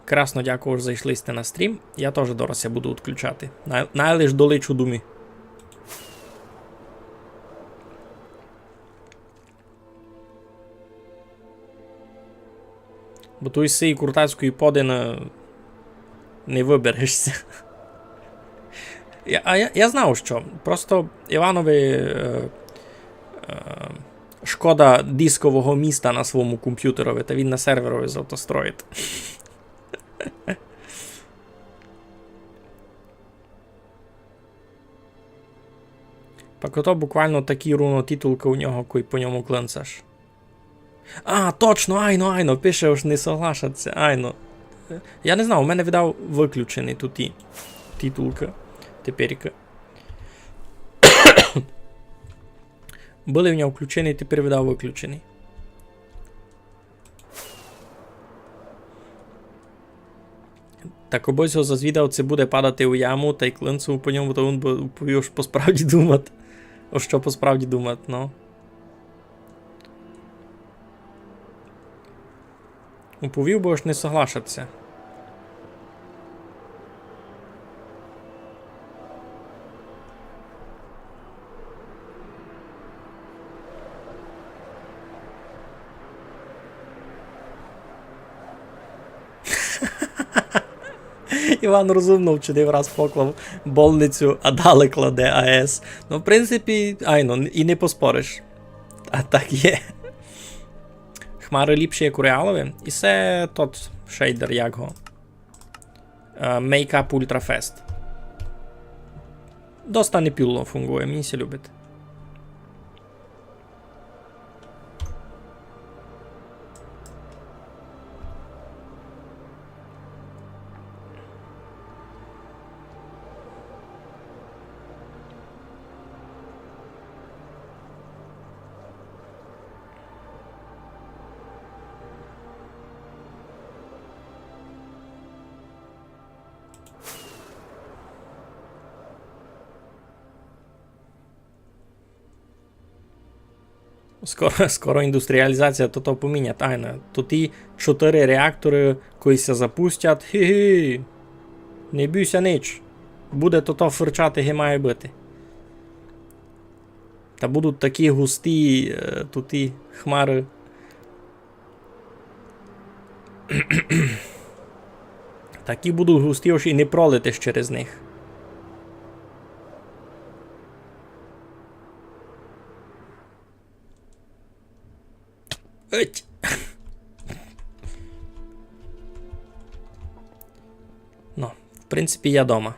Красно дякую, ож зайшли сьте на стрім. Я тоже дораз ся буду відключати. Най, най лиш долечу домі. Бо туй з сеї куртацької подины не выберешся. Я, а я, я знав, што. Просто Іванови, е, е, шкода дискового міста на свому компютерови, та він на серверови зато строїть. Пак ото буквално такі руно титулкы у нього, кой по ньому клинцаш. А, точно, айно, айно, пише, ож не соглашаться, айно. Я не знав, у мене, видав, выключені туй ті титулкы. Теперькы. Были в нього включені, тепер, видав, выключені. Так обы сь го зазвідав, ци буде падати у яму, тай клинцем по ньому, то він бы уповів, ож посправді думат. О, што посправді думат, ну. Уповів бы, ож не соглашаться. Іван розумно вчинив, раз поклав болницю, а далі кладе АЕС. Ну, в принципі, айно, і не поспориш. А так є. Хмары ліпші, як у реалови. І се тот шейдер, як го. Е, Make Up Ultra Fast. Доста непіло фунґує, мені ся любить. Скоро, скоро індустріалізація тото помінять, айно. Туй і чотыри реакторы, коли ся запустять, хі-хі. Не бій ся нич. Буде тото фырчати, ги має быти. Та будуть такі густі, е, туй хмары. Такі будуть густі, ож і не пролетиш через них. Еть. Ну, в принципі, я дома.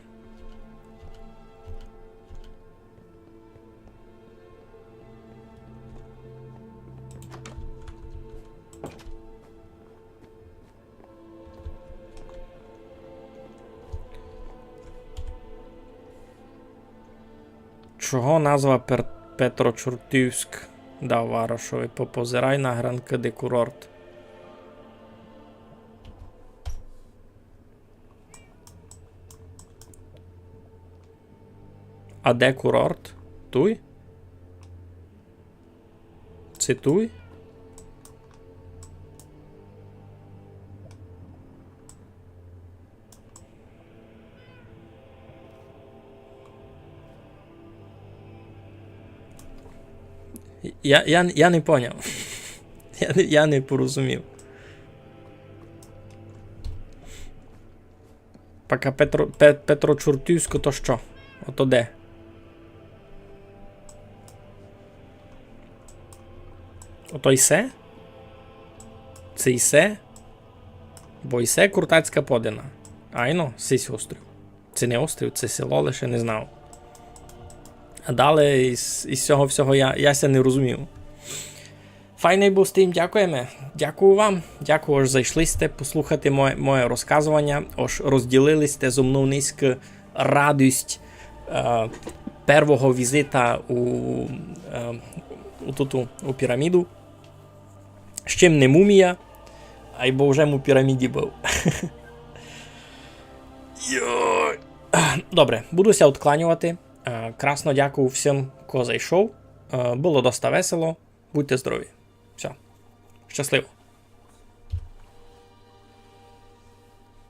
Чого назва Пер-, Петрочортівськ дав варошови? Попозирай на гранкы, де курорт. А де курорт? Туй? Ци туй? Я, я, я не поняв. Я, не- я не порозумів. Пока Петро, Пе-, Петрочортівсько, то што? Ото де? Ото исе? Ци исе? Бо исе Куртацька Подина. Айно, сись острів. Ци не острів, ци село, лише не знав. А далі из, из сього всього я, я ся не розумів. Файный быв стрім, дякуєме. Дякую вам. Дякую, ож зайшли сьте послухати моє, моє розказованя, ож розділили сьте зо мнов нынька радость, е, первого візита у, е, у туту, у піраміду. З чим не мумія, айбо вже м у піраміді быв. Йой. Добре, буду ся одкланювати. Е, красно дякую всім, ко зайшов. Е, было доста весело. Будьте здорові. Всьо. Щасливо.